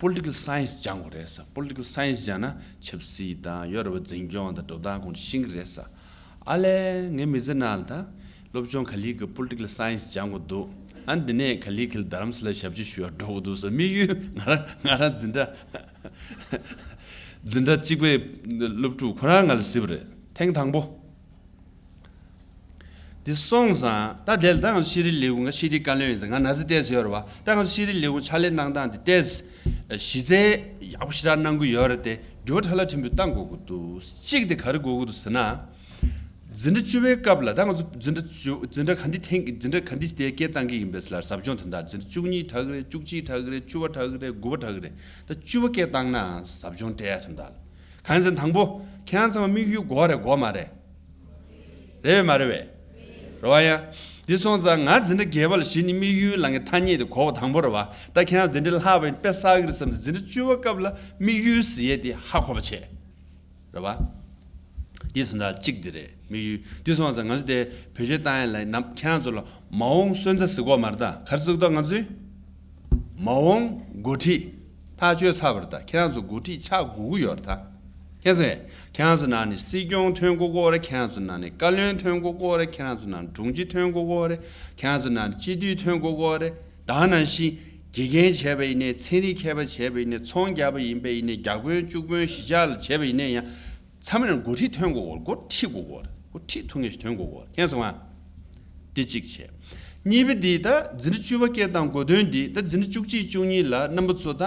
Political Science སྦྱང་དགོས་རེད་ཟེར། Political Science སྦྱང་ན་ཆབ་སྲིད་དང་ཡོད་རེད་པ། འཛིན་སྐྱོང་དང་འགྲོ་སྟངས་ཁོང་ཤེས་ཀྱི་རེད་ཟེར། ཨ་ལས་ངའི་མི་ཚེ་ནང་ལ་ད་སློབ་སྦྱོང་ག་ལེར་གྱི་Political Science སྦྱང་དགོས་འདུག་ཨ་འདི་ནས་ག་ལེར་གྱི་རྡ་རམ་ས་ལ་ཞབས་ཕྱི་ཞུ་ཡག་འགྲོ་དགོས་འདུག་ཟེར། དམིགས་ཡུལ་ང་རང་ང་རང་འཛིན་གྲྭ་འཛིན་གྲྭ་གཅིག་པའི་སློབ་ཕྲུག་ཁོ་རང་ང་ལ་གཟིགས་པ་རེད། ཐེངས་དང་པོ། འདི་སོང་ཙང་ད་དེ་ལ་ད་ང་ཚོ་ཤེས་རིག་ལས་ཁུངས། ང་ཤེས་རིག་བཀའ་བློན་ཡིན་ཙང་ང་ན་ཚ་ཏོག་ཙམ་ཡོད་རེད་པ། ད་ང་ཚོ་ཤེས་རིག་ལས་ཁུངས་ཕྱག་ལས་གནང་སྟངས་འདི་ཏོག་ཙམ་གཞི་རྩའི་ཡག་པོ་ཞེ་དྲག་གནང་གི་ཡོད་རེད་དེ། འགྱུར་བ་ཕྲ་ལ་ཕྲན་བུ་གཏང་དགོས་ཀྱི་འདུག་གཅིག་དེ་ག་རེ་དགོས་ཀྱི་འདུག་ཟེར་ན། འཛིན་གྲྭ་བཅུ་པའི་སྐབས་ལ་ད་ང་ཚོ་འཛིན་གྲྭ་བཅུ་འཛིན་གྲྭ་ག་འདི་ཐེངས་འཛིན་གྲྭ་ག་འདི་དེ་སྐད་བཏང་གི་ཡིན་པས་ལ་ཟབ་སྦྱོང་དོན་དག་འཛིན་གྲྭ་བཅུ་གཉིས་དྲག་གི་རེད། བཅུ་གཅིག་དྲག་གི་རེད། བཅུ་པ་དྲག་གི་རེད། དགུ་པ་དྲག་གི་རེད། ད་བཅུ་པ་སྐད་བཏང་ན་ཟབ་སྦྱོང་སྤྲད་ཡ་དོན་དག་ལ། གང་ཡིན་ཟེར་ན་དང་པོ་ཁྱེད་རང་ཚང་མ་དམིགས་ཡུལ་དགོས་རེད་དགོས་མ་རེད། རེད་པས་མ་རེད་པས། རེད་པ། ཡ། འདི་སོང་ཙང་ང་འཛིན་གྲྭ་བརྒྱད་པ་ལ་གཞི་ནས་དམིགས་ཡུལ་ལ་ངས་ཐ་སྙད་དེ་གོ་བ་དང་པོ་རེད་པ། ད་ཁྱེད་རང་འདི་འདྲ་ལྷག་པའི་དཔེ་བསགས་ཀྱི་རེད་བསམ་ཚེ་འཛིན་གྲྭ་བཅུ་པ་སྐབས་ལ་དམིགས་ཡུལ་ཟེར་ཡས་དེ་ཧ་གོ་བ་བྱས། རེད་པ། འདི་སོང་ཙང་གཅིག་འདི་རེད། དམིགས་ཡུལ། འདི་སོང་ཙང་ང་ཚོ་དེ་བེད་སྤྱོད་བཏང་ཡས་ལ་ནམ་ཁྱེད་རང་ཚོ་ལ་མ་འོངས་སོན་རྩ་ཟེར་གོ་མ་རེད། ད་ག་རེ་ཟེར་གི་འདུག་ང་ཚོས། མ་འོངས་འགོ་ཁྲིད། ཐག་གཅོད་ཚར་བ་རེད། ད་ཁྱེད་རང་ཚོ་འགོ་ཁྲིད་ཆགས་དགོས་ཀྱི་ཡོད་རེད་ད། ཁྱེད་ཚོས། ཁྱེད་རང་ཚོ་ནང་ནས་སྲིད་སྐྱོང་ཐོན་དགོས་ཀྱི་ཡོད་རེད། ཁྱེད་རང་ཚོ་ནང་ནས་བཀའ་བློན་ཐོན་དགོས་ཀྱི་ཡོད་རེད། ཁྱེད་རང་ཚོ་ནང་ནས་དྲུང་ཆེ་ཐོན་དགོས་ཀྱི་ཡོད་རེད། ཁྱེད་རང་ཚོ་ནང་ནས་སྤྱི་འཐུས་ཐོན་དགོས་ཀྱི་ཡོད་རེད། ད་ག་ནང་བཞིན་དགེ་རྒན་བྱས་པ་ཡིན་ནའི། ཚན་རིག་མཁས་པ་བྱས་པ་ཡིན་ནའི། ཚོང་རྒྱག་པ་ཡིན་པ་ཡིན་ནའི། རྒྱ་དཔོན་བཅུ་དཔོན་གཞིས་ཆགས་ལ་བྱས་པ་ཡིན་ནའི་ཡང་། ཚང་མ་ནས་འགོ་ཁྲིད་ཐོན་དགོས་ཀྱི་ཡོད་རེད། འགོ་ཁྲིད་དགོས་ཀྱི་ཡོད་རེད། འགོ་ཁྲིད་ཐུབ་མཁན་ཞིག་ཐོན་དགོས་ཀྱི་ཡོད་རེད། མཁྱེན་སོང་ང་། འདི་གཅིག་བྱས། གཉིས་པ་འདི་ད་འཛིན་གྲྭ་བཅུ་པ་སྐད་བཏང་དགོས་དོན་འདི། ད་འཛིན་གྲྭ་བཅུ་གཅིག་བཅུ་གཉིས་ལ་རྣམ་པ་ཚོ་ད་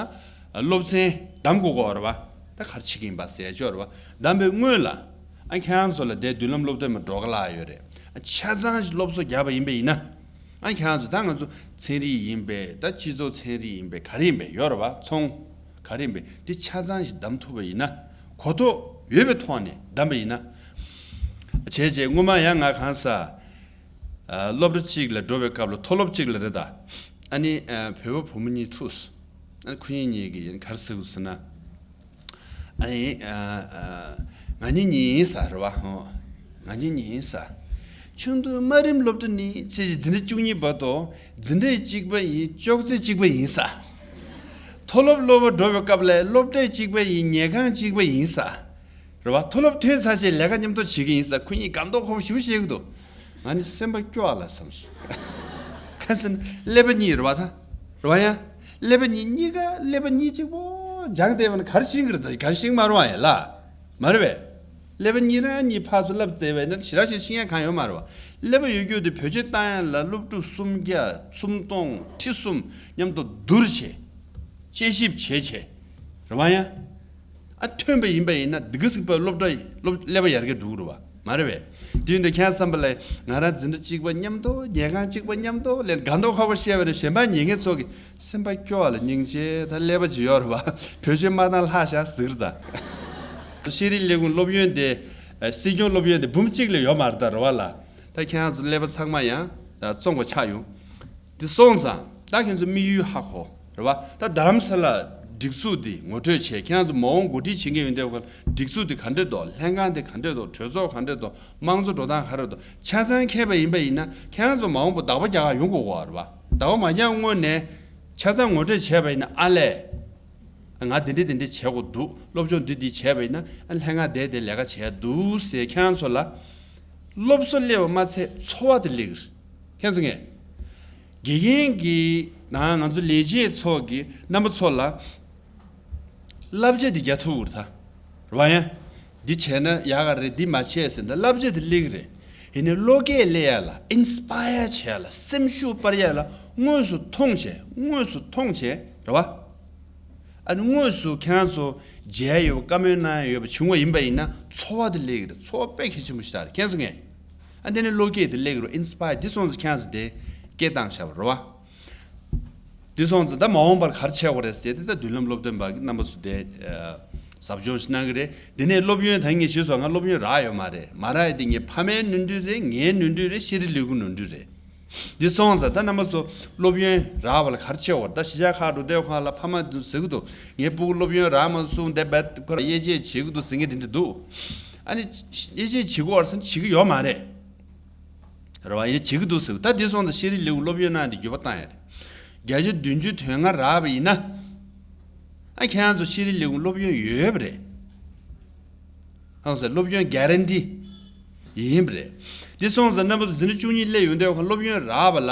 སློབ་ཚན་གདམ་དགོས་ཀྱི་ཡོད་རེད་པ། ད་ག་རེ་བྱེད་ཀྱི་ཡིན་པ་ཟེར་ཡ་ཅིག་ཡོད་རེད་པ། གདམ་པའི་སྔོན་ལ་ཨ་ཁྱེད་རང་ཚོ་ལ་དེ་མདུན་ལམ་སློབ་སྟོན་པ་འགྲོ་ག་ལ་ཡོད་རེད། ཨ་ཆ་ཚང་ཞིག་སློབ་གསོ་རྒྱག་པ་ཡིན་པ་ཡིན་ན། ཨ་ཁྱེད་རང་ཚོ་ད་ང་ཚོ་ཚན་རིག་ཡིན་པས། ད་སྤྱི་ཚོགས་ཚན་རིག་ཡིན་པས། ག་རེ་ཡིན་པས་ཡོད་རེད་པ། ཚོང་ག་རེ་ཡིན་པས། དེ་ཆ་ཚང་ཞིག་གདམ་ཐུབ་པ་ཡིན་ན། གོ་རྟོགས་ཡོད་པའི་ཐོག་ནས་གདམ་པ་ཡིན་ན། བྱས་རྗེས་སྔོན་མ་ཡང་ང་གང་ཟག་ཨ་སློབ་གྲྭ་གཅིག་ལ་འགྲོ་བའི་སྐབས་ལ། མཐོ་སློབ་གཅིག་ལ་རེད་ད། ཨ་ནི་ཨ་བོད་པ་བུ་མོ་གཉིས་ཐུག་སོང་། ཨ་ནི་ཁོ་གཉིས་གཉིས་ཀྱིས་ཡིན་ག་རེ་ཟེར་གི་འདུག་ཟེར་ན། ཨ་ནི་ཨ་ཨ་ང་གཉིས་གཉིས་ཡིན་ས་རེད་པ། ཧོ། ང་གཉིས་གཉིས་ཡིན་ས། ཆུང་དུས་དམའ་རིམ་སློབ་གྲྭ་ནས་ཕྱིན་ཅི། འཛིན་གྲྭ་བཅུ་གཉིས་བར་དུ་འཛིན་གྲྭ་གཅིག་པ་ཡིན། ཅོག་ཙེ་གཅིག་པ་ཡིན་ས། མཐོ་སློབ་སློབ་པ་འགྲོ་བའི་སྐབས་ལ་སློབ་གྲྭ་གཅིག་པ་ཡིན། ཉལ་ཁང་གཅིག་པ་ཡིན་ས། རེད་པ། མཐོ་སློབ་ཐོན་ཚར་རྗེས་ལས་ཀ་མཉམ་དུ་བྱེད་ཀྱི་ཡིན་ས། ཁོ་གཉིས་སྒང་ཏོག་ཁོག་ཞེ་པོ་བཤད་ཀྱི་འདུག་ང་ནི་སེམས་པ་སྐྱོ་བ་ལ་བསམ་སོང་། གང་ཟེར་ན་ཀླད་པ་གཉིས་རེད་པ་ད། རེད་པ། ཡང་ཀླད་པ་གཉིས། གཉིས་ཀ་ཀླད་པ་གཉིས་གཅིག་པོ་སྦྱངས་བསྡད་པ་ན་ག་རེ་ཤེས་ཀྱི་རེད་ད། ག་རེ་ཤེས་ཀྱི་མ་རེད་པ། ཡ་ལ། མ་རེད་པས། ཀླད་པ་གཉིས་རང་གཉིས་ཕར་ཚུར་བསླབ་བསྡད་པ་ཡིན་ན་ཞེ་དྲག་ཞིག་ཤེས་ཡ་གང་ཡོད་མ་རེད་པ། ཀླད་པ་ཡོད་རྒྱུ་དེ་བེད་སྤྱོད་བཏང་ཡ་ལ་སློབ་ཕྲུག་སུམ་བརྒྱ་སུམ་སྟོང་ཁྲི་གསུམ་མཉམ་དུ་བསྡུར་བྱས། དཔྱད་ཞིབ་བྱས་བྱས། རེད་པ། ཡང་། ཨ་ཐོན་པ་ཡིན་པ་ཡིན་ན་འདི་ག་ཟིག་པ་སློབ་གྲྭ་སློབ་ཀླད་པ་ཡར་རྒྱས་འགྲོ་གི་རེད་པ། མ་རེད་པས། དེ་ཡིན་དུས་ཁྱེད་བསམ་པ་ལ་ང་རང་འཛིན་གྲྭ་གཅིག་པ་མཉམ་དུ། ཉལ་ཁང་གཅིག་པ་མཉམ་དུ་ལས་སྒང་ཏོག་ཁོག་པ་བཤད་པ་ནི་གཞན་པ་ཉན་མཁན་ཚོ་གི་སེམས་པ་སྐྱོ་བ་ལ་སྙིང་རྗེ་ད་ཀླད་པ་ཅིག་ཡོད་རེད་པ། བེད་སྤྱོད་མ་བཏང་ལྷག་བཞག་ཟེར་གི་རེད་ད། ཤེས་རིག་ལས་ཁུངས་སློབ་ཡོན་དེ་ཨ་སྲིད་སྐྱོང་སློབ་ཡོན་དེ་འབུམ་གཅིག་ལས་ཡོད་མ་རེད་ད། རེད་པ་ལ། ད་ཁྱེད་རང་ཚོ་ཀླད་པ་ཚང་མ་ཡང་ཨ་བཙོང་བ་ཆགས་ཡོང་། དེ་སོང་ཙང་ད་ཁྱེད་ཚོ་དམིགས་ཡུལ་ཧ་གོ། རེད་པ། ད་རྡ་རམ་ས་ལ་སྒྲིག་འཛུགས་འདི་ངོ་སྤྲོད་བྱས། ཁྱེད་རང་ཚོ་མ་འོངས་འགོ་ཁྲིད་བྱེད་མཁན་ཡོང་དུས་སྒྲིག་འཛུགས་འདི་ག་འདྲས་འདུག་ལྷན་ཁང་འདི་ག་འདྲས་འདུག་གྲོས་ཚོགས་ག་འདྲས་འདུག་དམངས་གཙོ་འགྲོ་སྟངས་ག་རེ་འདུག་ཆ་ཚང་མཁྱེན་པ་ཡིན་པ་ཡིན་ན་ཁྱེད་རང་ཚོ་མ་འོངས་པ་བདག་པོ་རྒྱག་ག་ཡོང་དགོས་ཀྱི་ཡོད་རེད་པ། བདག་པོ་མ་རྒྱག་སྔོན་ནས་ཆ་ཚང་ངོ་སྤྲོད་བྱས་པ་ཡིན་ན། ཨ་ལས། ང་འདི་འདྲས་འདི་འདྲས་བྱེད་དགོས་འདུག་སློབ་སྦྱོང་འདི་འདི་བྱས་པ་ཡིན་ན་ཨ་ལྷན་ཁང་དེ་དེ་ལས་ཀ་བྱས་འདུག་ཟེར་ཁྱེད་རང་ཚོ་ལ་སློབ་གསོ་སླེབས་པ་མ་ཚད་འཚོ་བ་དེ་སླེབས་ཀྱི་རེད། མཁྱེན་སོང་ངས། དགེ་རྒན་གྱིས་དང་ང་ཚོ་ལས་བྱེད་ཚོ་གིས་རྣམ་པ་ཚོ་ལ་བསླབ་བྱ་དེ་རྒྱག་ཐུབ་ཀྱི་རེད་ད། རེད་པ། ཡང་འདི་བྱས་ན་ཡག་ག་རེད། འདི་མ་བྱས་ཟེར་ད་བསླབ་བྱ་དེ་སླེབས་ཀྱི་རེད། ཡིན་ནའི་བློ་སྐྱེད་སླེབས་ཡ་ལ། ཨིན་སི་པ་ཡར་བྱེད་ཡ་ལ། སེམས་ཤུགས་སྤར་ཡ་ལ་དངོས་སུ་མཐོང་བྱས། དངོས་སུ་མཐོང་བྱས། རེད་པ། ཨ་ནི་དངོས་སུ་ཁྱེད་རང་ཚོ་མཇལ་ཡོད་པ། བཀའ་མོལ་གནང་ཡ་ཡོད་པ་བྱུང་བ་ཡིན་པ་ཡིན་ན་འཚོ་བ་དེ་སླེབས་ཀྱི་རེད། འཚོ་བ་དཔེ་གལ་ཆེན་པོ་ཞིག་རེད། མཁྱེན་སོང་ངས། ཨ་དེ་ནི་བློ་སྐྱེད་དེ་སླེབས་ཀྱི་རེད། ཨིན་སི་པ་ཡར་འདི་སོང་ཙང་ཁྱེད་རང་ཚོ་དེ་སྐད་བཏང་བཞག་པ་རེད་པ། འདི་སོང་ཙང་ད་མ་འོངས་པར་ག་རེ་བྱེད་དགོས་རེད་ཟེར་དེ་ད་མདུན་ལམ་སློབ་སྟོན་པ་གི་རྣམ་པ་ཚོ་དེ་ཨ་ཟབ་སྦྱོང་ཞིག་གནང་གི་རེད། དེ་ནས་སློབ་ཡོན་ད་ངས་ཞུས་སོང་། ང་སློབ་ཡོན་རག་ཡོད་མ་རེད། མ་རག་ཡ་དེ་ངའི་ཕ་མའི་ནོར་འཁྲུལ་རེད། ངའི་ནོར་འཁྲུལ་རེད། ཤེས་རིག་ལས་ཁུངས་ནོར་འཁྲུལ་རེད། འདི་སོང་ཙང་ད་རྣམ་པ་ཚོ་སློབ་ཡོན་རག་པ་ལ་ག་རེ་བྱེད་དགོས་རེད། ད་གཞིས་ཆགས་ཁག་འགྲོ་དུས་ཁོང་ལ་ཕ་མ་ཚོས་ཟེར་གི་འདུག་ངའི་སྤུ་གུ་སློབ་ཡོན་རག་མ་སོང་། དེ་བས་ཁོ་ལ་དབྱེ་འབྱེད་བྱེད་གི་འདུག་ཟེར་མཁན་དེ་འདྲ་འདུག་ཨ་ནི་དབྱེ་འབྱེད་བྱེད་དགོས་རེད་ཟེར་ན་བྱེད་ཀྱི་ཡོད་མ་རེད། རེད་པ། ཡིན་ན་བྱེད་ཀྱི་འདུག་ཟེར། ད་འདི་སོང་ཙང་ཤེས་རིག་ལས་ཁུངས་སློབ་ཡོན་གནང་དེ་འགྱུར་བ་བཏང་ཡ་རེད། བརྒྱ་ཆ་བདུན་ཅུ་དོན་ལྔ་རག་པ་ཡིན་ན། ཨ་ཁྱེད་རང་ཚོ་ཤེས་རིག་ལས་ཁུངས་སློབ་ཡོན་ཡོད་པ་རེད། ཧང་སེ་སློབ་ཡོན་གྷ་རན་ཊི་ཡིན་པ་རེད། འདི་སོང་ཙང་རྣམ་པ་ཚོ་འཛིན་གྲྭ་བཅུ་གཉིས་སླེབས་ཡོང་དུས་ཁོ་སློབ་ཡོན་རག་པ་ལ།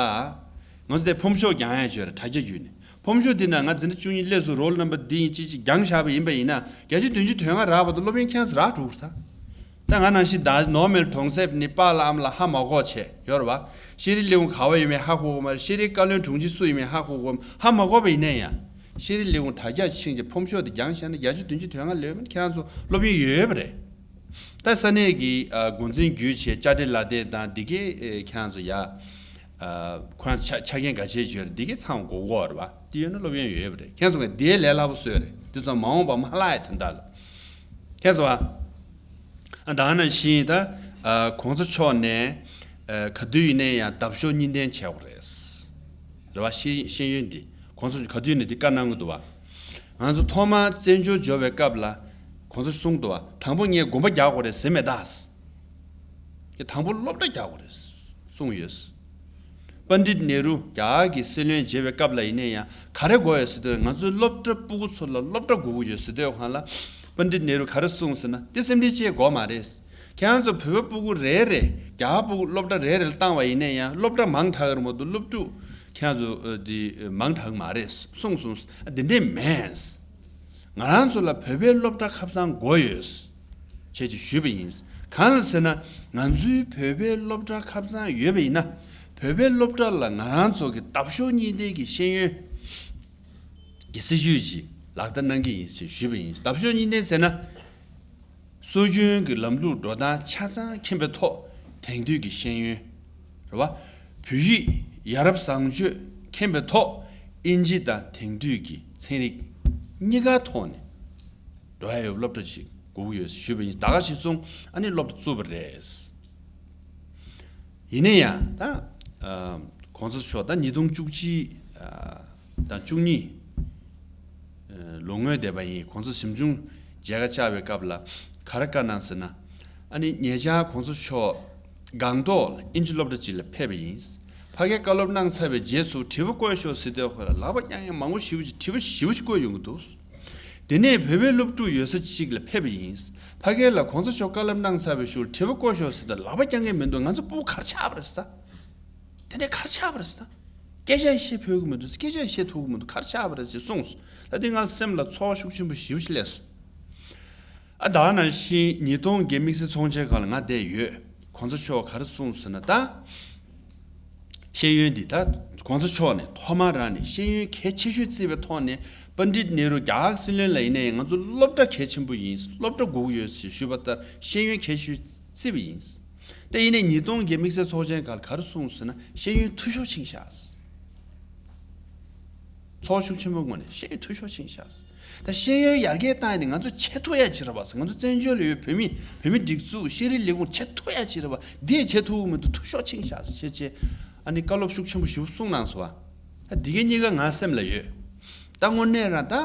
ང་ཚོ་དེ་ཕོམ་ཤོག་རྒྱག་ཡ་ཡོད་རེད། དྲ་རྒྱ་བརྒྱུད་ནས་ཕོམ་ཤོག་འདི་ན་ང་འཛིན་གྲྭ་བཅུ་གཉིས་སླེབས་སོང་། རོལ་ནམ་བར་འདི་ཡིན་ཅི་ཅི་རྒྱང་བཞག་པ་ཡིན་པ་ཡིན་ན་བརྒྱད་ཅུ་བདུན་ཅུ་དོན་ལྔ་རག་པ་དང་སློབ་ཡོན་ཁྱེད་ཚོ་རག་འགྲོ་གི་རེད་ད། ད་ང་ནང་བཞིན་ད་ནོར་མེད་གྲོང་གསེབ་ནི་པཱ་ལགས་ཨ་མ་ལགས་ཧ་མ་གོ་བྱས་ཡོད་རེད་བ། ཤེས་རིག་ལས་ཁུངས་ག་བ་ཡོད་མེད་ཧ་གོ་གི་མ་རེད། ཤེས་རིག་བཀའ་བློན་དྲུང་ཆེ་སུ་ཡིན་མེད་ཧ་གོ་གི་མ་ཧ་མ་གོ་བ་ཡིན་ན་ཡང་། ཤེས་རིག་ལས་ཁུངས་དྲ་རྒྱ་ཕྱིན་གྱི་ཕོམ་ཤོག་དེ་རྒྱང་བཞག་ན་བརྒྱད་ཅུ་བདུན་ཅུ་དོན་ལྔ་ལོས་མིན་ཁྱེད་རང་ཚོ་སློབ་ཡོན་ཡོད་པ་རེད། ད་ས་གནས་ཀྱི་ཨ་འགོ་འཛིན་བརྒྱུད་བྱས་བཅར་འདྲི་ལག་དེབ་དང་འདི་གའི་ཨེ་ཁྱེད་རང་ཚོ་ཡ་ཨ་ཁོ་རང་ཆ་ཆ་རྐྱེན་ག་ཆེ་བྱོས་རེད། འདི་གའི་ཚང་མ་དགོས་དགོས་རེད་བ། འདི་ཡོད་ན་སློབ་ཡོན་ཡོད་པ་རེད། ཁྱེད་ཚོ་ག་འདིའི་ལས་སླ་པོ་བཟོས་རེད། འདི་ཚོ་མ་འོངས་པ་མ་ལྷག་ཡ་དོན་དག་ལ། ཁྱེད་ཚོ་བ། ཨ་ད་ནང་བཞིན་ད་ཨ་གོང་ས་མཆོག་ནས་ཨ་ག་དུས་ཡིན་ནའི་ཡང་འདབ་གཤོག་གཉིས་ལྡན་བྱེད་དགོས་རེད། རེད་བ། ཤེས་ཤེས་ཡོན་འདི་གོང་ས་མཆོག་ག་དུས་ནས་འདི་བཀའ་གནང་གི་འདུག་བ། ང་ཚོ་ཐོག་མར་བཙན་བྱོལ་འབྱོར་བའི་སྐབས་ལ་གོང་ས་མཆོག་གསུངས་འདུག་བ། དང་པོ་ངས་དགོན་པ་རྒྱག་དགོས་རེད་ཟེར་མེད་ད། དང་པོ་སློབ་གྲྭ་རྒྱག་དགོས་རེད་གསུངས་ཡོད། པཎྜི་ཏ་ནེ་རུ་རྒྱ་གར་གྱི་སྲིད་བློན་བྱེད་པའི་སྐབས་ལ་ཡིན་ན་ཡང་ག་རེ་དགོས་ཡོད་ཟེར་དུས་ང་ཚོའི་སློབ་གྲྭ་སྤུ་གུ་ཚོ་ལ་སློབ་གྲྭ་དགོས་ཀྱི་ཡོད་ཟེར་དུས་གང་ལ་པཎྜི་ཏ་ནེ་རུ་ག་རེ་གསུངས་ཟེར་ན། དེ་སེམས་ཁྲལ་བྱེད་དགོས་མ་རེད། ཁྱེད་རང་ཚོ་བོད་པ་སྤུ་གུ་རེ་རེ་རྒྱ་གར་སྤུ་གུ་སློབ་གྲྭ་རེ་རེ་ལ་བཏང་བ་ཡིན་ན་ཡང་སློབ་གྲྭ་མང་དྲགས་ཀྱི་རེད་མ་གཏོགས་སློབ་ཕྲུག་ཁྱེད་རང་ཚོ་དེ་མང་དྲགས་མ་རེད་གསུངས་སོང་། དེ་འདྲས་མེད། ང་རང་ཚོ་ལ་བོད་པའི་སློབ་གྲྭ་ཁབ་ཚང་དགོས་ཡོད། བྱས་ཅིག་ཞུས་པ་ཡིན། གང་ལ་ཟེར་ན། ང་ཚོའི་བོད་པའི་སློབ་གྲྭ་ཁབ་ཚང་ཡོད་པ་ཡིན་ན། བོད་པའི་སློབ་གྲྭ་ལ་ང་རང་ཚོ་གི་འདབ་གཤོག་གཉིས་ལྡན་གྱི་ཤེས་ཡོན་གྱི་སྲིད་བྱུས་ཅིག་ལག་བསྟར་གནང་གི་ཡིན་ཞེས་ཞུས་པ་ཡིན། འདབ་གཤོག་གཉིས་ལྡན་ཟེར་ན། སྲོལ་རྒྱུན་གྱི་ལམ་ལུགས་འགྲོ་སྟངས་ཆ་ཚང་མཁྱེན་པའི་ཐོག་དེང་དུས་ཀྱི་ཤེས་ཡོན། རེད་བ། བོད་ཡིག་ཡ་རབས་བཟང་སྤྱོད་མཁྱེན་པའི་ཐོག་ཨིན་ཇི་དང་དེང་དུས་ཀྱི་ཚན་རིག་གཉིས་ཀ་ཐོག་ནས་འགྲོ་ཡ་ཡོད་སློབ་གྲྭ་ཞིག་དགོས་ཀྱི་ཡོད་ཞུས་པ་ཡིན། ད་ག་ཞིག་སོང་ཨ་ནི་སློབ་གྲྭ་བཙུགས་པ་རེད། ཡིན་ན་ཡང་ད་ཨ་གོང་ས་མཆོག་ད་ཉིས་སྟོང་བཅུ་གཅིག་ཨ་དང་བཅུ་གཉིས་ཨ་ལོ་སྔོན་བསྡད་པ་ཡིན། གོང་ས་ཞིབ་འཇུག་མཇལ་ཁ་བཅར་བའི་སྐབས་ལ་ག་རེ་བཀའ་གནང་ཟེར་ན། ཨ་ནི་ཉེ་ཆར་གོང་ས་མཆོག་སྒང་ཏོག་ལ་དབྱིན་ཇི་སློབ་གྲྭ་ཅིག་ལ་ཕེབས་པ་ཡིན། ཕ་གིར་བཀའ་སློབ་གནང་ཚར་བའི་རྗེས་སུ་དྲི་བ་བཀོད་ཤོག་ཟེར་དུས་ཁོ་ལ་ལག་པ་བརྐྱང་མཁན་མང་པོ་ཞེ་པོ་ཅིག་དྲི་བ་ཞེ་པོ་ཅིག་བཀོད་ཡོང་གི་འདུག་དེ་ནས་བོད་པའི་སློབ་ཕྲུག་ཡོད་ས་ཅིག་ལ་ཕེབས་པ་ཡིན། ཕ་གིར་ལ་གོང་ས་མཆོག་བཀའ་སློབ་གནང་ཚར་བའི་གཞུག་ལ་དྲི་བ་བཀོད་ཤོག་ཟེར་དུས་ལག་པ་བརྐྱང་མཁན་མི་འདུག་ང་ཚོ་སྤུ་གུ་ག་རེ་ཆགས་པ་རེད་ཟེར། དེ་ནས་ག་རེ་ཆགས་པ་རེད་ཟེར། སྐད་ཆ་བཤད་ཕོད་ཀྱི་མི་འདུག་སྐད་ཆ་བཤད་ཐུབ་ཀྱི་མི་འདུག་ག་རེ་ཆགས་པ་རེད་ཅེས་གསུངས། ད་དེ་ང་སེམས་ལ་ཚོར་བ་ཤུགས་ཆེན་པོ་ཞེ་པོ་ཅིག་སླེབས་སོང་། ཨ་ད་ནང་བཞིན་ཉིས་སྟོང་བརྒྱད་དམིགས་བསལ་ཚོགས་ཆེན་སྒང་ལ་ང་བསྡད་ཡོད། གོང་ས་མཆོག་ག་རེ་གསུངས་ཟེར་ན། ད་ཤེས་ཡོན་འདི་ད་གོང་ས་མཆོག་ནས་ཐོག་མར་རང་ནས་ཤེས་ཡོན་གལ་ཆེ་ཤོས་བརྩིས་པའི་ཐོག་ནས་པཎྜི་ཏ་ནེ་རུ་རྒྱ་གར་སྲིད་བློན་ལ་ཡིན་ན་ཡང་ང་ཚོ་སློབ་གྲྭ་གལ་ཆེན་པོ་ཡིན། སློབ་གྲྭ་དགོས་ཀྱི་ཡོད་ཞེས་ཞུས་པ་ལྟར་ཤེས་ཡོན་གལ་ཆེ་ཤོས་བརྩིས་པ་ཡིན། དེ་ཡིན་ནའི་ཉིས་སྟོང་བརྒྱད་དམིགས་བསལ་ཚོགས་ཆེན་སྒང་ལ་ག་རེ་གསུངས་ཟེར་ན་ཤེས་ཡོན་འཐུས་ཤོར་ཕྱིན་ཤག་ཚོར་ཤུགས་ཆེན་པོའི་ངོས་ནས་ཤེས་ཡོན་འཐུས་ཤོར་ཕྱིན་ཤག་ད་ཤེས་ཡོན་ཡར་རྒྱས་བཏང་ཡས་དེ་ང་ཚོ་བྱེད་ཐུབ་ཡ་ཅིག་རེད་བ། ང་ཚོ་བཙན་བྱོལ་ལ་ཡོད་བོད་མི་བོད་མི་སྒྲིག་འཛུགས་ཤེས་རིག་ལས་ཁུངས་བྱེད་ཐུབ་ཡ་ཅིག་རེད་བ། འདི་བྱེད་ཐུབ་ཀྱི་མི་འདུག་འཐུས་ཤོར་ཕྱིན་ཤག་ཟེར་བྱས་བྱས་ཨ་ནི་བཀའ་སློབ་ཤུགས་ཆེན་པོ་ཞེ་པོ་གསུངས་གནང་སོང་བ། ད་འདི་གའི་གཉིས་ཀ་ང་སེམས་ལ་ཡོད། ད་དངོས་གནས་རང་ད་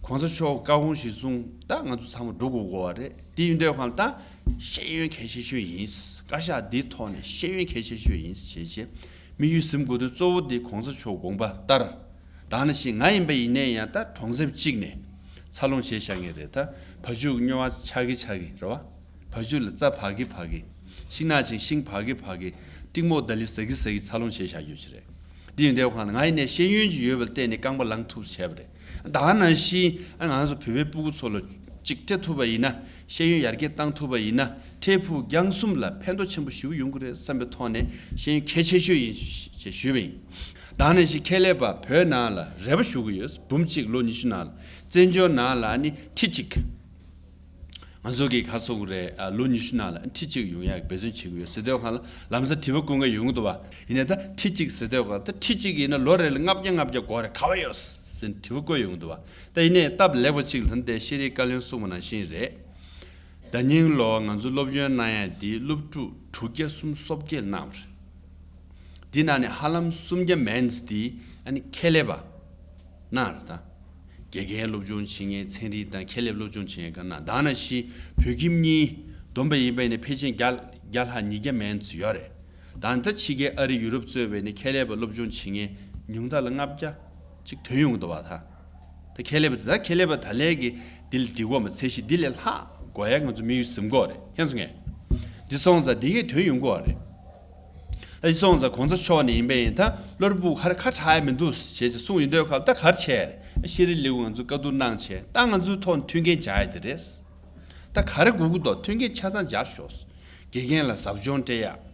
གོང་ས་མཆོག་བཀའ་དགོངས་གཞིར་བཟུང་ད་ང་ཚོ་ཚང་མ་འགྲོ་དགོས་དགོས་བ་རེད། དེ་ཡིན་དུས་གང་ལ་ད་ཤེས་ཡོན་གལ་ཆེ་ཤོས་ཡིན། བཀའ་ཤག་འདིའི་ཐོག་ནས་ཤེས་ཡོན་གལ་ཆེ་ཤོས་ཡིན་ཞེས་བྱས་དམིགས་ཡུལ་ཟིན་དགོས་དོན་གཙོ་བོ་འདི་གོང་ས་མཆོག་དགོངས་པ་ལྟར། ད་ནང་བཞིན་ང་ཡིན་པ་ཡིན་ནའི་ཡང་ད་གྲོང་གསེབ་གཅིག་ནས་འཚར་ལོངས་བྱས་བཞག་མཁན་རེད། ད་བ་ཕྱུགས་སྨྱོ་བ་ཆགས་ཀྱི་ཆགས་ཀྱི་རེད་བ། བ་ཕྱུགས་ལ་རྩྭ་བག་གི་བག་གི། ཤིང་ནགས་ཆེན་ཤིང་བག་གི་བག་གི། ཏིག་མོ་ད་ལི་ཟ་གི་ཟ་གི་འཚར་ལོངས་བྱས་བཞག་རྒྱུ་ཅིག་རེད། འདི་ཡིན་དུས་གང་ལ་ང་ཡིན་ནའི་ཤེས་ཡོན་ཅིག་ཡོད་པ་ལ་བརྟེན་ནས་རྐང་པ་ལངས་ཐུབ་བྱས་པ་རེད། ད་ནང་བཞིན་ཨ་ང་ཚོ་བོད་པའི་སྤུ་གུ་ཚོ་ལ་ཅིག་སྤྲད་ཐུབ་པ་ཡིན་ན། ཤེས་ཡོན་ཡར་རྒྱས་བཏང་ཐུབ་པ་ཡིན་ན་འཕྲལ་ཕུགས་རྒྱང་གསུམ་ལ་ཕན་ཐོགས་ཆེན་པོ་ཞེ་པོ་ཡོང་གི་རེད་བསམ་པའི་ཐོག་ནས་ཤེས་ཡོན་གལ་ཆེ་ཤོས་ཡིན་ཞེས་ཞུས་པ་ཡིན། ད་ནང་བཞིན་ཁྱད་ལས་པ་བོད་ནང་ལ་རེ་བ་ཞུ་གི་ཡོད། འབུམ་གཅིག་ལོ་ཉི་ཤུ་ནང་ལ། བཙན་བྱོལ་ནང་ལ་ནི་ཁྲི་གཅིག་ང་ཚོ་གི་ག་སོག་རེད། ཨ་ལོ་ཉི་ཤུ་ནང་ལ་ཁྲི་གཅིག་ཡོང་ཡག་འབད་བརྩོན་བྱེད་ཀྱི་ཡོད་ཟེར་དུས་གང་ལ་ལམ་སང་དྲི་བ་བཀོད་མཁན་ཡོང་གི་འདུག་བ། ཡིན་ནའི་ད་ཁྲི་གཅིག་ཟེར་དུས་གང་ལ་ད་ཁྲི་གཅིག་ཡིན་ན་ལོ་རེ་ལ་ལྔ་བརྒྱ་ལྔ་བརྒྱ་དགོས་རེད་ག་བ་ཡོད་ཟེར་དྲི་བ་བཀོད་ཡོང་གི་འདུག་བ། ད་ཡིན་ནའི་སྟབས་ལེགས་པ་གཅིག་ལ་ད་ལྟའི་ཤེས་རིག་བཀའ་བློན་གསུངས་པ་ནང་བཞིན་རེད། ད་ཉིན་ལོ་ང་ཚོ་སློབ་ཡོན་གནང་ཡ་འདི་སློབ་ཕྲུག་དྲུག་བརྒྱ་སུམ་ཅུ་སོ་བརྒྱད་གནང་བ་རེད། འདི་ནང་ནས་ཧ་ལམ་སུམ་བརྒྱ་མན་ཙམ་འདི་ཨ་ནི་ཁྱད་ལས་པ་གནང་རེད་ད། དགེ་རྒན་སློབ་སྦྱོང་བྱེད་མཁན་ཚན་རིག་དང་ཁྱད་ལས་སློབ་སྦྱོང་བྱེད་མཁན་ག་ན་ད་ནང་བཞིན་བོད་ཁྱིམ་གཉིས་བསྡོམས་པ་ཡིན་པ་ཡིན་ན་ཕལ་ཆེར་བརྒྱ་བརྒྱ་ལྷག་ཉིས་བརྒྱ་མན་ཙམ་ཡོད་རེད། ད་ནི་ད་ཕྱི་རྒྱལ་ཨ་རི་ཡུ་རོབ་གཙོས་པའི་ནི་ཁྱད་ལས་པ་སློབ་སྦྱོང་བྱེད་མཁན་ཉུང་མཐའ་ལ་ལྔ་བརྒྱ་ཅིག་ཐོན་ཡོང་གི་འདུག་བ་ད། ད་ཁྱད་ལས་པ་དེ་ད་ཁྱད་ལས་པ་ད་ལས་ཀྱི་འདི་ལ་འགྲིག་གོ་མ་ཚད་ཤི་འདི་ལས་ལྷག་དགོས་ཡ་ང་ཚོ་དམིགས་ཡུལ་ཟིན་གོ་རེད། མཁྱེན་སོང་ངས། འདི་སོང་ཙང་འདི་གའི་དོན་ཡོང་གོ་རེད། ད་འདི་སོང་ཙང་གོང་ས་མཆོག་ནས་ཡིན་པ་ཡིན་ད་བློ་རིག་པུ་ཧར་ཁ་གྲག་ཡ་མི་འདུག་བྱས་ཅེས་གསུངས་ཡོད་འདོད་ཁ་ད་གར་བྱས་རེད། ཤེས་རིག་ལེའུ་ང་ཚོ་བཀའ་བསྡུར་གནང་བྱས་ད་ང་ཚོའི་ཐོག་ནས་མཐུན་རྐྱེན་སྦྱར་ཡ་དེ་རེད། ད་ག་རེ་དགོས་ཀྱི་འདུག་མཐུན་རྐྱེན་ཆ་ཚང་སྦྱར་ཤོག་དགེ་རྒན་ལ་ཟབ་སྦྱོང་སྤྲད་ཡ།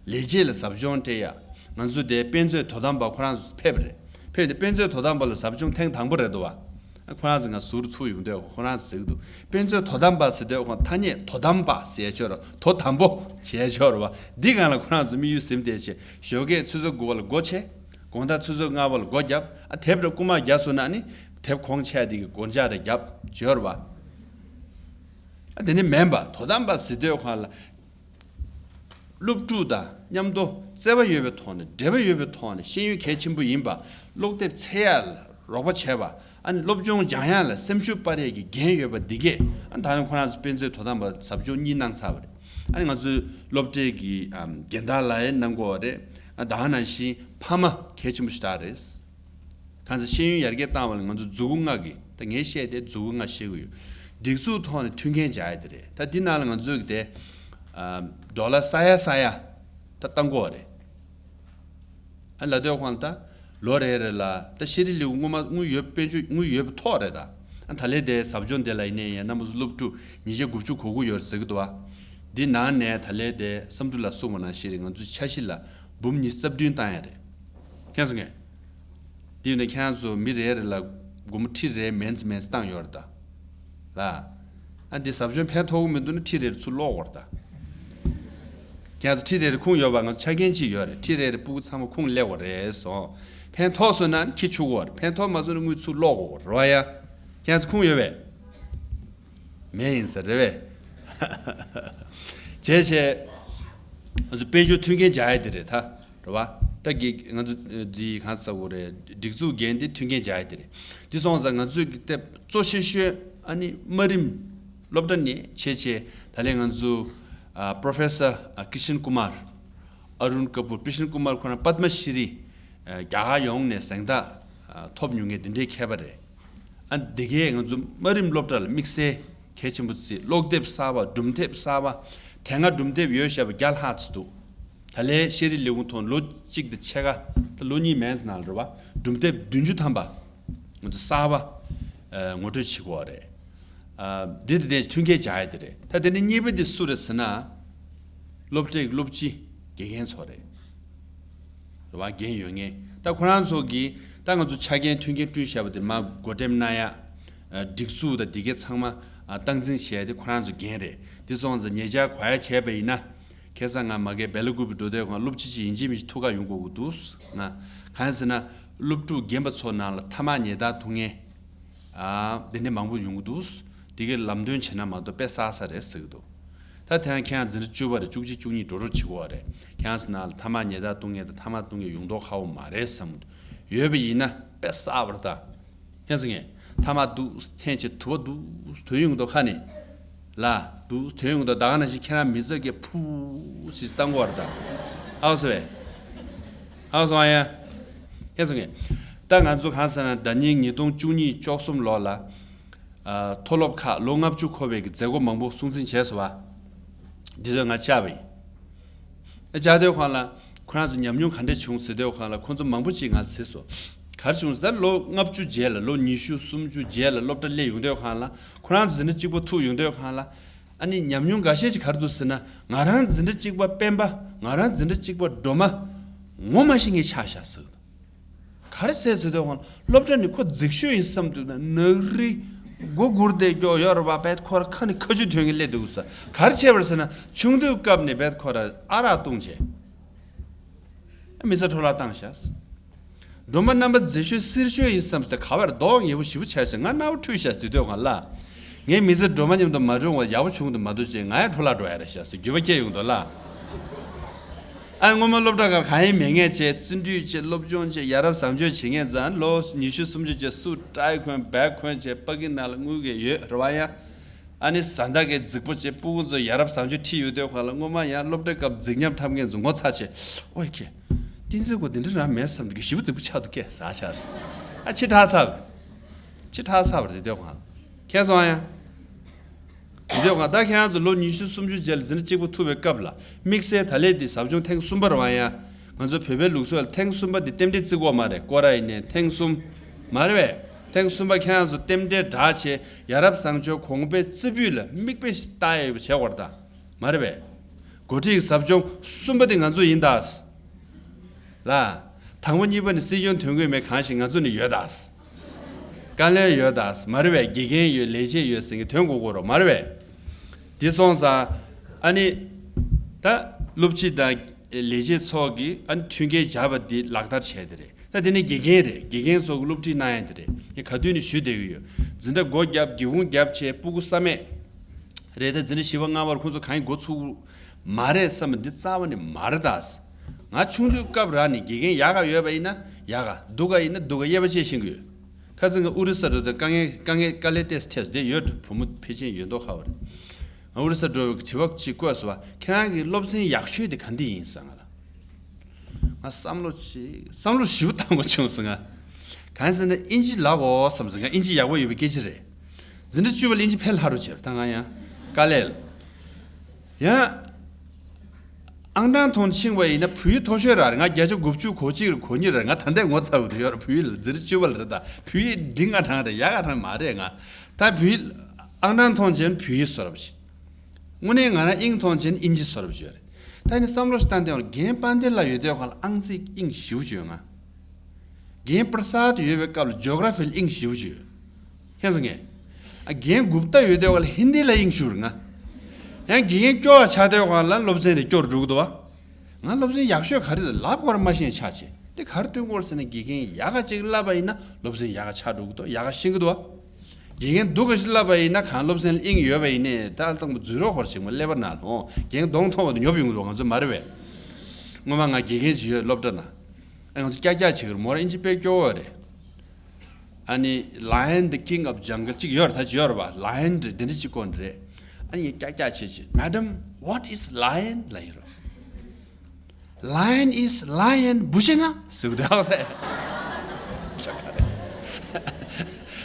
ལས་བྱེད་ལ་ཟབ་སྦྱོང་སྤྲད་ཡ། ང་ཚོ་དེ་དཔེ་མཛོད་དོ་དམ་པ་ཁོ་རང་ཚོ་ཕེབས་རེད། ཕེབས་ཏེ་དཔེ་མཛོད་དོ་དམ་པ་ལ་ཟབ་སྦྱོང་ཐེངས་དང་པོ་རེད་འདུག་བ། ཁོ་རང་ཚོ་ང་ཟུར་ཐུག་ཡོང་དུས་ཁོ་རང་ཚོ་ཟེར་གི་འདུག་དཔེ་མཛོད་དོ་དམ་པ་ཟེར་དུས་ཁོ་ཐ་སྙད་དོ་དམ་པ་ཟེར་ཆོག་ར་དོ་དམ་པོ་བྱས་ཆོག་ར་བ། འདི་སྒང་ལ་ཁོ་རང་ཚོ་དམིགས་ཡུལ་ཟིན་བསྡད་ཆེ་ཞོགས་ཀས་ཆུ་ཚོད་དགུ་པ་ལ་སྒོ་ཕྱེ། དགོང་དག་ཆུ་ཚོད་ལྔ་པ་ལ་སྒོ་བརྒྱབ། ཨ་དེབ་ར་རྐུ་མ་རྒྱག་སོང་ན་ནི་དེབ་གོང་ཆེ་དེ་གི་སྒོ་ལྕགས་ར་རྒྱབ་བྱོས་ར་བ། ཨ་དེ་ནི་མིན་པ་དོ་དམ་པ་ཟེར་དུས་ཁོ་ལ། སློབ་ཕྲུག་དང་མཉམ་དུ་བརྩེ་བ་ཡོད་པའི་ཐོག་ནས་འབྲེལ་བ་ཡོད་པའི་ཐོག་ནས་ཤེས་ཡོན་གལ་ཆེན་པོ་ཡིན་པ། ཀློག་དེབ་འཚོལ་ཡ་ལ་རོགས་པ་བྱས་པ། ཨ་ནི་སློབ་སྦྱོང་སྦྱང་ཡ་ལ་སེམས་ཤུགས་སྤར་ཡས་ཀྱི་འགན་ཡོད་པ་འདི་གས་ཨ་ད་ནི་ཁོ་རང་ཚོ་དཔེ་མཛོད་དོ་དམ་པ་ཟབ་སྦྱོང་གཉིས་གནང་ཚར་བ་རེད། ཨ་ནི་ང་ཚོའི་སློབ་གྲྭའི་གི་ཨམ་རྒན་བདག་ལགས་ཡང་གནང་དགོས་པ་རེད། ཨ་ད་ག་ནང་བཞིན་ཕ་མ་གལ་ཆེན་པོ་ཞེ་དྲག་རེད། གང་ཟེར་ཤེས་ཡོན་ཡར་རྒྱས་བཏང་བ་ལ་ང་ཚོ་མཛུ་གུ་ལྔ་གི་ད་ངས་བཤད་དེ་མཛུ་གུ་ལྔ་བཤད་གི་ཡོད། སྒྲིག་འཛུགས་ཐོག་ནས་མཐུན་རྐྱེན་སྦྱར་ཡ་དེ་རེད། ད་འདི་ནང་ལ་ང་ཚོས་གི་དེ་ཨ་ཌོ་ལར་ས་ཡ་ས་ཡ་ད་བཏང་གོ་རེད། ཨ་ལ་དོའི་ཁོང་ད་ལོ་རེ་རེ་ལ་ད་ཤེས་རིག་ལེའུ་སྔོན་མ་དངུལ་ཡོད་དཔལ་འབྱོར་དངུལ་ཡོད་པ་ཐོག་རེད་ད། ཨ་ད་ལས་དེ་ཟབ་སྦྱོང་དེ་ལ་ཡིན་ནའི་ཡང་རྣམ་པ་ཚོ་སློབ་ཕྲུག་ཉིས་བརྒྱ་དགུ་བཅུ་གོ་དགུ་ཡོད་རེད་ཟེར་གི་འདུག་བ། འདི་ནང་ནས་ད་ལས་དེ་བསམ་འགྲུབ་ལ་གསུངས་པ་ནང་བཞིན་རེད། ང་ཚོའི་འཆར་གཞི་ལ་འབུམ་ཉི་ཤུ་རྩ་བདུན་བཏང་ཡ་རེད། མཁྱེན་སོང་ངས། དེ་ཡིན་ན་ཁྱེད་རང་ཚོ་མི་རེ་རེ་ལ་སྒོར་མོ་ཁྲི་རེ་མན་ཙམ་མན་ཙམ་བཏང་ཡོད་རེད་ད། ལ། ཨ་འདི་ཟབ་སྦྱོང་ཕན་ཐོགས་ཀྱི་མི་འདུག་ན་ཁྲི་རེ་རེ་ཚུར་སློག་དགོས་རེད་ད། ཁྱེད་རང་ཚོ་ཁྲི་རེ་རེ་ཁུངས་ཡོད་པ་ང་ཚོ་ཆ་རྐྱེན་ཅིག་ཡོད་རེད། ཁྲི་རེ་རེ་སྤུ་གུ་ཚང་མ་ཁུངས་སླེབས་དགོས་རེད་སོང་། ཕན་ཐོགས་སོང་ན་ཁྱི་ཆུ་དགོས་རེད། ཕན་ཐོགས་མ་སོང་ན་དངུལ་ཚུར་སློག་དགོས་རེད་བ་ཡ། ཁྱེད་རང་ཚོ་ཁུངས་ཡོད་པས། མེད་ཡིན་ས་རེད་བས། བྱས་བྱས། ང་ཚོ་དཔལ་འབྱོར་མཐུན་རྐྱེན་སྦྱར་ཡ་དེ་རེད་ད། རེད་བ། ད་གི་ང་ཚོ་འདི་གང་ཟེར་དགོས་རེད། སྒྲིག་འཛུགས་འགན་དེ་མཐུན་རྐྱེན་སྦྱར་ཡ་དེ་རེད། འདི་སོང་ཙང་ང་ཚོས་གི་དེབ་གཙོ་ཆེ་ཤོས་ཨ་ནི་དམའ་རིམ་སློབ་གྲྭ་ནས་བྱས་བྱས་ད་ལན་ང་ཚོ་ཨ་པྲོ་ཕེ་སར་ཨ་ཀྲི་ཤན་ཀུ་མར། ཨ་རུན་ཀ་པུར། ཀྲི་ཤན་ཀུ་མར་ཁོ་རང་པདྨ་ཤྲི་རི་ཨ་རྒྱ་གར་ཡོངས་ནས་གཟེངས་རྟགས་ཨ་ཐོབ་མྱོང་མཁན་དེ་འདྲའི་མཁས་པ་རེད། ཨ་འདི་གས་ང་ཚོ་དམའ་རིམ་སློབ་གྲྭ་ལ་དམིགས་བསལ་གལ་ཆེན་པོ་བརྩིས། ཀློག་དེབ་གསར་པ། སྒྲུང་དེབ་གསར་པ། དེ་སྔ་སྒྲུང་དེབ་ཡོད་བཞག་པ་བརྒྱ་ལྷག་ཙམ་འདུག་ད་ལན་ཤེས་རིག་ལས་ཁུངས་ཐོག་ལོ་གཅིག་དང་ཕྱེད་ཀ་ད་ལོ་གཉིས་མན་ཙམ་ནང་ལ་རེད་བ། སྒྲུང་དེབ་བདུན་ཅུ་ཐམ་པ་ང་ཚོ་གསར་པ་ཨ་ངོ་སྤྲོད་བྱེད་དགོས་པ་རེད། ཨ་འདི་དེ་དེ་མཐུན་རྐྱེན་སྦྱར་ཡ་དེ་རེད། ད་དེ་ནས་གཉིས་པ་དེ་སུ་རེད་ཟེར་ན། སློབ་གྲྭའི་སློབ་སྤྱི་དགེ་རྒན་ཚོ་རེད། རེད་བ། འགན་ཡོད་མཁན། ད་ཁོ་རང་ཚོ་གིས་ད་ང་ཚོ་ཆ་རྐྱེན་མཐུན་རྐྱེན་བསྐྲུན་བཞག་པ་དེ་མར་བགོ་འགྲེམས་གནང་ཡ། ཨ་སྒྲིག་འཛུགས་དང་དེ་གའི་ཚང་མ་ཨ་སྟངས་འཛིན་བྱས་ཏེ་ཁོ་རང་ཚོ་འགན་རེད། དེ་སོང་ཙང་ཉེ་ཆར་གོ་ཡ་བྱས་པ་ཡིན་ན། ཁ་སང་ང་མ་གིར་སྦེ་ལ་ཀུ་པེ་འགྲོ་དུས་ཁོང་སློབ་སྤྱི་ཅིག་ཡིན་གཅིག་མིན་གཅིག་ཐུག་ག་ཡོང་དགོས་ཀྱི་འདུག་ང་གང་ཡིན་ཟེར་ན་སློབ་ཕྲུག་རྒན་པ་ཚོ་ནང་ལ་ཐ་མག་ཉལ་ཐ་འཐུང་མཁན། ཨ་དེ་འདྲ་མང་པོ་ཡོང་གི་འདུག་དེ་གའི་ལམ་སྟོན་བྱས་ན་མ་གཏོགས་དཔེ་བསགས་ས་རེད་ཟེར་གི་འདུག་ད་དེ་ཡང་ཁྱེད་རང་འཛིན་གྲྭ་བཅུ་པ་རེད། བཅུ་གཅིག་བཅུ་གཉིས་འགྲོ་རོགས་བྱེད་དགོས་པ་རེད། ཁྱེད་རང་ཚོ་ནང་ལ་ཐ་མག་ཉལ་ཐ་འཐུང་མཁན་དང་ཐ་མག་འཐུང་མཁན་ཡོང་མདོག་ཁ་པོ་མ་རེད་བསམ་གི་འདུག་ཡོད་པ་ཡིན་ན་དཔེ་བསགས་པ་རེད་ད། ཁྱེད་ཚོ་ངས་ཐ་མག་འདུག་འཐེན་བྱས་དུ་བ་འདུག་ཐོན་ཡོང་མདོག་ཁ་ནས་ལ་འདུག་ཐོན་ཡོང་མདོག་ད་ག་ནང་བཞིན་ཁྱེད་རང་མི་ཚེ་གི་ཕུ་ཞིག་བཏང་གི་པ་རེད་ད། ཧ་གོ་སོང་བས། ཧ་གོ་སོང་ཨ་ཡ། ཁྱེད་ཚོ་ངས་ད་ང་ཚོ་གང་ཟེར་ན་ཟླ་ཉིན་ཉིས་སྟོང་བཅུ་གཉིས་བཅུ་གསུམ་ལོ་ལ། ཨ་མཐོ་སློབ་ཁག་ལོ་ལྔ་བཅུ་འཁོར་བའི་གི་མཛད་སྒོ་མང་པོ་སྲུང་བརྩི་བྱས་སོང་བ། འདི་ཚོ་ང་བཅར་བ་ཡིན། ཨ་བཅར་དུས་ཁོང་ལ་ཁོ་རང་ཚོ་ཉམས་མྱོང་ག་འདྲ་བྱུང་ཟེར་དུས་ཁོང་ལ་ཁོང་ཚོ་མང་པོ་ཅིག་ང་ཚོ་ཟེར་སོང་། ག་རེ་བྱུང་ཟེར་ལོ་ལྔ་བཅུ་རྗེས་ལ་ལོ་ཉི་ཤུ་སུམ་ཅུ་རྗེས་ལ་སློབ་གྲྭ་སླེབས་ཡོང་དུས་ཁོང་ལ་ཁོ་རང་ཚོ་འཛིན་གྲྭ་གཅིག་པ་ཐུག་ཡོང་དུས་ཁོང་ལ་ཨ་ནི་ཉམས་མྱོང་འགའ་ཤས་ཅིག་ག་རེ་འདུག་ཟེར་ན་ང་རང་འཛིན་གྲྭ་གཅིག་པ་སྤེན་པ་ང་རང་འཛིན་གྲྭ་གཅིག་པ་སྒྲོལ་མ་ངོ་མ་ཤེས་མཁན་ཆགས་བཞག་ཟེར་གི་འདུག་ག་རེ་ཟེར་ཟེར་དུས་ཁོང་སློབ་གྲྭ་ནས་ཁོ་རྫིག་ཤོས་ཡིན་བསམ་དུས་ན་ནག་རིག་མགོ་སྒུར་བསྡད་ཀྱོག་ཡོད་རེད་པ། བས་ཁོ་ར་ཁ་ནས་ཁ་ཆུ་ཐོན་གྱི་སླེབས་འདུག་ས། ག་རེ་བྱས་པ་རེད་ཟེར་ན་ཆུང་དུས་སྐབས་ནས་བས་ཁོ་ར་ཨ་རག་བཏུང་བྱས་མི་ཚེ་འཕྲོ་བརླག་བཏང་ཤག་སྒྲོལ་མ་རྣམ་པ་མཛེས་ཤོས་གསེར་ཤོས་ཡིན་བསམ་སྟེ་ག་བར་མདོག་ཉེས་པོ་ཞེ་པོ་ཆགས་ཤག་ང་རྣ་བ་འཁྲུད་ཤག་དུས་དུས་ཁོང་ལ། ངའི་མི་ཚེ་སྒྲོལ་མ་མཉམ་དུ་མ་བྱུང་བ་ཡག་པོ་བྱུང་དུ་མ་འདུག་ཅེས་ང་ཡང་འཕྲོ་བརླག་འགྲོ་ཡ་རེད་ཤག་ཟེར་འགྱོད་པ་སྐྱེ་ཡོང་འདུག་ལ། ཨ་ནི་སྔོན་མ་སློབ་གྲྭ་ཁག་གང་ཡིན་མེད་ངེས་བྱས་བརྩོན་འགྲུས་བྱས་སློབ་སྦྱོང་བྱས་ཡ་རབས་བཟང་སྤྱོད་བྱེད་མཁན་ཙང་ལོ་ཉི་ཤུ་སུམ་ཅུ་བྱས་སུ་ཏྲའི་གོན་བད་གོན་བྱས་པ་ཀི་ནང་ལ་དངུལ་གས་ཡོད་རེད་བ་ཡ། ཨ་ནི་བཟའ་ཟླ་གས་རྫིག་པོ་བྱས་སྤུ་གུ་ཚོ་ཡ་རབས་བཟང་སྤྱོད་ཁྲིད་ཡོད་དུས་ཁ་ལ་སྔོན་མ་ཡང་སློབ་གྲྭའི་སྐབས་རྫིག་ཉམས་ཐབས་མཁན་ཚོ་ངོ་ཚ་བྱས་ཨོ་ཁེ། བསྟན་འཛིན་ཁོ་འདི་འདྲ་རང་མེད་བསམ་དུས་ཞེ་པོ་རྫིག་པོ་ཆགས་འདུག་སྐད་ཟ་ཤར། ཨ་ཕྱི་དྲགས་ཚར། ཅི་ཁྲག་ཚ་བར་དེ་དོན་གང་། ཁྱེད་སོང་ཡ། དེ་དོན་གང་ད་ཁྱེད་རང་ཚོ་ལོ་ཉི་ཤུ་སུམ་ཅུ་རྗེས་ལ་འཛིན་གྲྭ་གཅིག་པུ་ཐུབ་པའི་སྐབས་ལ་དམིགས་བསལ་ད་ལས་དེ་ཟབ་སྦྱོང་ཐེངས་གསུམ་པར་བ་ཡ། ང་ཚོ་བོད་པའི་ལུགས་སྲོལ་ལ་ཐེངས་གསུམ་པ་དེ་རྟེན་འབྲེལ་བརྩི་དགོས་མ་རེད། སྐོར་ར་ཡིན་ནའི་ཐེངས་གསུམ། མ་རེད་པས། ཐེངས་གསུམ་པ་ཁྱེད་རང་ཚོ་རྟེན་འབྲེལ་བསྒྲགས་བྱས་ཡ་རབས་བཟང་སྤྱོད་གོང་འཕེལ་རྩེ་ཕུད་ལ་མིག་དཔེ་ལྟ་ཡོད་པ་བྱས་སྐོར་ད། མ་རེད་པས། འགོ་ཁྲིད་ཟབ་སྦྱོང་གསུམ་པ་དེ་ང་ཚོ་ཡིན་ད། ལ། དང་པོ་གཉིས་པ་ནི་སྲིད་སྐྱོང་དོན་གོས་མེད་གང་ཞིག་ང་ཚོ་ནི་ཡོད་ད། དཀའ་ལས་ཡོད་ད། མ་རེད་པས། དགེ་རྒན་ཡོད་ལས་བྱེད་ཡོད་ཟེར་མཁན་དོན་གོ་གོ་རོགས་མ་རེད་པས། དེ་སོང་ཙང་། ཨ་ནི། ད། སློབ་སྤྱི་དང་ལས་བྱེད་ཚོགས་ཀྱིས་ཨ་ནི་མཐུན་རྐྱེན་སྦྱར་བ་འདི་ལག་བསྟར་བྱས་ཏེ་རེད། ད་དེ་ནི་དགེ་རྒན་རེད། དགེ་རྒན་ཚོ་གི་སློབ་ཁྲིད་གནང་ཡ་དེ་རེད། ངས་ག་དུས་ནས་ཞུ་བསྡད་ཀྱི་ཡོད། འཛིན་གྲྭ་སྒོ་བརྒྱབ་སྒེའུ་ཁུང་བརྒྱབ་བྱས་སྤུ་གུ་བསམ་མེད་རེད། ད་འཛིན་གྲྭ་བཞི་པ་ལྔ་པར་ཁོང་ཚོ་གང་ཡིན་འགོ་ཚུགས་མ་རེད་བསམ་པ་འདི་རྩ་བ་ནས་མ་རེད་ད། ང་ཆུང་དུས་སྐབས་ར་ནས་དགེ་རྒན་ཡག་ག་ཡོད་པ་ཡིན་ན་ཡག་ག་སྡུག་ག་ཡིན་ན་སྡུག་ག་དབྱེ་བ་ཕྱེ་ཤེས་ཀྱི་ཡོད། ཁ་སང་ང་ཨོ་རི་ས་འགྲོ་དུས་དཀའ་ངལ་དཀའ་ངལ་དཀའ་ལས་ཏོག་ཙམ་འཕྲད་སོང་། དེ་ཡོད། བུ་མོ་ཕལ་ཆེར་ཡོད་མདོག་ཁ་པོ་རེད། ང་ཨོ་རི་ས་འགྲོ་བའི་དྲི་བ་གཅིག་བཀོད་སོང་བ། ཁྱེད་རང་གི་སློབ་ཚན་ཡག་ཤོས་དེ་ག་འདི་ཡིན་ཟེར་ང་ལ། ང་བསམ་བློ་ཅིག་བསམ་བློ་ཞེ་པོ་བཏང་དགོས་བྱུང་སོང་ང་། གང་ཟེར་ན་དབྱིན་ཇི་ལབ་དགོས་བསམ་སོང་། ང་དབྱིན་ཇི་ཡག་པོ་ཡོད་པའི་སྐད་ཆ་རེད། འཛིན་གྲྭ་བཅུ་པ་ལ་དབྱིན་ཇི་ཕལ་ལྷག་རུ་བྱས་པ་ད་ང་ཡང་དཀའ་ལས་ལ། ཡང་། ཨང་གྲངས་ཐོག་ཕྱིན་པ་ཡིན་ན་བོད་ཡིག་མཐོ་ཤོས་ར་རེད། ང་བརྒྱ་ཆ་དགུ་བཅུ་གོ་གཅིག་རེད། གོ་གཉིས་རེད། ང་ད་ལྟའི་ངོ་ཚ་བོ་དེ་ཡོད་རེད། བོད་ཡིག་ལ་འཛིན་གྲྭ་བཅུ་པ་ལ་རེད། ད་བོད་ཡིག་འབྲིང་ང་གྲངས་རེད། ཡག་ག་གྲངས་མ་རེད་ང་། ད་བོད་ཡིག་ཨང་གྲངས་ཐོག་བྱས་ན་བོད་ཡིག་བཟོ་འདྲ་པོ་ཞིག་དངོས་གནས་ང་རང་དབྱིངས་ཐོག་བྱས་ན་དབྱིན་ཇི་བཟོ་འདྲ་པོ་ཞིག་ཡོད་རེད། ད་ནི་བསམ་བློ་ཞིག་བཏང་སྟེ་རྒན་དཔལ་ལྡན་ལགས་ཡོད་དུས་ཁོང་ལ་ཨང་རྩིས་དབྱིངས་ཞེ་པོ་ཅིག་ཡོད་ང་། རྒན་པར་སཱད་ཡོད་པའི་སྐབས་ལ་ཇོ་གྷ་ར་ཕི་ལ་དབྱིངས་ཞེ་པོ་ཅིག་ཡོད། ཁྱེད་ཚོ་ངས། ཨ་རྒན་གུཔ་ཏ་ཡོད་དུས་ཁོང་ལ་ཧིན་དི་ལ་དབྱིངས་ཞེ་པོ་རེད་ང་། ཡང་དགེ་རྒན་སྐྱོ་བ་ཆགས་དུས་ཁོང་ལ་སློབ་ཚན་དེ་སྐྱོ་རུ་འགྲོ་གི་འདུག་བ། ང་སློབ་ཚན་ཡག་ཤོས་ག་རེ་རེད་ལབ་དགོས་ར་མ་ཤེས་ཆགས་བྱས། དེ་ག་རེ་སྟོན་དགོས་རེད་ཟེར་ན་དགེ་རྒན་ཡག་ག་ཅིག་བསླབ་པ་ཡིན་ན་སློབ་ཚན་ཡག་ག་ཆགས་འགྲོ་གི་འདུག་ཡག་ག་ཤེས་ཀྱི་འདུག་བ། དགེ་རྒན་སྡུག་ག་ཞིག་བསླབ་པ་ཡིན་ན་གང་སློབ་ཚན་ལ་དབྱིངས་ཡོད་པ་ཡིན་ནའི་ད་ལྟ་འཛུལ་རོགས་ཧོར་ཞིག་མ་ཀླད་པ་ན་ལྷོང་། རྒན་གདོང་མཐོང་བ་དང་ཉོབ་ཡོང་གི་འདུག་ང་ཚོ་མ་རེད་པས། སྔོན་མ་ང་དགེ་རྒན་ཞིག་ཡོད་སློབ་གྲྭ་ན། ཨ་ང་ཚོ་ཀྱག་ཀྱག་བྱེད་ཀྱི་རེད། མོ་རང་དབྱིན་ཇི་དཔེ་སྐྱོ་བོ་རེད། ཨ་ནི་Lion the King of Jungle གཅིག་ཡོད་རེད། ད་ཅི་ཡོད་རེད་པ། Lion རེད། དེ་འདྲ་གཅིག་སྐོར་རེད། ཨ་ནི་ངས་ཀྱག་ཀྱག་བྱེད་བྱེད། Madam, what is lion? ལབ་ཡིན་རོ། Lion is lion. བུ་ཤེ་ན་ཟེར་གི་འདུག་ཨ་ཟེར། ཅོ་ག་རེད།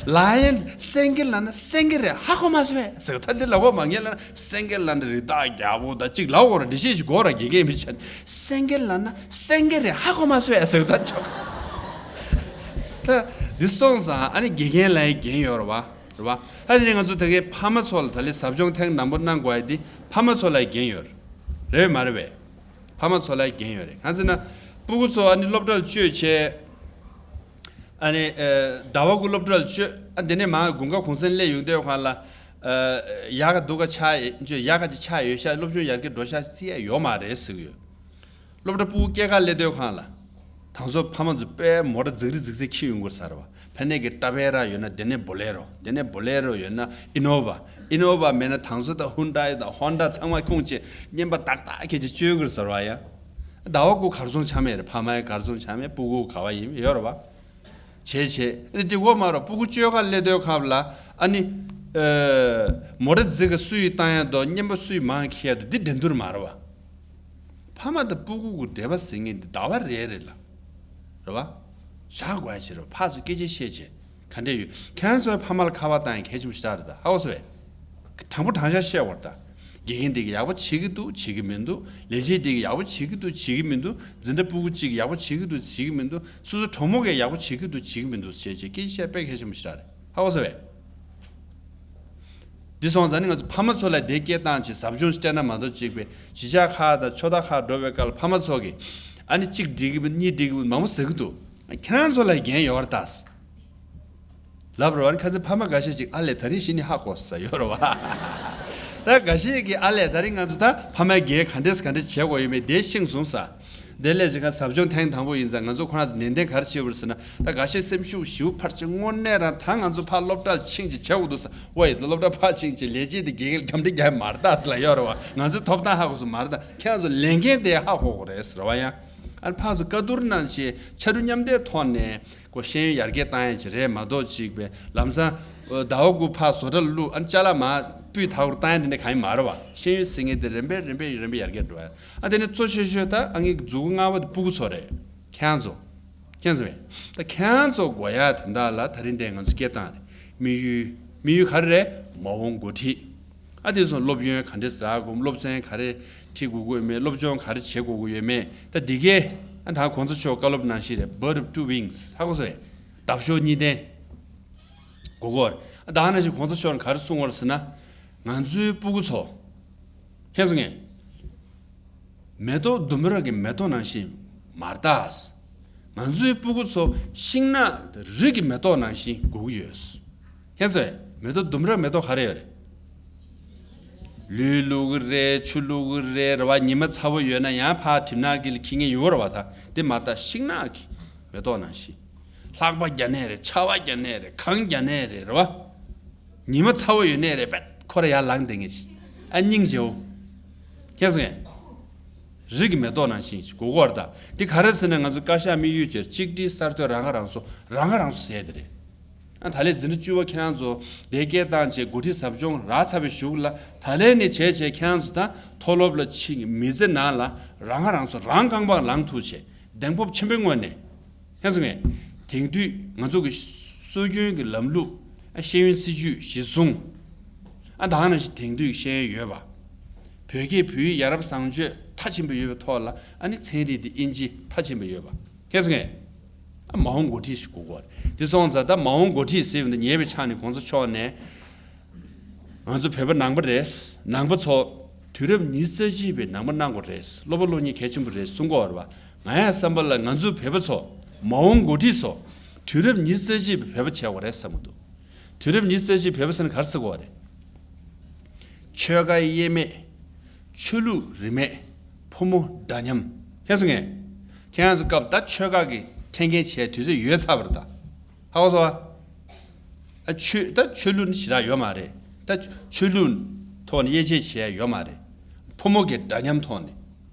Lion སེང་གེ་ལབ་ན་སེང་གེ་རེད་ཧ་གོ་མ་སོང་བས་ཟེར་གི། ད་འདི་ལབ་གོ་མ་ངས་ལབ་ན་སེང་གེ་ལབ་ན་རི་དྭགས་རྒྱལ་པོ་ད་གཅིག་ལབ་གོ་ར། འདི་ཤེས་ཤིག་གོ་ར། དགེ་རྒན་མི་ཆེན་སེང་གེ་ལབ་ན་སེང་གེ་རེད་ཧ་གོ་མ་སོང་བས་ཟེར་གི། ད་ཅོ་ག་ད་འདི་སོང་ཙང་ཨ་ནི་དགེ་རྒན་ལབ་ཡ་རྒན་ཡོད་རེད་པ། རེད་པ། ད་དེ་ནས་ང་ཚོ་ད་གའི་ཕ་མ་ཚོ་ལ་ད་ལས་ཟབ་སྦྱོང་ཐེངས་དང་པོ་གནང་དགོས་ཡ་འདི་ཕ་མ་ཚོ་ལ་རྒན་ཡོད་རེད། རེད་མ་རེད་པས། ཕ་མ་ཚོ་ལ་རྒན་ཡོད་རེད། གང་ཟེར་ན། སྤུ་གུ་ཚོ་ཨ་ནི་སློབ་གྲྭ་ལ་བཅོས་བྱས། ཨ་ནི་ཨ་ཟླ་བ་དགུ་སློབ་གྲྭ་ལ་བཅོས། ཨ་དེ་ནས་མར་དགུན་ཁ་གུང་སེང་སླེབས་ཡོང་དུས་ཁོང་ལ། ཨ་ཡག་ག་སྡུག་ག་ཆགས་ཡོད། ཡག་ག་ཅིག་ཆགས་ཡོད་ཤག་སློབ་སྦྱོང་ཡར་རྒྱས་འགྲོ་ཤག་ཟེར་ཡ་ཡོད་མ་རེད་ཟེར་གི་ཡོད། སློབ་གྲྭ་སྤུ་གུ་སྐྱེལ་གར་སླེབས་དུས་ཁོང་ལ། དང་ཚོ་ཕ་མ་ཚོ་དཔེ་མོ་ཊ་རྫིག་རི་རྫིག་རྫིག་འཁྱེར་ཡོང་གི་རེད་ཟེར་བ། ཕ་ནས་ཀྱི་ཊ་བེ་ར་ཡོད་ན་དེ་ནས་བོ་ལེ་རོ། དེ་ནས་བོ་ལེ་རོ་ཡོད་ན་ཨི་ནོ་ཝ། ཨི་ནོ་ཝ་མེད་ན་དང་ཚོ་ད་ཧུན་ཌའི་དང་ཧོན་ཌ་ཚང་མ་ཁུངས་བྱས་རྔན་པ་ཏག་ཏག་ཁྱེར་བྱས་བཅོལ་གི་རེད་ཟེར་བ་ཡ། ཟླ་བ་དགུ་གར་སོང་ཆ་མེད་རེད། ཕ་མའི་གར་སོང་ཆ་མེད། སྤུ་གུ་ག་བ་ཡིན་ཡོད་རེད་བ། བྱས་བྱས་ཨ་ནི་དེ་འོ་མ་རོ། སྤུ་གུ་བཅོལ་གར་སླེབས་དུས་སྐབས་ལ་ཨ་ནི། ཨ་མོ་ཊ་རྫིག་ག་སུ་ཡིས་བཏང་ཡ་དང་རྔན་པ་སུ་ཡིས་མང་ཁྱེར་ཡ་དང་འདི་འགྲན་བསྡུར་མ་རེད་བ། ཕ་མ་དང་སྤུ་གུ་གི་འབྲེལ་བ་ཟེར་མཁན་འདི་ཟླ་བ་རེ་རེ་ལ། རེད་བ། བཞག་དགོས་ཡ་ཅིག་རེད། ཕར་ཚུར་སྐད་ཆ་བཤད་བྱས་ག་འདྲས་ཡོད། ཁྱེད་རང་ཚོའི་ཕ་མ་ལ་ཁ་པར་བཏང་ཡ་གལ་ཆེན་པོ་ཞེ་དྲག་རེད་ད། ཧ་གོ་སོང་བས། དྲང་པོ་དྲང་བཞག་བཤད་དགོས་རེད་ད། དགེ་རྒན་འདི་གིས་ཡག་པོ་བྱེད་ཀྱི་འདུག་བྱེད་ཀྱི་མི་འདུག་ལས་བྱེད་འདི་གིས་ཡག་པོ་བྱེད་ཀྱི་འདུག་བྱེད་ཀྱི་མི་འདུག་འཛིན་གྲྭ་སྤུ་གུ་གཅིག་གིས་ཡག་པོ་བྱེད་ཀྱི་འདུག་བྱེད་ཀྱི་མི་འདུག་སོ་སོ་གྲོགས་མོ་གིས་ཡག་པོ་བྱེད་ཀྱི་འདུག་བྱེད་ཀྱི་མི་འདུག་བྱས་བྱས་སྐད་ཆ་བཤད་དཔེ་གལ་ཆེན་པོ་ཞེ་དྲག་རེད། ཧ་གོ་སོང་བས། འདི་སོང་ཙང་ནི་ང་ཚོ་ཕ་མ་ཚོ་ལ་དེ་སྐད་བཏང་བྱས་ཟབ་སྦྱོང་ཞིག་སྤྲད་ན་མ་གཏོགས་གཅིག་པའི་གཞིས་ཆགས་ཁག་དང་ཆོས་བདག་ཁག་འགྲོ་བའི་སྐབས་ལ་ཕ་མ་ཚོ་གིས་ཨ་ནི་གཅིག་འགྲིག་གི་མིན་གཉིས་འགྲིག་གི་མིན་མང་པོ་ཟེར་གི་འདུག་ཁྱེད་རང་ཚོ་ལ་འགན་ཡོད་རེད་ད། ལབ་རོགས། ཨ་ནི་ཁ་སང་ཕ་མ་འགའ་ཤས་ཅིག་ཨ་ལས་ད་རིང་གཞི་ནས་ཧ་གོ་ས་ཡོད་རེད་བ། ད་འགའ་ཤས་ཀྱིས་ཨ་ལས་ད་རིང་ང་ཚོ་ད་ཕ་མའི་འགན་ག་འདྲས་ག་འདྲས་བྱེད་དགོས་ཡོད་མེད་དེ་ཤེས་སོང་ས། དེ་ལས་ཅིག་ང་ཟབ་སྦྱོང་ཐེངས་དང་པོ་ཡིན་ཙང་ང་ཚོ་ཁོ་རང་ཚོ་ནན་ཏན་ག་རེ་བྱེད་དགོས་རེད་ཟེར་ན། ད་འགའ་ཤས་སེམས་ཤུགས་ཞེ་པོ་འཕར་ཆེ་དངོས་གནས་རང་ད་ང་ཚོ་ཕར་སློབ་གྲྭར་ཕྱིན་ཅིག་བྱེད་དགོས་འདུག་ས། ཝེ་ད་སློབ་གྲྭ་ཕར་ཕྱིན་ཅིག་ལས་བྱེད་དེ་དགེ་རྒན་རྒྱབ་འདྲེ་རྒྱབ་མ་རེད་ད་ཟེར་ལ་ཡོད་རེད་བ། ང་ཚོའི་ཐོབ་ཐང་ཧ་གོ་ས་མ་རེད་ད། ཁྱེད་རང་ཚོ་ལས་འགན་དེ་ཧ་གོ་དགོས་རེད་ཟེར་བ་ཡང་། ཨ་ནི་ཕར་ཚུར་བཀའ་བསྡུར་གནང་བྱས་ཕྱར་གྲུ་མཉམ་འདེགས་ཐོག་ནས་ཁོ་ཤེས་ཡོན་ཡར་རྒྱས་བཏང་ཡ་ཅིག་རེད་མ་གཏོགས་ཅིག་པའི་ལམ་སང་ཟླ་བ་དགུ་ཕར་བཟོ་གྲྭ་ལ་བླུགས། ཨ་ནི་ཅ་ལག་མར་སྤུས་དག་པོར་བཏང་ཡ་དེ་འདྲ་གང་ཡང་མ་རེད་བ། ཤེས་ཡོན་ཟེར་མཁན་དེ་རིམ་པས་རིམ་པས་རིམ་པས་ཡར་རྒྱས་འགྲོ་ཡ། ཨ་དེ་ནས་གཙོ་ཆེ་ཤོས་ད་ཨ་ངའི་མཛུབ་གུ་ལྔ་པ་དེ་སྤུ་གུ་ཚོ་རེད། ཁྱེད་རང་ཚོ། ཁྱེད་ཚོ་རེད། ད་ཁྱེད་རང་ཚོ་དགོས་ཡ་དོན་དག་ལ་ད་རིང་དེ་ང་ཚོ་སྐད་བཏང་རེད། དམིགས་ཡུལ། དམིགས་ཡུལ་ག་རེ་རེད། མ་འོངས་འགོ་ཁྲིད། ཨ་དེ་སོང་སློབ་ཡོན་ག་འདྲས་རག་དགོས། སློབ་ཚན་ག་རེ་ཁྲིད་དགོས་ཀྱི་ཡོད་མེད། སློབ་སྦྱོང་ག་རེ་བྱེད་དགོས་ཀྱི་ཡོད་མེད། ད་འདི་གས་ཨ་ད་གོང་ས་མཆོག་བཀའ་སློབ་ནང་བཞིན་རེད། Bird of two wings ཧ་གོ་སོང་ངས། འདབ་གཤོག་གཉིས་ལྡན། གོ་གོ་རེད། ཨ་ད་ནང་བཞིན་གོང་ས་མཆོག་ནས་ག་རེ་གསུངས་པ་རེད་ཟེར་ན། ང་ཚོའི་སྤུ་གུ་ཚོ། མཁྱེན་སོང་ངས། མེ་ཏོག་ལྡུམ་ར་གི་མེ་ཏོག་ནང་བཞིན་མ་རེད་ད། ང་ཚོའི་སྤུ་གུ་ཚོ་ཤིང་ནགས་རི་གི་མེ་ཏོག་ནང་བཞིན་དགོས་ཀྱི་ཡོད། མཁྱེན་སོང་ངས། མེ་ཏོག་ལྡུམ་ར་མེ་ཏོག་ག་རེ་ཡོད་རེད། ལུད་བླུག་གི་རེད། ཆུ་བླུག་གི་རེད། རེད་བ། ཉི་མ་ཚ་བོ་ཡོད་ན་ཡང་ཕར་གྲིབ་ནག་གི་ལ་འཁྱེར་མཁན་ཡོད་རེད་བ། ད་དེ་མ་རེད་ད། ཤིང་ནགས་ཀྱི་མེ་ཏོག་ནང་བཞིན། ལྷགས་པ་རྒྱག་ནའི་རེད། ཆར་པ་རྒྱག་ནའི་རེད། གངས་རྒྱག་ནའི་རེད། རེད་བ། ཉི་མ་ཚ་བོ་ཡོད་ནའི་རེད། པད་ཁོ་ར་ཡར་ལངས་བསྡད་མཁན་ཞིག་ཨ་སྙིང་རྗེ་བོ། མཁྱེན་སོང་ངས། རི་གི་མེ་ཏོག་ནང་བཞིན་ཞིག་དགོས་ཀྱི་ཡོད་རེད་ད། འདི་ག་རེ་ཟེར་ན་ང་ཚོ་བཀའ་ཤག་དམིགས་ཡུལ་བྱས་གཅིག་སྒྲིལ་གསར་གཏོད། རང་ཁ་རང་གསོ། རང་ཁ་རང་གསོ་ཟེར་དེ་རེད། ཨ་ད་ལན་འཛིན་གྲྭ་བཅུ་པ་ཁྱེད་རང་ཚོ་དེ་སྐད་བཏང་བྱས་འགོ་ཁྲིད་ཟབ་སྦྱོང་རག་ཚར་བའི་གཞུག་ལ་ད་ལན་ནས་བྱས་བྱས་ཁྱེད་རང་ཚོ་ད་མཐོ་སློབ་ལ་ཕྱིན། མི་ཚེ་ནང་ལ་རང་ཁ་རང་གསོ། རང་རྐང་པར་ལངས་ཐུབ་བྱས་གདེང་སྤོབས་ཆེན་པོའི་ངང་ནས། མཁྱེན་སོང་ངས། དེང་དུས་ང་ཚོ་གི་སྲོལ་རྒྱུན་གྱི་ལམ་ལུགས། ཨ་ཤེས་ཡོན་སྲིད་བྱུས་གཞིར་བཟུང་། ཨ་ད་ག་ནང་བཞིན་དེང་དུས་ཀྱི་ཤེས་ཡོན་ཡོད་པ། བོད་སྐད་བོད་ཡིག་ཡ་རབས་བཟང་སྤྱོད་མཐའ་ཕྱིན་པ་ཡོད་པའི་ཐོག་ལ། ཨ་ནི་ཚན་རིག་དེ་ཨིན་ཇི་མཐའ་ཕྱིན་པ་ཡོད་པ། མཁྱེན་སོང་ངས། ཨ་མ་འོངས་འགོ་ཁྲིད་ཞིག་དགོས་ཀྱི་ཡོད་རེད། དེ་སོང་ཙང་ད་མ་འོངས་འགོ་ཁྲིད་ཟེར་བ་འདི་ཉེ་བའི་ཆར་ནས་གོང་ས་མཆོག་ནས། ང་ཚོ་བོད་པ་ནང་པ་རེད། ནང་པ་ཚོ་དུས་རབས་ཉི་ཤུ་རྩ་གཅིག་པའི་ནང་པ་གནང་དགོས་རེད། སློབ་པ་སློབ་གཉེར་གལ་ཆེན་པོ་རེད་གསུང་གི་ཡོད་རེད་བ། ང་ཡང་བསམ་པ་ལ་ང་ཚོ་བོད་པ་ཚོ། མ་འོངས་འགོ་ཁྲིད་ཚོ་དུས་རབས་ཉི་ཤུ་རྩ་གཅིག་པའི་བོད་པ་བྱེད་དགོས་རེད་བསམ་གྱི་འདུག་དུས་རབས་ཉི་ཤུ་རྩ་གཅིག་བོད་པ་ཟེར་ན་ག་རེ་ཟེར་དགོས་པ་རེད། ཆོལ་ཁ་དབྱེ་མེད། ཆོས་ལུགས་རིས་མེད། ཕོ་མོ་འདྲ་མཉམ། མཁྱེན་སོང་ངས། ཁྱེད་རང་ཚོ་སྐབས་ད་ཆོལ་ཁ་གི་འཐེན་འཁྱེར་བྱས་དུས་ཚོད་ཡོལ་ཚར་བ་རེད་ད། ཧ་གོ་སོང་ཨ། ཆོས་ད་ཆོས་ལུགས་ནི་ཞེ་དྲག་ཡོད་མ་རེད། ད་ཆོས་ལུགས་ཐོག་ནས་དབྱེ་འབྱེད་བྱེད་ཡ་ཡོད་མ་རེད། ཕོ་མོ་གི་འདྲ་མཉམ་ཐོག་ནས་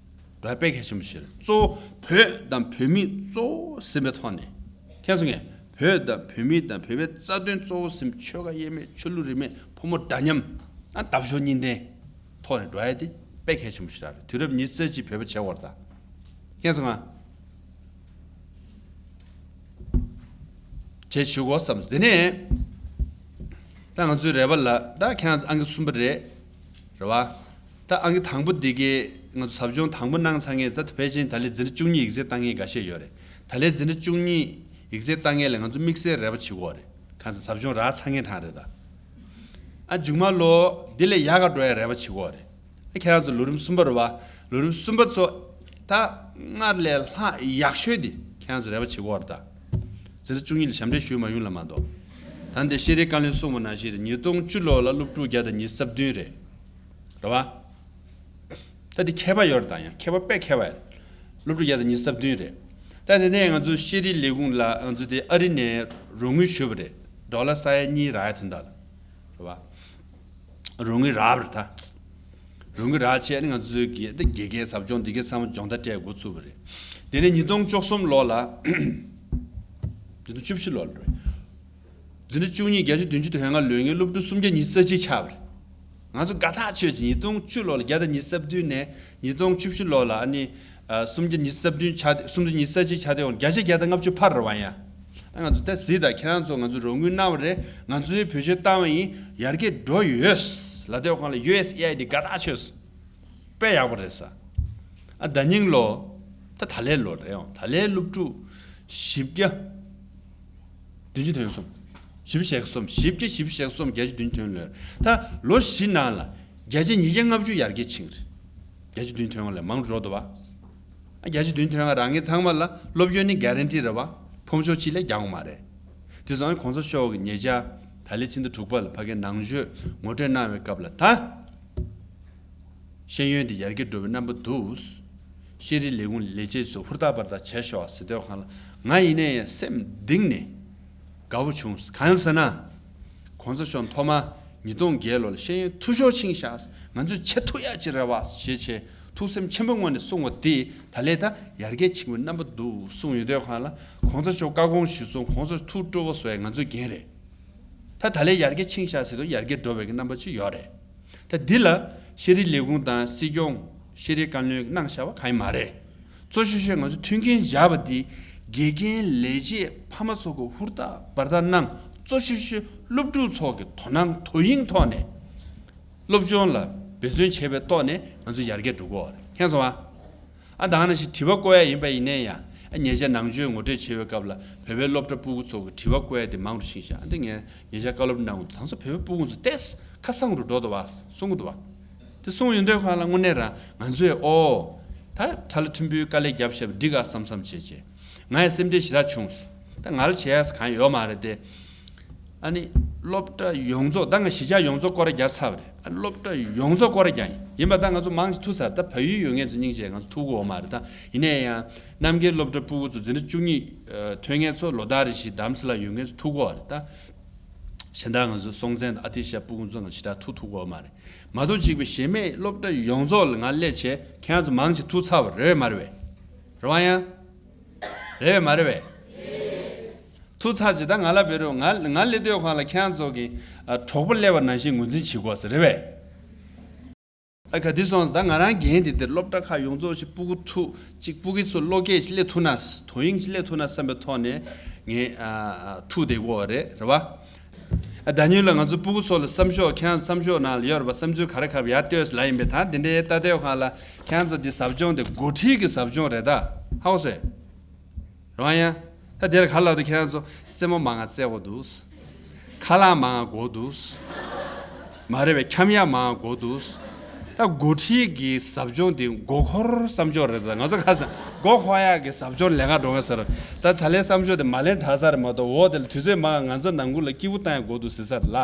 འགྲོ་ཡ་དཔེ་གལ་ཆེན་པོ་ཞིག་རེད། གཙོ་བོ་བོད་དང་བོད་མི་གཙོ་བོ་ཟིན་པའི་ཐོག་ནས། མཁྱེན་སོང་ངས། བོད་དང་བོད་མི་དང་བོད་པའི་རྩ་དོན་གཙོ་བོ་ཟིན། ཆོལ་ཁ་དབྱེ་མེད། ཆོས་ལུགས་རིས་མེད། ཕོ་མོ་འདྲ་མཉམ། ཨ་འདབ་གཤོག་གཉིས་ལྡན་ཐོག་ནས་འགྲོ་ཡ་དེ་དཔེ་གལ་ཆེན་པོ་ཞིག་རེད། དུས་རབས་ཉི་ཤུ་རྩ་གཅིག་བོད་པ་བྱེད་དགོས་རེད་ད། མཁྱེན་སོང་ང་། བྱེད་ཞུ་དགོས་བསམ། དེ་ནས་ད་ང་ཚོའི་རེ་བ་ལ་ད་ཁྱེད་རང་ཚོ་ཨང་ཀི་གསུམ་པ་རེད། རེད་བ། ད་ཨང་ཀི་དང་པོ་འདི་གའི་ང་ཚོ་ཟབ་སྦྱོང་དང་པོ་གནང་ཚར་མཁན་ད་ཕལ་ཆེར་ད་ལན་འཛིན་གྲྭ་བཅུ་གཉིས་ཡིག་ཚད་བཏང་མཁན་འགའ་ཤས་ཡོད་རེད། ད་ལན་འཛིན་གྲྭ་བཅུ་གཉིས་ཡིག་ཚད་བཏང་མཁན་ལ་ང་ཚོ་དམིགས་བསལ་རེ་བ་བྱེད་དགོས་རེད། གང་ཟག་ཟབ་སྦྱོང་རག་ཚར་མཁན་གྲངས་རེད་ད། ཨ་མཇུག་མ་ལོ་འདི་ལས་ཡག་ག་འགྲོ་ཡ་རེ་བ་བྱེད་དགོས་རེད། ཨ་ཁྱེད་རང་ཚོ་ལོ་རིམ་གསུམ་པ་རེད་བ། ལོ་རིམ་གསུམ་པ་ཚོ་ད་སྔར་ལས་ལྷག་ཡག་ཤོས་འདི་ཁྱེད་རང་ཚོ་རེ་བ་བྱེད་དགོས་རེད་ད། འཛིན་གྲྭ་བཅུ་གཉིས་ལ་ཞབས་འདྲེན་ཞུས་མ་ཡོང་ལ་མ་གཏོགས། ད་འདི་ཤེས་རིག་བཀའ་བློན་གསུངས་པ་ནང་བཞིན་རེད། ཉིས་སྟོང་བཅུ་ལོ་ལ་སློབ་ཕྲུག་བརྒྱ་དང་ཉི་ཤུ་རྩ་བདུན་རེད། རེད་བ། ད་འདི་མཁས་པ་ཡོད་རེད་ད། ཡང་མཁས་པ་དཔེ་མཁས་པ་རེད། སློབ་ཕྲུག་བརྒྱ་དང་ཉི་ཤུ་རྩ་བདུན་རེད། ད་དེ་ནས་ང་ཚོ་ཤེས་རིག་ལས་ཁུངས་ལ་ང་ཚོ་དེ་ཨ་རི་ནས་རོགས་དངུལ་ཞུས་པ་རེད། ཌོ་ལར་ས་ཡ་གཉིས་རག་ཡ་དོན་དག་ལ། རེད་བ། རོགས་དངུལ་རག་པ་རེད་ད། རོགས་དངུལ་རག་བྱས་ནས་ང་ཚོའི་གི་ད་དགེ་རྒན་ཟབ་སྦྱོང་འདི་གའི་ཚང་མ་སྦྱོང་བརྡར་སྤྲད་འགོ་ཚུགས་པ་རེད། དེ་ནས་ཉིས་སྟོང་བཅུ་གསུམ་ལོ་ལ། ཉིས་སྟོང་བཅུ་བཞི་ལོ་ལ་རེད། འཛིན་གྲྭ་བཅུ་གཉིས་བརྒྱ་ཆ་བདུན་ཅུ་དོན་ལྔ་ལོན་མཁན་སློབ་ཕྲུག་སུམ་བརྒྱ་ཉི་ཤུ་རྩ་གཅིག་ཆགས་པ་རེད། ང་ཚོ་དགའ་ཐག་ཆོད་ཅིང་། ཉིས་སྟོང་བཅུ་ལོ་ལ་བརྒྱ་དང་ཉི་ཤུ་རྩ་བདུན་ནས་ཉིས་སྟོང་བཅུ་བཞི་ལོ་ལ་ཨ་ནི། ཨ་སུམ་བརྒྱ་ཉི་ཤུ་རྩ་བདུན་ཆགས་ཏེ། སུམ་བརྒྱ་ཉི་ཤུ་རྩ་གཅིག་ཆགས་ཏེ་འོང་བརྒྱ་ཆ་བརྒྱ་དང་ལྔ་བཅུ་ཕར་རེད་བ། ཡང་ཨ་ང་ཚོ་ད་གཟིགས་དང་། ཁྱེད་རང་ཚོ་ང་ཚོ་རོགས་དངུལ་གནང་བ་རེད། ང་ཚོའི་བེད་སྤྱོད་བཏང་བ་ཡིན། ཡར་རྒྱས་འགྲོ་ཡོད་ལབ་དུས་སྒང་ལ་ཡུ་ཨེས་ཨེ་ཨའི་ཌི་དགའ་ཐག་ཆོད། དཔེ་ཡག་པོ་རེད་ས། ཨ་ཟླ་ཉིང་ལོ། ད་ད་ལའི་ལོ་རེད་ཨང་། ད་ལའི་སློབ་ཕྲུག་བཞི་བརྒྱ་བདུན་ཅུ་དོན་གསུམ། བཞི་བརྒྱ་ཞེ་གསུམ། བཞི་བརྒྱ་བཞི་བཅུ་ཞེ་གསུམ། བརྒྱད་ཅུ་བདུན་ཅུ་དོན་ལོན། ད་ལོ་བཞི་ནང་ལ་བརྒྱ་ཆ་ཉིས་བརྒྱ་ལྔ་བཅུ་ཡར་རྒྱས་ཕྱིན་རེད། བརྒྱད་ཅུ་བདུན་ཅུ་དོན་ལས་མང་རུ་འགྲོ་འདུག་བ། ཨ་བརྒྱད་ཅུ་བདུན་ཅུ་དོན་ལྔ་རག་མཁན་ཚང་མ་ལ་སློབ་ཡོན་ནི་གྷ་རན་ཊི་རེད་བ། ཕོམ་ཤོག་གཅིག་ལས་རྒྱག་ཡོང་མ་རེད། དེ་སོང་གོང་ས་མཆོག་གི་ཉེ་ཆར་ད་ལོའི་ཕྱི་ཟླ་དྲུག་པ་ལ་ཕ་གིའི་ནང་ཆོས་ངོ་སྤྲོད་གནང་བའི་སྐབས་ལ་ད། ཤེས་ཡོན་དེ་ཡར་རྒྱས་འགྲོ་བའི་རྣམ་པ་འདུག། ཤེས་རིག་ལས་ཁུངས་ལས་བྱེད་ཚོས་ཧུར་ཐག་འབད་ཐག་བྱས་ཤོག་ཟེར་དུས་སྒང་ལ་ང་ཡིན་ནའི་ཡང་སེམས་གཏིང་ནས་དགའ་པོ་བྱུང་། གང་ཟེར་ན། གོང་ས་མཆོག་ཐོག་མར་ཉིས་སྟོང་བརྒྱད་ལོ་ལ་ཤེས་ཡོན་འཐུས་ཤོར་ཕྱིན་ཤག། ང་ཚོས་བྱེད་ཐུབ་ཡ་ཅིག་རེད་བ་ཞེས་བྱས་ཐུགས་སེམས་ཆེན་པོའི་ངང་ནས་གསུངས་པ་དེ་ད་ལོ་ད་ཡར་རྒྱས་ཕྱིན་པའི་རྣམ་པ་འདུག་གསུངས་ཡོང་དུས་སྒང་ལ་གོང་ས་མཆོག་བཀའ་དགོངས་གཞིར་བཟུང་། གོང་ས་མཆོག་ཐུགས་སྤྲོ་བོ་བཟོ་ཡ་ང་ཚོའི་འགན་རེད། ད་ད་ལོ་ཡར་རྒྱས་ཕྱིན་ཤག་ཟེར་དུས་ཡར་རྒྱས་འགྲོ་བའི་གི་རྣམ་པ་ཅིག་ཡོད་རེད། ད་འདི་ལ་ཤེས་རིག་ལས་ཁུངས་དང་སྲིད་སྐྱོང་། ཤེས་རིག་བཀའ་བློན་གནང་བཞག་པ་གང་ཡང་མ་རེད། གཙོ་ཆེ་ཤོས་ང་ཚོ་མཐུན་རྐྱེན་སྦྱར་བ་འདི་དགེ་རྒན་ལས་བྱེད་ཕ་མ་ཚོ་གི་ཧུར་ཐག་འབད་ཐག་གནང་། གཙོ་ཆེ་ཤོས་སློབ་ཕྲུག་ཚོ་གི་དོ་སྣང་དོ་དབྱིངས་ཐོག་ནས་སློབ་སྦྱོང་ལ་འབད་བརྩོན་བྱས་པའི་ཐོག་ནས་ང་ཚོ་ཡར་རྒྱས་འགྲོ་གི་ཡོད་རེད། མཁྱེན་སོང་ཨ། ཨ་ད་ག་ནང་བཞིན་དྲི་བ་བཀོད་ཡ་ཡིན་པ་ཡིན་ནའི་ཡང་ཨ་ཉེ་ཆར་ནང་ཆོས་ངོ་སྤྲོད་བྱེད་པའི་སྐབས་ལ་བོད་པའི་སློབ་གྲྭ་སྤུ་གུ་ཚོ་གི་དྲི་བ་བཀོད་ཡ་དེ་མང་རུ་ཕྱིན་ཤག་ཨ་འདི་ངས་ཉེ་ཆར་བཀའ་སློབ་གནང་འདུག་ད་ཚོ་བོད་པའི་སྤུ་གུ་ཚོ་ཏོག་ཙམ་ཁ་གསང་རུ་འགྲོ་འདུག་བ་གསུང་གི་འདུག་བ། དེ་གསུངས་ཡོང་དུས་སྒང་ལ་དངོས་གནས་རང་ང་ཚོས་ཨོ་ད་ཁྲ་ལ་ཕྲན་བུའི་དཀའ་ལས་བརྒྱབ་བཞག་པ་འགྲིག་ག་བསམ་བསམ་བྱས་བྱས། ང་ཡི་སེམས་ཁྲལ་ཞེ་དྲག་བྱུང་། ད་ང་ལ་བྱས་ཡ་གང་ཡོད་མ་རེད་དེ། ཨ་ནི་སློབ་གྲྭ་ཡོངས་རྫོགས་ད་ང་གཞིས་ཆགས་ཡོངས་རྫོགས་སྐོར་ར་བརྒྱབ་ཚར་བ་རེད། ཨ་ནི་སློབ་གྲྭ་ཡོངས་རྫོགས་སྐོར་ར་བརྒྱབ་ཡིན། ཡིན་པ་ད་ང་ཚོ་མང་ཆེ་ཐུག་ཚར། ད་བལ་ཡུལ་ཡོད་མཁན་ཚོ་སྙིང་རྗེ་ང་ཚོ་ཐུག་གི་ཡོད་མ་རེད། ད་ཡིན་ནའི་ཡང་རྣམ་རྒྱལ་སློབ་གྲྭ་སྤུ་གུ་ཚོ་འཛིན་གྲྭ་བཅུ་གཉིས་ཐོན་མཁན་ཚོ་ལོ་ལྟར་རེ་བཞིན་དྷ་རམ་ས་ལ་ཡོད་མཁན་ཚོ་ཐུག་གི་ཡོད་རེད། ད་གཞན་དག་ང་ཚོ་སྲོང་བཙན་དང་ཨ་ཏི་ཤ་སྤུ་གུ་ཚོ་ང་ཞེ་དྲག་ཐུག་ཐུག་གི་ཡོད་མ་རེད། མ་གཏོགས་གཅིག་པའི་གཞན་མེད་སློབ་གྲྭ་ཡོངས་རྫོགས་ལ་ང་སླེབས་བྱས་ཁྱེད་རང་ཚོ་མང་ཆེ་ཐུག་ཚར་བ་རེད་མ་རེད་པས། རེད་བ་ཡང་། རེད་པས་མ་རེད་པས། ཐུག་ཚར་ཅིག་ད་ང་ལ་བེ་རུ་ང་ང་སླེབས་དུས་སྒང་ལ་ཁྱེད་རང་ཚོ་གི་ཨ་གྲོགས་པོ་སླེབས་པ་ནང་བཞིན་ངོས་འཛིན་བྱེད་དགོས་ཟེར་རེད་པས། ཨ་ག་དེ་སོང་ཙང་ད་ང་རང་འགན་དེ་དེར་སློབ་གྲྭ་ཁག་ཡོངས་རྫོགས་ཤིག་སྤུ་གུ་ཐུག་ཅིག་སྤུ་གུ་ཚོ་བློ་སྐྱེད་ཅིག་སླེབས་ཐུབ་ན་དོ་དབྱིངས་ཅིག་སླེབས་ཐུབ་ན་བསམ་པའི་ཐོག་ནས་ངས་ཨ་ཨ་ཐུག་བསྡད་ཀྱི་ཡོད་རེད། རེད་བ། ཨ་ད་ཉིན་ལ་ང་ཚོ་སྤུ་གུ་ཚོ་ལ་བསམ་ཤོག་ཁྱེད་རང་བསམ་ཤོག་ནང་ལ་ཡོད་རེད་པ། བསམ་ཚུལ་ག་རེ་ག་རེ་ཡར་བཏོན་ལ་ཡིན་པས། ད་དེ་འདྲའི་ལྟ་བསྡད་སྒང་ལ་ཁྱེད་རང་ཚོ་འདི་ཟབ་སྦྱོང་དེ་འགོ་ཁྲིད་ཀྱི་ཟབ་སྦྱོང་རེད་ད། ཧ་གོ་སོང་། རང་ཡ། ད་དེ་ལ་ག་ལ་དུ་ཁྱེད་རང་ཚོ་རྩེད་མོ་མང་ང་རྩེ་དགོས་འདུག་ཁ་ལག་མང་ང་དགོས་འདུག་མ་རེད་པས། འཁྱམ་ཡ་མང་ང་དགོས་འདུག་ད་འགོ་ཁྲིད་ཀྱི་ཟབ་སྦྱོང་དེ་མགོ་འཁོར་བསམ་སྦྱོང་རེད་ད། ང་ཚོ་ཁ་སང་མགོ་འཁོར་ཡ་གི་ཟབ་སྦྱོང་ལས་ཀ་འགྲོ་ང་ཟེར། ད་ད་ལན་བསམ་སྦྱོང་དེ་མ་ལེན་དྲག་ས་རེད་མ་གཏོགས་འོ་དེ་ལ་དུས་ཚོད་མང་ང་ང་ཚོ་ནང་ཁུལ་ལ་སྐྱིད་པོ་བཏང་ཡ་དགོས་འདུག་ཟེར་ས་རེད་ལ།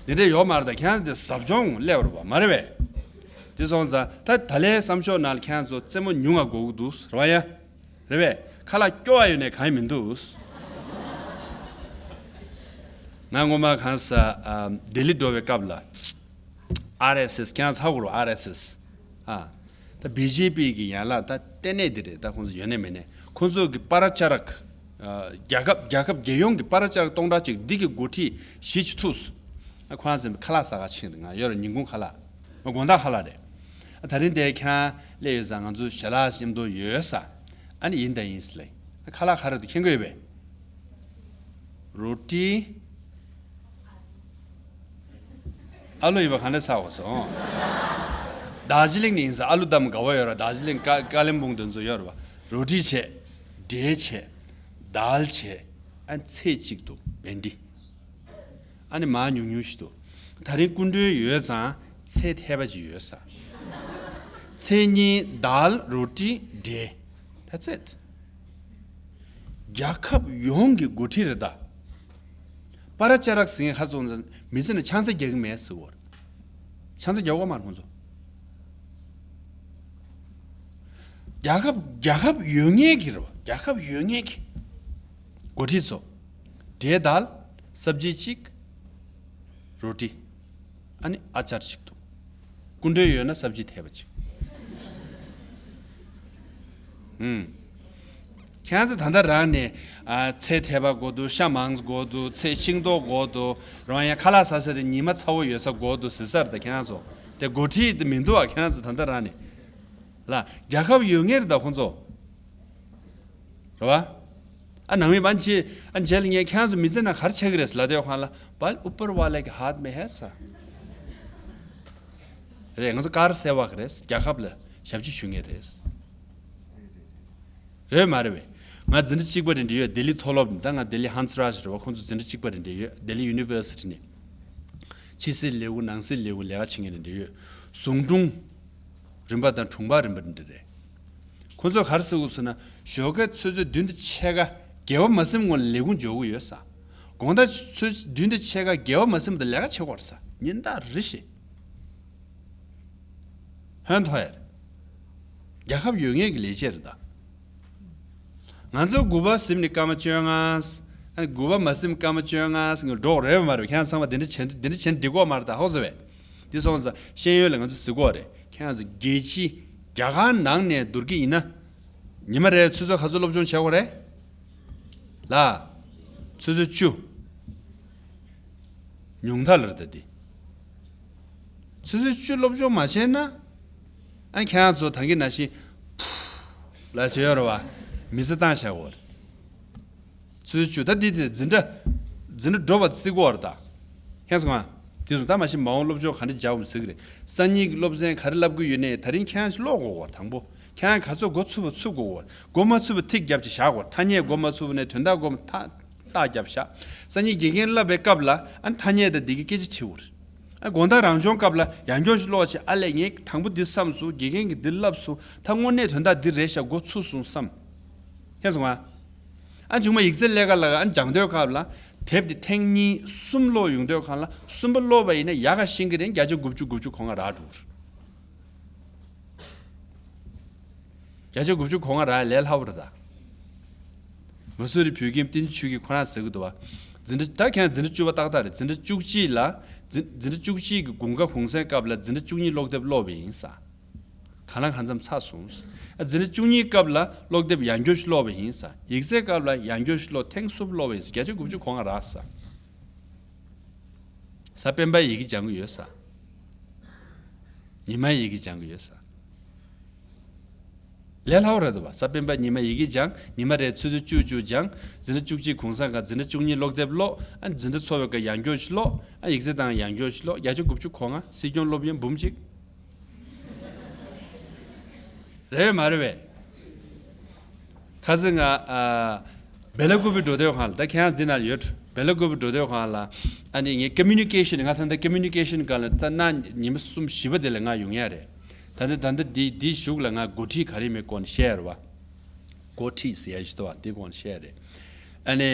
དེ་འདྲ་ཡོད་མ་རེད་ད། ཁྱེད་རང་ཚོ་དེ་ཟབ་སྦྱོང་སླེབས་རེད་པ་མ་རེད་པས། དེ་སོང་ཙང་ད་ད་ལན་བསམ་ཤོག་ནང་ལ་ཁྱེད་རང་ཚོ་རྩེད་མོ་ཉུང་ང་དགོས་ཀྱི་འདུག་རེད་པ་ཡ། རེད་པས། ཁ་ལག་སྐྱོ་བ་ཡོད་ནས་གང་ཡང་མི་འདུག་ང་སྔོན་མ་གང་ས་ཨ་ལྡི་ལི་འགྲོ་བའི་སྐབས་ལ་ཨར་ཨེས་ཨེས་ཁྱེད་རང་ཚོ་ཧ་གོ་རེད་པ། ཨར་ཨེས་ཨེས་ཨ་ད་བི་ཇེ་པི་གི་ཡན་ལག་ད་ལྟེ་གནས་འདི་རེད། ད་ཁོང་ཚོ་ཡོད་ནས་མེད་ནས་ཁོང་ཚོ་གི་པ་ར་ཅ་རག་ཨ་རྒྱལ་ཁབ་རྒྱལ་ཁབ་རྒྱལ་ཡོངས་ཀྱི་པ་ར་ཅ་རག་སྟོང་ཕྲག་གཅིག་འདི་གི་འགོ་ཁྲིད་གཞིས་ཆགས་ཐུགས་སུ་ཨ་ཁོ་རང་ཚོ་ཁ་ལག་ཟ་ག་ཕྱིན་རེད། ང་ཡོད་རེད། ཉིན་གུང་ཁ་ལག་ང་དགོང་དག་ཁ་ལག་རེད། ཨ་ད་རིང་དེ་ཁྱེད་རང་སླེབས་ཡོད་ཙང་ང་ཚོ་ཞལ་ལག་མཉམ་དུ་ཡོད་ས། ཨ་ནི་ཡིན་ད་ཡིན་ཟེར་ལེ། ཁ་ལག་ག་རེ་འདུག་མཁྱེན་གྱི་ཡོད་པས། རོ་ཏི། ཨ་ལུ་ཡིན་པ་ག་འདྲ་ཚ་བ་སོང་། རྡོ་རྗེ་གླིང་ནས་ཡིན་ས། ཨ་ལུ་དམ་དགའ་བ་ཡོད་ར། རྡོ་རྗེ་གླིང་ཀ་ཀ་ལིམ་པོང་དེ་ཚོ་ཡོད་ར་བ། རོ་ཏི་བྱས། འབྲས་བྱས། དཱལ་བྱས། ཨ་ཚེ་གཅིག་ཏུ་བན་ཏི། ཨ་ནི་མ་ཉུང་ཉུང་ཞིག་འདུག་ད་རིང་སྐུ་མགྲོན་ཡོད་ཙང་ཚལ་ཐད་པ་ཅིག་ཡོད་ས། ཚལ་གཉིས་དཱལ་རོ་ཏི་འབྲས། That's it། རྒྱལ་ཁབ་ཡོངས་ཀྱི་འགོ་ཁྲིད་རེད་ད། པ་ར་ཅ་རག་ཟེར་མཁན་ཁ་སོང་ཙང་མི་ཚེ་ནང་ཆང་ས་རྒྱག་གི་མེད་ཟེར་བ་རེད། ཆང་ས་རྒྱག་གོ་མ་རེད་ཁོང་ཚོ། རྒྱལ་ཁབ་རྒྱལ་ཁབ་ཡོད་མཁན་གྱི་རེད་བ། རྒྱལ་ཁབ་ཡོད་མཁན་གྱི་འགོ་ཁྲིད་ཚོ། འབྲས་དཱལ། སབ་ཇི་གཅིག་རོ་ཏི། ཨ་ནི་ཨ་ཅར་གཅིག་འདུག་སྐུ་མགྲོན་ཡོད་ན་སབ་ཇི་ཐེབས་པ་གཅིག་ཨུམ། ཁྱེད་ཚོ་ད་ལྟ་རང་ནས་ཨ་ཚལ་ཐད་པ་དགོས་འདུག་ཤ་མང་དགོས་འདུག་ཚལ་ཤིང་ཏོག་དགོས་འདུག་རང་ཡང་ཁ་ལག་ཟ་ས་དེ་ཉི་མ་ཚ་བོ་ཡོད་ས་དགོས་འདུག་ཟེར་ས་རེད་ད་ཁྱེད་ཚོ། དེ་འགོ་ཁྲིད་དེ་མི་འདུག་ཨ། ཁྱེད་ཚོ་ད་ལྟ་རང་ནས་ལ་རྒྱལ་ཁབ་ཡོད་མཁན་རེད་ད་ཁོང་ཚོ། རེད་བ། ཨ་ནང་མི་བན་ཆེ་ཨ་མཇལ་ངས་ཁྱེད་ཚོ་མི་ཚེ་ན་གར་ཆགས་ཀྱི་རེད་ལ་དེ་ཁང་ལ་བལ་ཨུ་པར་ཝ་ལེ་གི་ཧཱཐ་མེ་ཧེ་ས། རེད། ང་ཚོ་ཀར་སེ་བ་གི་རེད། རྒྱལ་ཁབ་ལ་ཞབས་ཕྱི་ཞུ་མཁན་རེད། རེད་མ་རེད་བས། ང་འཛིན་གྲྭ་གཅིག་པ་རེད་འདྲ་ཡོད། ལྡི་ལི་མཐོ་སློབ་ནས། ད་ང་ལྡི་ལི་ཧན་སི་རཱཇ་རེད་བ། ཁོང་ཚོ་འཛིན་གྲྭ་གཅིག་པ་རེད་འདྲ་ཡོད། ལྡི་ལི་ཡུ་ནི་ཝར་སི་ཊི་ནས། ཕྱི་སྲིད་ལས་ཁུངས་ནང་སྲིད་ལས་ཁུངས་ལས་ཀ་བྱེད་མཁན་རེད་འདྲ་ཡོད། ཟུང་དྲུང་རིམ་པ་དང་དྲུང་འཕར་རིམ་པ་འདི་རེད། ཁོ་ཚོས་ག་རེ་ཟེར་གྱི་ཡོད་ཟེར་ན། ཞོགས་ཀས་ཆུ་ཚོད་བདུན་དང་ཕྱེད་ཀ་སྒལ་པ་མ་ཟིན་སྔོན་ལས་ཁུངས་འབྱོར་གྱི་ཡོད་ས། དགོང་དག་ཆུ་ཚོད་བདུན་དང་ཕྱེད་ཀ་སྒལ་པ་མ་ཟིན་པ་དང་ལས་ཀ་བྱེད་དགོས་རེད་ས། ཉིན་ལྟར་རེ་བཞིན། ཧོན་ཐོ་ཡར། རྒྱལ་ཁབ་ཡོད་མཁན་གྱི་ལས་བྱེད་རེད་ད། ང་ཚོ་དགུ་པ་ཟིན་ནས་སྐར་མ་བཅོ་ལྔ། ཨ་ནི་དགུ་པ་མ་ཟིན་སྐར་མ་བཅོ་ལྔ་ཟིན་གྱི་འགྲོ་རེད་མ་རེད། ཁྱེད་ཚང་མ་དེ་འདྲ་བྱེད་དེ་འདྲ་བྱེད་འགྲིག་གོ་མ་རེད་ད། ཧོ་ཟེར་བས། དེ་སོང་ཙང་ཤེས་ཡོན་ལ་ང་ཚོ་ཟེར་གོ་རེད། ཁྱེད་ཚོ་རྒྱལ་སྤྱི་རྒྱ་གར་ནང་ནས་བསྡུར་གྱི་ཡིན་ན། ཉི་མ་རེར་ཆུ་ཚོད་ག་ཚོད་སློབ་སྦྱོང་བྱེད་དགོས་རེད། ལ། ཆུ་ཚོད་བཅུ། ཉུང་མཐའ་ལ་རེད་ད་དེ། ཆུ་ཚོད་བཅུ་སློབ་སྦྱོང་མ་བྱས་ན། ཨ་ཁྱེད་རང་ཚོ་ད་གིན་ནང་བཞིན། ཕུ། ལ་བྱེད་ཡོད་རེད་བ། མི་ཚེ་བཏང་བཞག་གོ་རེད། ཆུ་ཚོད་བཅུ་ད་འདི་དེ་འཛིན་གྲྭ། འཛིན་གྲྭ་འགྲོ་བ་བརྩི་དགོས་རེད་ད། ཧེ་སོང་ང་། དེ་སོང་ད་མ་གཞི་མ་འོངས་སློབ་སྦྱོང་ག་འདྲ་རྒྱག་འོང་ཟེར་གི་རེད། སང་ཉིན་གྱི་སློབ་ཚན་ག་རེ་བསླབ་གི་ཡོད་ནའི་ད་རིང་ཁྱེད་རང་ཅིག་ཀློག་དགོས་གོ་དང་པོ། ཁྱེད་རང་ག་ཚོད་མགོ་ཚུད་པ་ཚུད་དགོས་གོ། མགོ་མ་ཚུད་པ་ཐིག་རྒྱབ་ཅིག་བཞག་གོ། ཐ་སྙད་མགོ་མ་ཚུད་པ་ནས་དོན་དག་མགོ་མ་ཐ་རྟགས་རྒྱབ་བཞག་སང་ཉིན་དགེ་རྒན་བསླབ་པའི་སྐབས་ལ་ཨ་ཐ་སྙད་དང་འདི་གི་སྐད་ཆ་དྲི་དགོས་རེད། ཨ་དགོང་དག་རང་སྦྱོང་སྐབས་ལ་ཡང་སྐྱར་ཞིག་ཀློག་བྱས། ཨ་ལས་ངས་དང་པོ་འདི་བསམ་སོང་། དགེ་རྒན་གྱིས་འདི་བསླབས་སོང་། ད་དངོས་གནས་དོན་དག་འདི་རེད་ཤག་མགོ་ཚུད་སོང་བསམ། ཧེ་སོང་ང་། ཨ་མཇུག་མ་ཡིག་ཚད་ཀླད་ཀ་ལ་ཨ་སྦྱང་དུས་སྐབས་ལ་དེབ་དེ་ཐེངས་གཉིས་གསུམ་ཀློག་ཡོང་དུས་སྒང་ལ་གསུམ་པ་ཀློག་པ་ཡིན་ན་ཡག་ག་ཤེས་ཀྱི་རེད། བརྒྱ་ཆ་དགུ་བཅུ་དགུ་བཅུ་གོ་ལྔ་རག་འགྲོ་གི་རེད། བརྒྱ་ཆ་དགུ་བཅུ་གོ་ལྔ་རག་ལས་སླ་པོ་རེད་ད། མ་སུ་རི་བོད་ཁྱིམ་བསྟན་ཆོས་ཀྱིས་ཁོ་རང་ཟེར་གི་འདུག་བ། འཛིན་གྲྭ་ད་ཁྱེད་འཛིན་གྲྭ་བཅུ་པ་ཏག་ཏག་རེད། འཛིན་གྲྭ་བཅུ་གཅིག་ལ། འཛིན་འཛིན་གྲྭ་བཅུ་གཅིག་གི་དགུན་ཁ་གུང་སེང་སྐབས་ལ་འཛིན་གྲྭ་བཅུ་གཉིས་ཀློག་དེབ་ཀློག་པ་ཡིན་ས། གང་ལ་གང་འཚམ་ཚར་སོང་། ཨ་འཛིན་གྲྭ་བཅུ་གཉིས་སྐབས་ལ་ཀློག་དེབ་ཡང་སྐྱར་ཞིག་ཀློག་པ་ཡིན་ས། ཡིག་ཚད་སྐབས་ལ་ཡང་སྐྱར་ཞིག་ཀློག་ཐེངས་གསུམ་ཀློག་པ་ཡིན་ས། བརྒྱ་ཆ་དགུ་བཅུ་གོ་ལྔ་རག་ས། གཟའ་སྤེན་པ་ཡི་གེ་སྦྱང་གི་ཡོད་ས། ཉི་མ་ཡི་གེ་སྦྱང་གི་ཡོད་ས། ལས་སླ་པོ་རེད་འདུག་བ། གཟའ་སྤེན་པ་ཉི་མ་ཡི་གེ་སྦྱང་། ཉི་མ་རེར་ཆུ་ཚོད་བཅུ་བཅུ་སྦྱང་། འཛིན་གྲྭ་བཅུ་གཅིག་གུང་སེང་སྐབས་འཛིན་གྲྭ་བཅུ་གཉིས་ཀློག་དེབ་ཀློག་ཨ་འཛིན་གྲྭ་ཚོགས་པའི་སྐབས་ཡང་སྐྱར་ཞིག་ཀློག་ཨ་ཡིག་ཚད་དང་ཡང་སྐྱར་ཞིག་ཀློག་བརྒྱ་ཆ་དགུ་བཅུ་གོ་ལྔ། སྲིད་སྐྱོང་སློབ་ཡོན་འབུམ་གཅིག་རེད་མ་རེད་བས། ཁ་སང་ང་ཨ་བེ་ལ་ཀུ་པི་འགྲོ་དུས་སྒང་ལ། ད་ཁྱེད་རང་འདི་ན་ཡོད། བེ་ལ་ཀུ་པི་འགྲོ་དུས་སྒང་ལ་ཨ་ནི་ངས་ཀོ་མུ་ནི་ཀེ་ཤན། ང་ད་ལྟ་ཀོ་མུ་ནི་ཀེ་ཤན་སྒང་ལ་ད་གནའ་ཉི་མ་གསུམ་བཞི་པ་དེ་ལ་ང་ཡོང་ཡ་རེད། ད་ལྟ་ད་ལྟ་འདི་འདི་གཞུག་ལ་ང་འགོ་ཁྲིད་ག་རེ་མེད་སྐོར་ནས་བཤད་ཡ་རེད་བ། འགོ་ཁྲིད་ཟེར་ཡ་ཞིག་འདུག་བ། འདི་སྐོར་ནས་བཤད་ཡ་རེད། ཨ་ནི་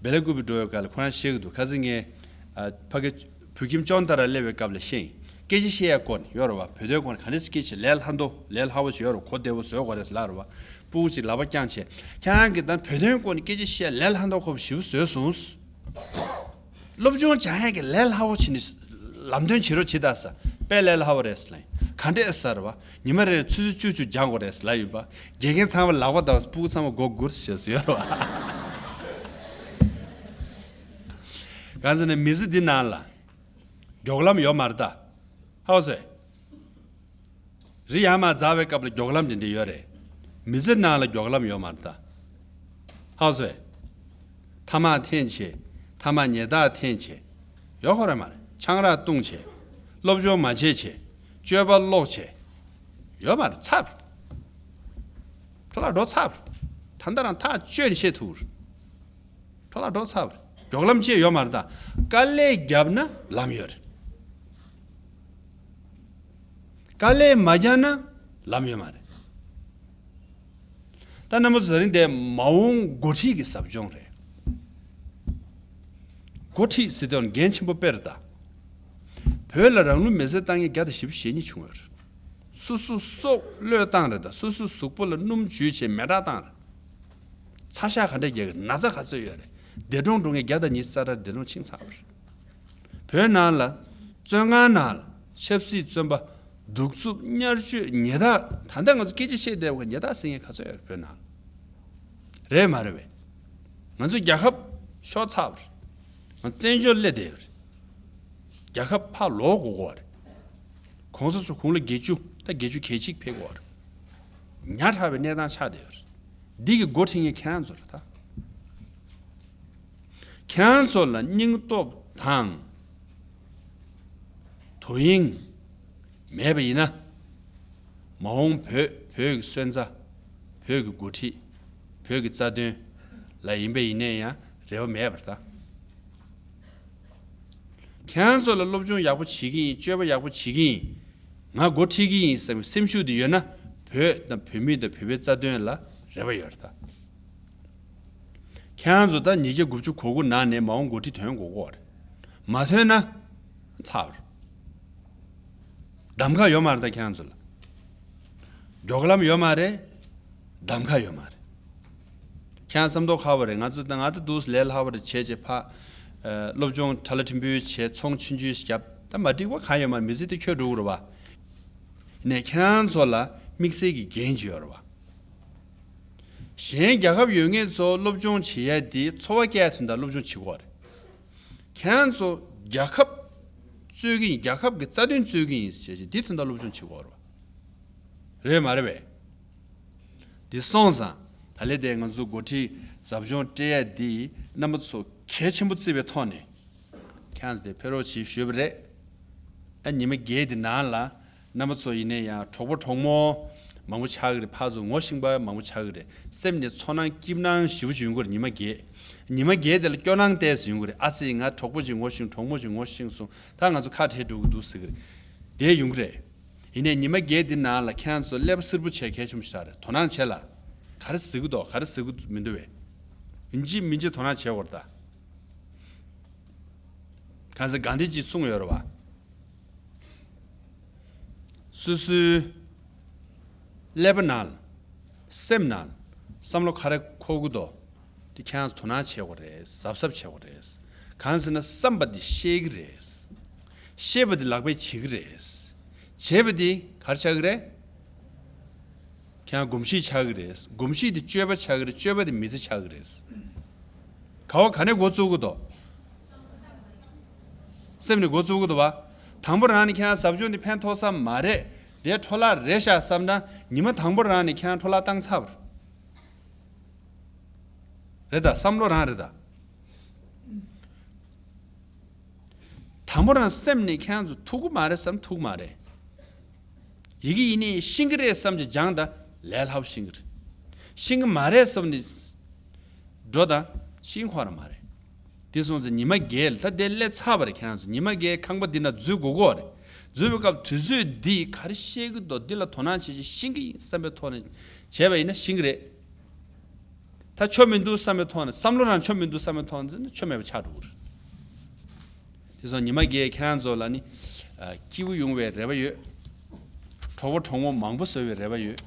བེ་ལ་ཀུ་པི་འགྲོ་བའི་སྐབས་ལ་ཁོ་རང་བཤད་གི་འདུག་ཁ་སང་ངས་ཨ་ཕ་གི་བོད་ཁྱིམ་ཅོན་ཏ་ར་སླེབས་པའི་སྐབས་ལ་ཤེས། སྐད་ཆ་བཤད་ཡ་སྐོར་ནས་ཡོད་རེད་བ། བོད་དོན་སྐོར་ནས་ག་འདྲ་སེ་སྐད་ཆ་ལས་སླ་མདོག་ལས་སླ་བོ་ཞིག་ཡོད་རེད། གོ་བདེ་བོ་བཟོ་དགོས་རེད་ཟེར་ལབ་རེད་བ། སྤུ་གུ་ཅིག་ལག་པ་བརྐྱངས་བྱས། ཁྱེད་རང་གིས་ད་བོད་དོན་སྐོར་ནས་སྐད་ཆ་བཤད་ལས་སླ་མདོག་ཁ་པོ་ཞེ་པོ་བཟོས་སོང་། སློབ་སྦྱོང་སྦྱང་ཡ་གི་ལས་སླ་བོ་བྱས་ནས་ལམ་སྟོན་བྱེད་རོགས་བྱེད་ད་ཟེར། དཔེ་ལས་སླ་བོ་རེད་ཟེར་ལབ། ག་འདྲས་ཟེར་བ། ཉི་མ་རེར་ཆུ་ཚོད་བཅུ་བཅུ་སྦྱང་དགོས་རེད་ཟེར་ལབ་ཡོད་པ། དགེ་རྒན་ཚང་མ་ལག་པ་བརྡབས། སྤུ་གུ་ཚང་མ་མགོ་སྒུར་ཟེར་ཟེར་ཡོད་རེད་བ། གང་ཟེར་ན་མི་ཚེ་འདི་ནང་ལ་མགྱོགས་ལམ་ཡོད་མ་རེད་ད། ཧ་གོ་སོང་ངས། རི་ཡར་མར་འཛེགས་པའི་སྐབས་ལ་མགྱོགས་ལམ་དེ་འདྲ་ཡོད་རེད། མི་ཚེ་ནང་ལ་མགྱོགས་ལམ་ཡོད་མ་རེད་ད། ཧ་གོ་སོང་ངས། ཐ་མག་འཐེན་བྱས། ཐ་མག་ཉལ་ཐ་འཐེན་བྱས། ཡོད་ཁོ་ར་མ་རེད། ཆང་རག་བཏུང་བྱས། སློབ་སྦྱོང་མ་བྱས་བྱས། སྤྱོད་པ་ལོག་བྱས། ཡོད་མ་རེད། ཚར། འཕྲོ་བརླག་འགྲོ་ཚར། ད་ལྟ་རང་ཐག་གཅོད་ནས་བཤད་ཐུབ། འཕྲོ་བརླག་འགྲོ་ཚར། མགྱོགས་ལམ་ཅིག་ཡོད་མ་རེད་ད། དཀའ་ལས་བརྒྱབ་ན་ལམ་ཡོད་རེད། དཀའ་ལས་མ་བརྒྱབ་ན་ལམ་ཡོད་མ་རེད། ད་རྣམ་པ་ཚོ་དེ་རིང་འདི་མ་འོངས་འགོ་ཁྲིད་ཀྱི་ཟབ་སྦྱོང་རེད། འགོ་ཁྲིད་ཟེར་དུས་འགན་ཆེན་པོ་དཔེ་རེད་ད། བོད་ལ་རང་ལུས་མེ་སྲེག་བཏང་མཁན་བརྒྱ་དང་བཞི་བཅུ་ཞེ་གཉིས་བྱུང་ཡོད་རེད། སོ་སོ་སྲོག་བློས་བཏང་རེད་ད། སོ་སོའི་གཟུགས་པོ་ལ་སྣུམ་འཇུས་བྱས་མེ་སྲེག་བཏང་རེད། ཚ་ཤགས་ག་འདྲ་རྒྱག་གི། ན་ཚ་ག་ཚོད་ཡོད་རེད། འདས་གྲོངས་འགྲོ་མཁན་བརྒྱ་དང་ཉི་ཤུ་རྩ་གྲངས་འདས་གྲོངས་ཕྱིན་ཚར་བ་རེད། བོད་ནང་ལ་བཙོན་ཁང་ནང་ལ་ཆབ་སྲིད་བཙོན་པ། གདུག་རྩུབ། གཉའ་གཅོད། ཉེས་དག་ད་ལྟ་ང་ཚོ་སྐད་ཆ་བཤད་བསྡད་པ་ཉེས་དག་ཟེར་མཁན་ག་ཚོད་ཡོད་རེད་བོད་ནང་ལ། རེད་མ་རེད་བས། ང་ཚོ་རྒྱལ་ཁབ་ཤོར་ཚར་བ་རེད། ང་བཙན་བྱོལ་སླེབས་བསྡད་ཡོད་རེད། རྒྱལ་ཁབ་ཕར་ལོག་དགོས་ཀྱི་ཡོད་རེད། གོང་ས་མཆོག་དགུང་ལོ་བརྒྱད་ཅུ། ད་བརྒྱད་ཅུ་གྱ་གཅིག་ཕེབས་ཀྱི་ཡོད་རེད། ཉག་ཕྲ་བའི་གནས་སྟངས་ཆགས་བསྡད་ཡོད་རེད། འདི་གི་འགོ་ཁྲིད་མཁན་ཁྱེད་རང་ཚོ་རེད་ད། ཁྱེད་རང་ཚོ་ལ་སྙིང་སྟོབས་དང་དོ་དབྱིངས་མེད་པ་ཡིན་ན། མ་འོངས་བོད་བོད་ཀྱི་སོན་རྩ། བོད་ཀྱི་འགོ་ཁྲིད། བོད་ཀྱི་རྩ་དོན་ལ་ཡིན་པ་ཡིན་ནའི་ཡང་རེ་བ་མེད་པ་རེད་ད། ཁྱེད་རང་ཚོ་ལ་སློབ་སྦྱོང་ཡག་པོ་བྱེད་ཀྱི་ཡིན། སྤྱོད་པ་ཡག་པོ་བྱེད་ཀྱི་ཡིན། ང་འགོ་ཁྲིད་ཀྱི་ཡིན་བསམ་པའི་སེམས་ཤུགས་དེ་ཡོད་ན། བོད་དང་བོད་མི་དང་བོད་པའི་རྩ་དོན་ལ་རེ་བ་ཡོད་རེད་ད། ཁྱེད་རང་ཚོ་ད་ཉིས་བརྒྱ་དགུ་བཅུ་གོ་དགུ་ནང་ནས་མ་འོངས་འགོ་ཁྲིད་ཐོན་དགོས་ཀྱི་ཡོད་རེད། མ་ཐོན་ན་ཚར་བ་རེད། གདམ་ག་ཡོད་མ་རེད་ད་ཁྱེད་རང་ཚོ་ལ། མགྱོགས་ལམ་ཡོད་མ་རེད། གདམ་ག་ཡོད་མ་རེད། ཁྱེད་རང་བསམ་ཐོག་ཁ་བ་རེད། ང་ཚོ་ད་ང་ད་འདུག་ལས་སླ་བ་རེད་བྱས་བྱས་ཕ། ཨ་སློབ་སྦྱོང་ཁྲ་ལ་ཁྲིམས་པོའི་བྱས། ཚོང་ཆུང་ཆུང་ཞིག་བརྒྱབ། ད་མ་འགྲིག་པ་གང་ཡོད་མ་རེད། མི་ཚེ་དེ་འཁྱོལ་འགྲོ་གི་རེད་བ། ནས་ཁྱེད་རང་ཚོ་ལ་དམིགས་བསལ་གྱི་འགན་ཅིག་ཡོད་རེད་བ། གཞན་རྒྱལ་ཁབ་ཡོད་མཁན་ཚོ་སློབ་སྦྱོང་བྱེད་ཡ་དེ་འཚོ་བ་སྐྱེལ་ཡ་དོན་དག་སློབ་སྦྱོང་བྱེད་དགོས་རེད། ཁྱེད་རང་ཚོ་རྒྱལ་ཁབ་རྩོད་ཀྱི་ཡིན། རྒྱལ་ཁབ་ཀྱི་རྩ་དོན་རྩོད་ཀྱི་ཡིན་ཟེར་བྱས་དེ་དོན་དག་སློབ་སྦྱོང་བྱེད་དགོས་རེད་བ། རེད་མ་རེད་བས། དེ་སོང་ཙང་ད་ལས་དེ་ང་ཚོ་འགོ་ཁྲིད་ཟབ་སྦྱོང་སྤྲད་ཡ་དེ་རྣམ་པ་ཚོ་ གལ་ཆེན་པོ་བརྩི་བའི་ཐོག་ནས་ཁྱེད་རང་ཚོ་དེ་ཕེབས་རོགས་གྱིས་ཞུས་པ་རེད། ཨ་ཉི་མ་བརྒྱད་དེ་ནང་ལ་རྣམ་པ་ཚོ་ཡིན་ན་ཡང་གྲོགས་པོ་གྲོགས་མོ་མང་པོ་ཆགས་ཀྱི་རེད། ཕར་ཚུར་ངོ་ཤེས་པ་མང་པོ་ཆགས་ཀྱི་རེད། སེམས་ནས་ཚོར་སྣང་སྐྱིད་སྣང་ཞེ་པོ་ཅིག་ཡོང་གི་རེད། ཉི་མ་བརྒྱད། ཉི་མ་བརྒྱད་དེ་ལ་སྐྱོ་སྣང་ཏོག་ཙམ་ཡོང་གི་རེད། ཨ་ཙི་ང་གྲོགས་པོ་ཅིག་ངོ་ཤེས་གྲོགས་མོ་ཅིག་ངོ་ཤེས་སོང་། ད་ང་ཚོ་ཁ་བྲལ་འགྲོ་གི་འདུག་ཟེར་གི་རེད། དེ་ཡོང་གི་རེད། ཡིན་ནའི་ཉི་མ་བརྒྱད་འདི་ནང་ལ་ཁྱེད་རང་ཚོ་ཀླད་པ་བསིར་བུ་བྱས་གལ་ཆེན་པོ་ཞིག་རེད། དོ་སྣང་བྱེད་ལ། ག་རེ་ཟེར་གི་འདུག་ག་རེ་ཟེར་གི་མི་འདུག་བས། ཡིན་གཅིག་མིན་གཅིག་དོ་སྣང་བྱེད་དགོས་རེད་ད། གང་ཟེར་གང་འདི་ཅིག་གསུངས་ཡོད་རེད་བ། སོ་སོའི་ཀླད་པ་ནང་ལ། སེམས་ནང་ལ། བསམ་བློ་ག་རེ་འཁོར་གི་འདུག་དེ་ཁྱེད་རང་ཚོ་དོ་སྣང་བྱེད་དགོས་རེད། གཟབ་གཟབ་བྱེད་དགོས་རེད། གང་ཟེར་ན་བསམ་པ་འདི་ཤེས་ཀྱི་རེད། ཤེས་པ་འདི་ལག་པས་བྱེད་ཀྱི་རེད། བྱེད་པ་འདི་ག་རེ་ཆགས་ཀྱི་རེད། ཁྱེད་རང་གོམས་གཤིས་ཆགས་ཀྱི་རེད། གོམས་གཤིས་འདི་སྤྱོད་པ་ཆགས་ཀྱི་རེད། སྤྱོད་པ་འདི་མི་ཚེ་ཆགས་ཀྱི་རེད། ག་བ་ག་ནས་འགོ་བཙུགས་ཀྱི་འདུག་སེམས་ནས་འགོ་བཙུགས་ཀྱི་འདུག་བ། དང་པོ་རང་ནས་ཁྱེད་རང་ཟབ་སྦྱོང་འདི་ཕན་ཐོགས་ས་མ་རེད། དེ་འཕྲོ་བརླག་རེད་ཤག་བསམ་ན་ཉི་མ་དང་པོ་རང་ནས་ཁྱེད་རང་འཕྲོ་བརླག་བཏང་ཚར་བ་རེད། རེད་ད། བསམ་བློ་རང་རེད་ད། དང་པོ་རང་སེམས་ནས་ཁྱེད་རང་ཚོ་ཐུབ་ཀྱི་མ་རེད་བསམ། ཐུབ་ཀྱི་མ་རེད། ཡི་གེ་ཡིན་ནའི་ཤེས་ཀྱི་རེད་བསམ་གྱི་སྦྱངས་དང་ལས་སླ་པོ་ཤེས་ཀྱི་རེད། ཤེས་ཀྱི་མ་རེད་བསམ་ནས་འགྲོ་དང་ཤེས་ཁོ་རང་མ་རེད། དེ་སོང་ཙང་ཉི་མ་བརྒྱད་ལ་ད་དེ་སླེབས་ཚར་བ་རེད། ཁྱེད་རང་ཚོ་ཉི་མ་བརྒྱད་ཁང་པ་འདི་ན་འཛུལ་དགོས་ཀྱི་རེད། འཛུལ་བའི་སྐབས་དུས་ཚོད་འདི་ག་རེ་ཤེས་ཀྱི་འདུག་འདི་ལ་དོ་སྣང་བྱེད་ཅིག་ཤེས་ཀྱི་ཡིན་བསམ་པའི་ཐོག་ནས་བྱས་པ་ཡིན་ན་ཤེས་ཀྱི་རེད། ད་ཆོ་མི་འདུག་བསམ་པའི་ཐོག་ནས་བསམ་བློ་རང་ཆོ་མི་འདུག་བསམ་པའི་ཐོག་ནས་ཆོ་མེད་པ་ཆགས་འགྲོ་གི་རེད། དེ་སོང་ཉི་མ་བརྒྱད་ཁྱེད་རང་ཚོ་ལ་ནི་ཨ་སྐྱིད་པོ་ཡོང་བའི་རེ་བ་ཡོད། གྲོགས་པོ་གྲོགས་མོ་མང་པོ་བཟོ་བའི་རེ་བ་ཡོད།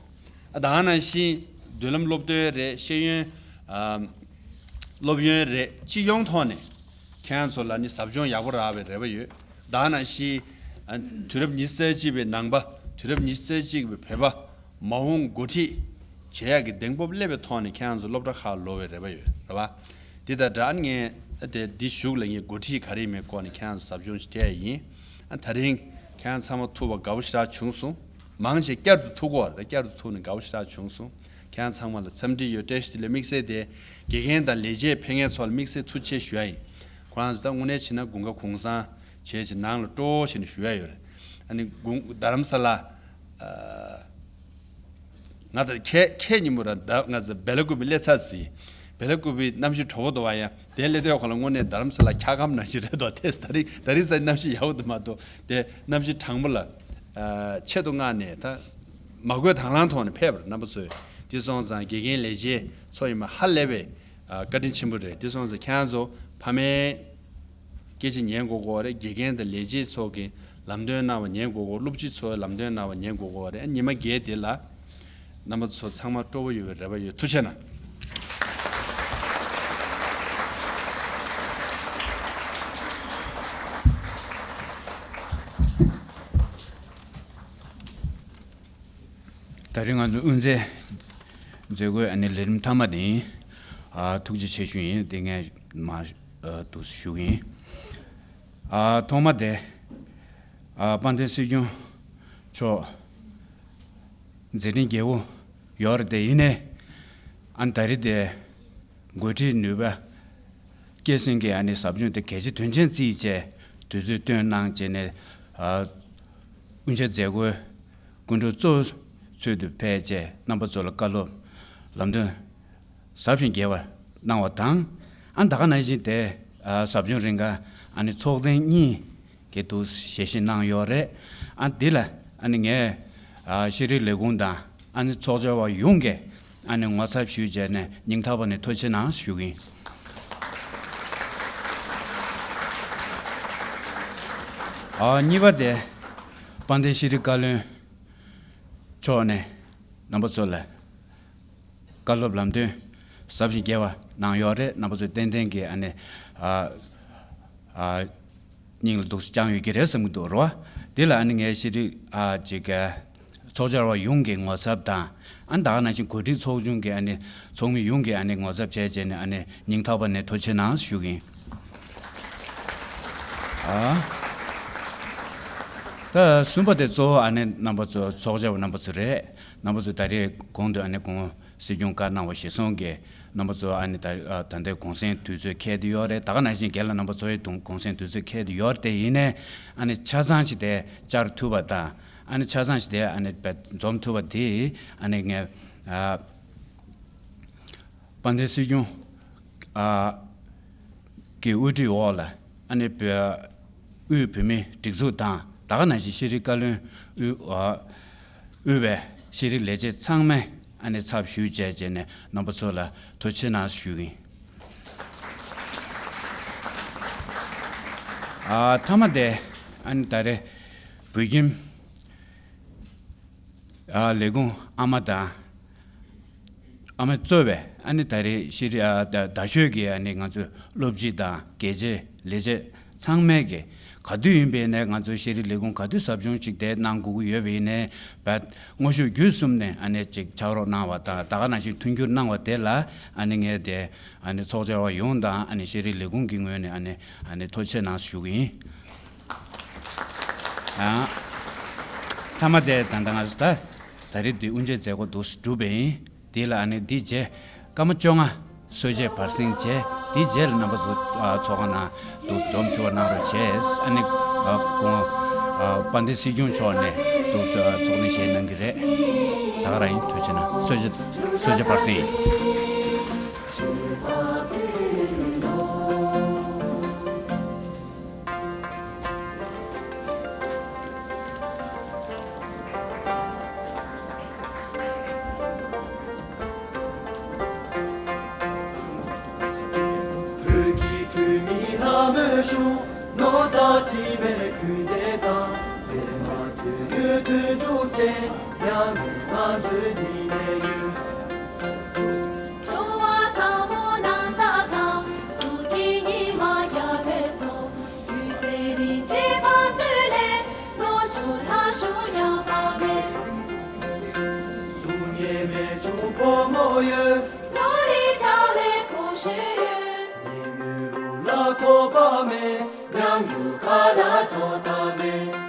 ཨ་ད་ག་ནང་བཞིན་མདུན་ལམ་སློབ་སྟོན་རེད། ཤེས་ཡོན་ཨ་སློབ་ཡོན་རེད། སྤྱི་ཡོངས་ཐོག་ནས་ཁྱེད་རང་ཚོ་ལ་ནི་ཟབ་སྦྱོང་ཡག་པོ་རག་པའི་རེ་བ་ཡོད། ད་ག་ནང་བཞིན་ཨ་དུས་རབས་ཉི་ཤུ་རྩ་གཅིག་པའི་ནང་པ། དུས་རབས་ཉི་ཤུ་རྩ་གཅིག་པའི་བོད་པ། མ་འོངས་འགོ་ཁྲིད་བྱེད་ཡག་གི་གདེང་སྤོབས་སླེབས་པའི་ཐོག་ནས་ཁྱེད་རང་ཚོ་སློབ་གྲྭ་ཁག་ལོག་པའི་རེ་བ་ཡོད་རེད་བ། འདི་དང་སྦྲགས་ངས་དེ་འདི་གཞུག་ལ་ངས་འགོ་ཁྲིད་ག་རེ་ཡིན་མིན་སྐོར་ནས་ཁྱེད་རང་ཚོ་ཟབ་སྦྱོང་ཞིག་སྤྲད་ཡ་ཡིན། ཨ་ད་རིང་ཁྱེད་རང་ཚང་མ་ཐུག་པ་དགའ་པོ་ཞེ་དྲག་བྱུང་སོང་། མང་ཆེ་བསྐྱར་དུ་ཐུག་གོ་བ་རེད། བསྐྱར་དུ་ཐུག་ནས་དགའ་པོ་ཞེ་དྲག་བྱུང་སོང་། ཁྱེད་རང་ཚང་མ་ལ་འཚམས་འདྲི་ཡོད། བཀྲ་ཤིས་བདེ་ལེགས། དམིགས་བསལ་དེ་དགེ་རྒན་དང་ལས་བྱེད་ཕེབས་མཁན་ཚོ་ལ་དམིགས་བསལ་ཐུགས་རྗེ་ཆེ་ཞུ་ཡ་ཡིན། ཁོ་རང་ཚོ་ད་དངོས་གནས་བྱས་ན་དགུན་ཁ་གུང་སེང་བྱས་བྱས་ནང་ལ་སྤྲོ་བོ་བྱས་ནས་བཞུགས་ཡ་ཡོད་རེད། ཨ་ནི་དགུན་རྡ་རམ་ས་ལ། ཨ་ང་ད་ཁྱེད་ཁྱེད་ཉིན་མོ་ར་ད་ང་ཚོ་བེ་ལ་ཀུ་པི་སླེབས་ཚར་ཟིན། བེ་ལ་ཀུ་པི་གནམ་གཤིས་དྲོ་པོ་འདུག་བ། ཡ་དེ་སླེབས་དུས་ཁོ་ལ་དངོས་གནས་རྡ་རམ་ས་ལ་འཁྱག་སྒམ་ནང་བཞིན་རེད་འདུག་དེ་ད་རིང་ད་རིང་ས་གནམ་གཤིས་ཡག་པོ་འདུག་མ་གཏོགས་དེ་གནམ་གཤིས་གྲང་མོ་ལ་ཨ་ཆེད་དུ་མངགས་ནས་ད་མ་བསྐོས་དང་བླངས་ཐོག་ནས་ཕེབས་པ་རེད། རྣམ་པ་ཚོས་དེ་སོང་ཙང་དགེ་རྒན་ལས་བྱེད་ཚོ་ཡིན་པ་ཧ་ལས་པའི་ཨ་བཀའ་དྲིན་ཆེན་པོ་རེད། དེ་སོང་ཙང་ཁྱེད་རང་ཚོ་ཕ་མའི་སྐད་ཆ་ཉན་དགོས་ཀྱི་ཡོད་རེད། དགེ་རྒན་དང་ལས་བྱེད་ཚོ་གི་ལམ་སྟོན་གནང་བ་ཉན་དགོས་ཀྱི་ཡོད། སློབ་སྤྱི་ཚོའི་ལམ་སྟོན་གནང་བ་ཉན་དགོས་ཀྱི་ཡོད་རེད། ཉི་མ་བརྒྱད་དེ་ལ་རྣམ་པ་ཚོ་ཚང་མ་སྤྲོ་པོ་ཡོད་པའི་རེ་བ་ཡོད། ཐུགས་རྗེ་གནང་། ད་རིང་ང་ཚོ་དབུ་འབྱེད་མཛད་སྒོའི་ཨ་ནི་ལས་རིམ་མཐའ་མ་དེ་ཡིན། ཨ་ཐུགས་རྗེ་ཆེ་ཞུ་ཡིན། དེ་ངས་མ་ཨ་འདུག་ཞུ་གི་ཡིན། ཨ་ཐོག་མ་དེ་ཨ་དཔལ་ལྡན་སྲིད་སྐྱོང་མཆོག་མཛད་འཕྲིན་རྒྱས་པོ་ཡོད་རེད། དེ་ཡིན་ནའི་ཨ་ནི་ད་རེས་དེ་འགོ་ཁྲིད་ནུས་པ་སྐྱེད་སྲིང་གི་ཨ་ནི་ཟབ་སྦྱོང་དེ་གལ་ཆེ་དོན་ཆེན་བརྩིས་བྱས་དུས་ཚོད་བཏོན་གནང་བྱས་ནས་ཨ་དབུ་འབྱེད་མཛད་སྒོའི་སྐུ་མགྲོན་གཙོ་བོ་ཚུལ་དུ་ཕེབས་བྱས་རྣམ་པ་ཚོ་ལ་བཀའ་སློབ་ལམ་སྟོན་ཟབ་ཅིང་རྒྱས་པ་གནང་བ་དང་། ཨ་ནི་ད་ག་ནང་བཞིན་དེ་ཨ་ཟབ་སྦྱོང་རིང་ག་ཨ་ནི་ཚོགས་ཐེངས་གཉིས་ཀྱི་འདུག་ཞལ་བཞེས་གནང་ཡོད་རེད། ཨ་འདི་ལ་ཨ་ནི་ངས་ཨ་ཤེས་རིག་ལས་ཁུངས་དང་ཨ་ནི་ཚོགས་བཅར་བ་ཡོངས་ཀྱིས་ཨ་ནི་ངོ་ཚབ་ཞུས་བྱས་ནས་སྙིང་ཐག་པ་ནས་ཐུགས་རྗེ་གནང་ཞུ་གི་ཡིན། ཨ་གཉིས་པ་དེ་དཔལ་ལྡན་ཤེས་རིག་བཀའ་བློན་མཆོག་ནས་རྣམ་པ་ཚོ་ལ་བཀའ་སློབ་ལམ་སྟོན་ཟབ་ཅིང་རྒྱས་པ་གནང་ཡོད་རེད། རྣམ་པ་ཚོས་ཏན་ཏན་གྱིས་ཨ་ནི་ཨ་ཨ་སྙིང་ལ་སྡུག་བཅངས་ཡོད་ཀྱི་རེད་བསམ་གྱི་འདུག་རེད་བ། དེ་ལ་ཨ་ནི་ངས་ཤེས་རིག་ཨ་ཅིག་ཚོགས་བཅར་བ་ཡོངས་ཀྱི་ངོ་ཚབ་དང་ཨ་ནི་ད་ག་ནང་བཞིན་གོ་སྒྲིག་ཚོགས་ཆུང་གི་ཨ་ནི་ཚོགས་མི་ཡོངས་ཀྱིས་ཨ་ནི་ངོ་ཚབ་བྱས་བྱས་ནས་ཨ་ནི་སྙིང་ཐག་པ་ནས་ཐུགས་རྗེ་གནང་ཞུ་གི་ཡིན། ཨ་ད་གསུམ་པ་དེ་གཙོ་བོ་ཨ་ནི་རྣམ་པ་ཚོ་ཚོགས་བཅར་བ་རྣམ་པ་ཚོ་རེད། རྣམ་པ་ཚོ་ད་རེས་གོང་དུ་ཨ་ནི་གོང་ སྲིད་སྐྱོང་བཀའ་གནང་བ་གཞིར་བཟུང་གིས་རྣམ་པ་ཚོ་ཨ་ནི་ད་ད་ལྟའི་གུང་སེང་དུས་ཚོད་འཁེལ་བསྡད་ཡོད་རེད། ད་ག་ནང་བཞིན་རྒན་ལགས་རྣམ་པ་ཚོ་ཡི་དུང་གུང་སེང་དུས་ཚོད་འཁེལ་བསྡད་ཡོད་རེད། དེ་ཡིན་ནའི་ཨ་ནི་ཆ་ཚང་ཞིག་དེ་བཅར་ཐུབ་པ་དང་ཨ་ནི་ཆ་ཚང་ཞིག་དེ་ཨ་ནི་འཛོམས་ཐུབ་པ་དེ་ཨ་ནི་ངས་ཨ། དཔལ་ལྡན་སྲིད་སྐྱོང་ཨ་གི་དབུ་ཁྲིད་འོག་ལ་ཨ་ནི་བོད་དབུས་བོད་མིའི་སྒྲིག་འཛུགས་དང་ད་ག་ནང་བཞིན་ཤེས་རིག་བཀའ་བློན་དབུས་ཨ་དབུས་པའི་ཤེས་རིག་ལས་བྱེད་ཚང་མས་ཨ་ནི་ཚབ་ཞུས་བྱས་བྱས་ནས་རྣམ་པ་ཚོ་ལ་ཐུགས་རྗེ་གནང་ཞུ་གི་ཡིན། ཨ་མཐའ་མ་དེ་ཨ་ནི་ད་རེས་བོད་ཁྱིམ་ཨ་ལས་ཁུངས་ཨ་མ་དང་། ཨ་མས་གཙོས་པའི་ཨ་ནི་ད་རེས་ཤེས་རིག་ཨ་ད་ད་ཤོད་ཀྱི་ཨ་ནི་ང་ཚོའི་སློབ་སྤྱི་དང་དགེ་ཆེ་ལས་བྱེད་ཚང་མས་ཀྱི་ག་དུས་ཡིན་པའི་ནས་ང་ཚོའི་ཤེས་རིག་ལས་ཁུངས་ག་དུས་ཟབ་སྦྱོང་ཅིག་དེ་གནང་དགོས་ཀྱི་ཡོད་པ་ཡིན་ནའི་བད་དངོས་ཤུགས་བརྒྱུད་གསུམ་ནས་ཨ་ནི་ཅིག་ཕྱག་རོགས་གནང་བ་དང་ད་ག་ནང་བཞིན་མཐུན་འགྱུར་གནང་བ་དེ་ལ་ཨ་ནི་ངས་དེ་ཨ་ནི་ཚོགས་བཅར་བ་ཡོངས་དང་ཨ་ནི་ཤེས་རིག་ལས་ཁུངས་ཀྱི་ངོས་ནས་ཨ་ནི་ཨ་ནི་ཐུགས་རྗེ་གནང་ཞུ་གི་ཡིན། ཡང་མཐའ་མ་དེ་ད་ལྟ་ང་ཚོ་ད་ད་རེས་འདི་དབུ་འབྱེད་མཛད་སྒོ་འདུག་སེ་གྲུབ་པ་ཡིན། དེ་ལ་ཨ་ནི་འདི་རྗེས་སྐར་མ་བཅོ་ལྔ་གསོལ་ཇ་བར་གསེང་བྱས་དེའི་རྗེས་ལ་རྣམ་པ་ཚོ་ཨ་ཚོགས་ཁང་ནང་འདུག་འཛོམས་ཐུབ་པ་གནང་རོགས་བྱས། ཨ་ནི་ཨ་སྐུ་ངོ་ཨ་དཔལ་ལྡན་སྲིད་སྐྱོང་མཆོག་ནས་འདུག་ཚོགས་གནང་བཞེས་གནང་གི་རེད། ད་ག་རང་ཡིན། ཐུགས་རྗེ་གནང་། གསོལ་ཇ་གསོལ་ཇ་བར་གསེང་ཡིན། བོད་ཀྱི་བུད་མེད་ལྷ་མོའི་གཞུང་། མནོ་བསམ་དྲི་མེད་ཀུན་ལྡན་དང་། པདྨ་དོན་ཡོད་དོན་གྲུབ་ཅན། མཉམ་མེད་ང་ཚོའི་འཛིན་མའི་ཡུལ། འགྲོ་བ་ཟབ་མོ་སྣང་ས་དང་། གཟུགས་ཀྱི་ཉི་མ་རྒྱལ་བའི་སྲོག་ཡུལ་ཚེ་རིང་བྱེད་པ་ཚུལ་ལས། བློ་ཆུང་ལྷ་གཞུང་ཉམས་པ་མེད། གཟུགས་བརྙན་རྨད་བྱུང་ཕོ་མོ་ཡོད། བློ་རིག་བྱ་བའི་ཁོ་ཤེས་ཡོད། ཉིན་མོའི་ལུགས་ལ་ཐོགས་པ་མེད། ཉམས་འགྱུར་མཁའ་ལ་རྫོགས་མཐའ་མེད།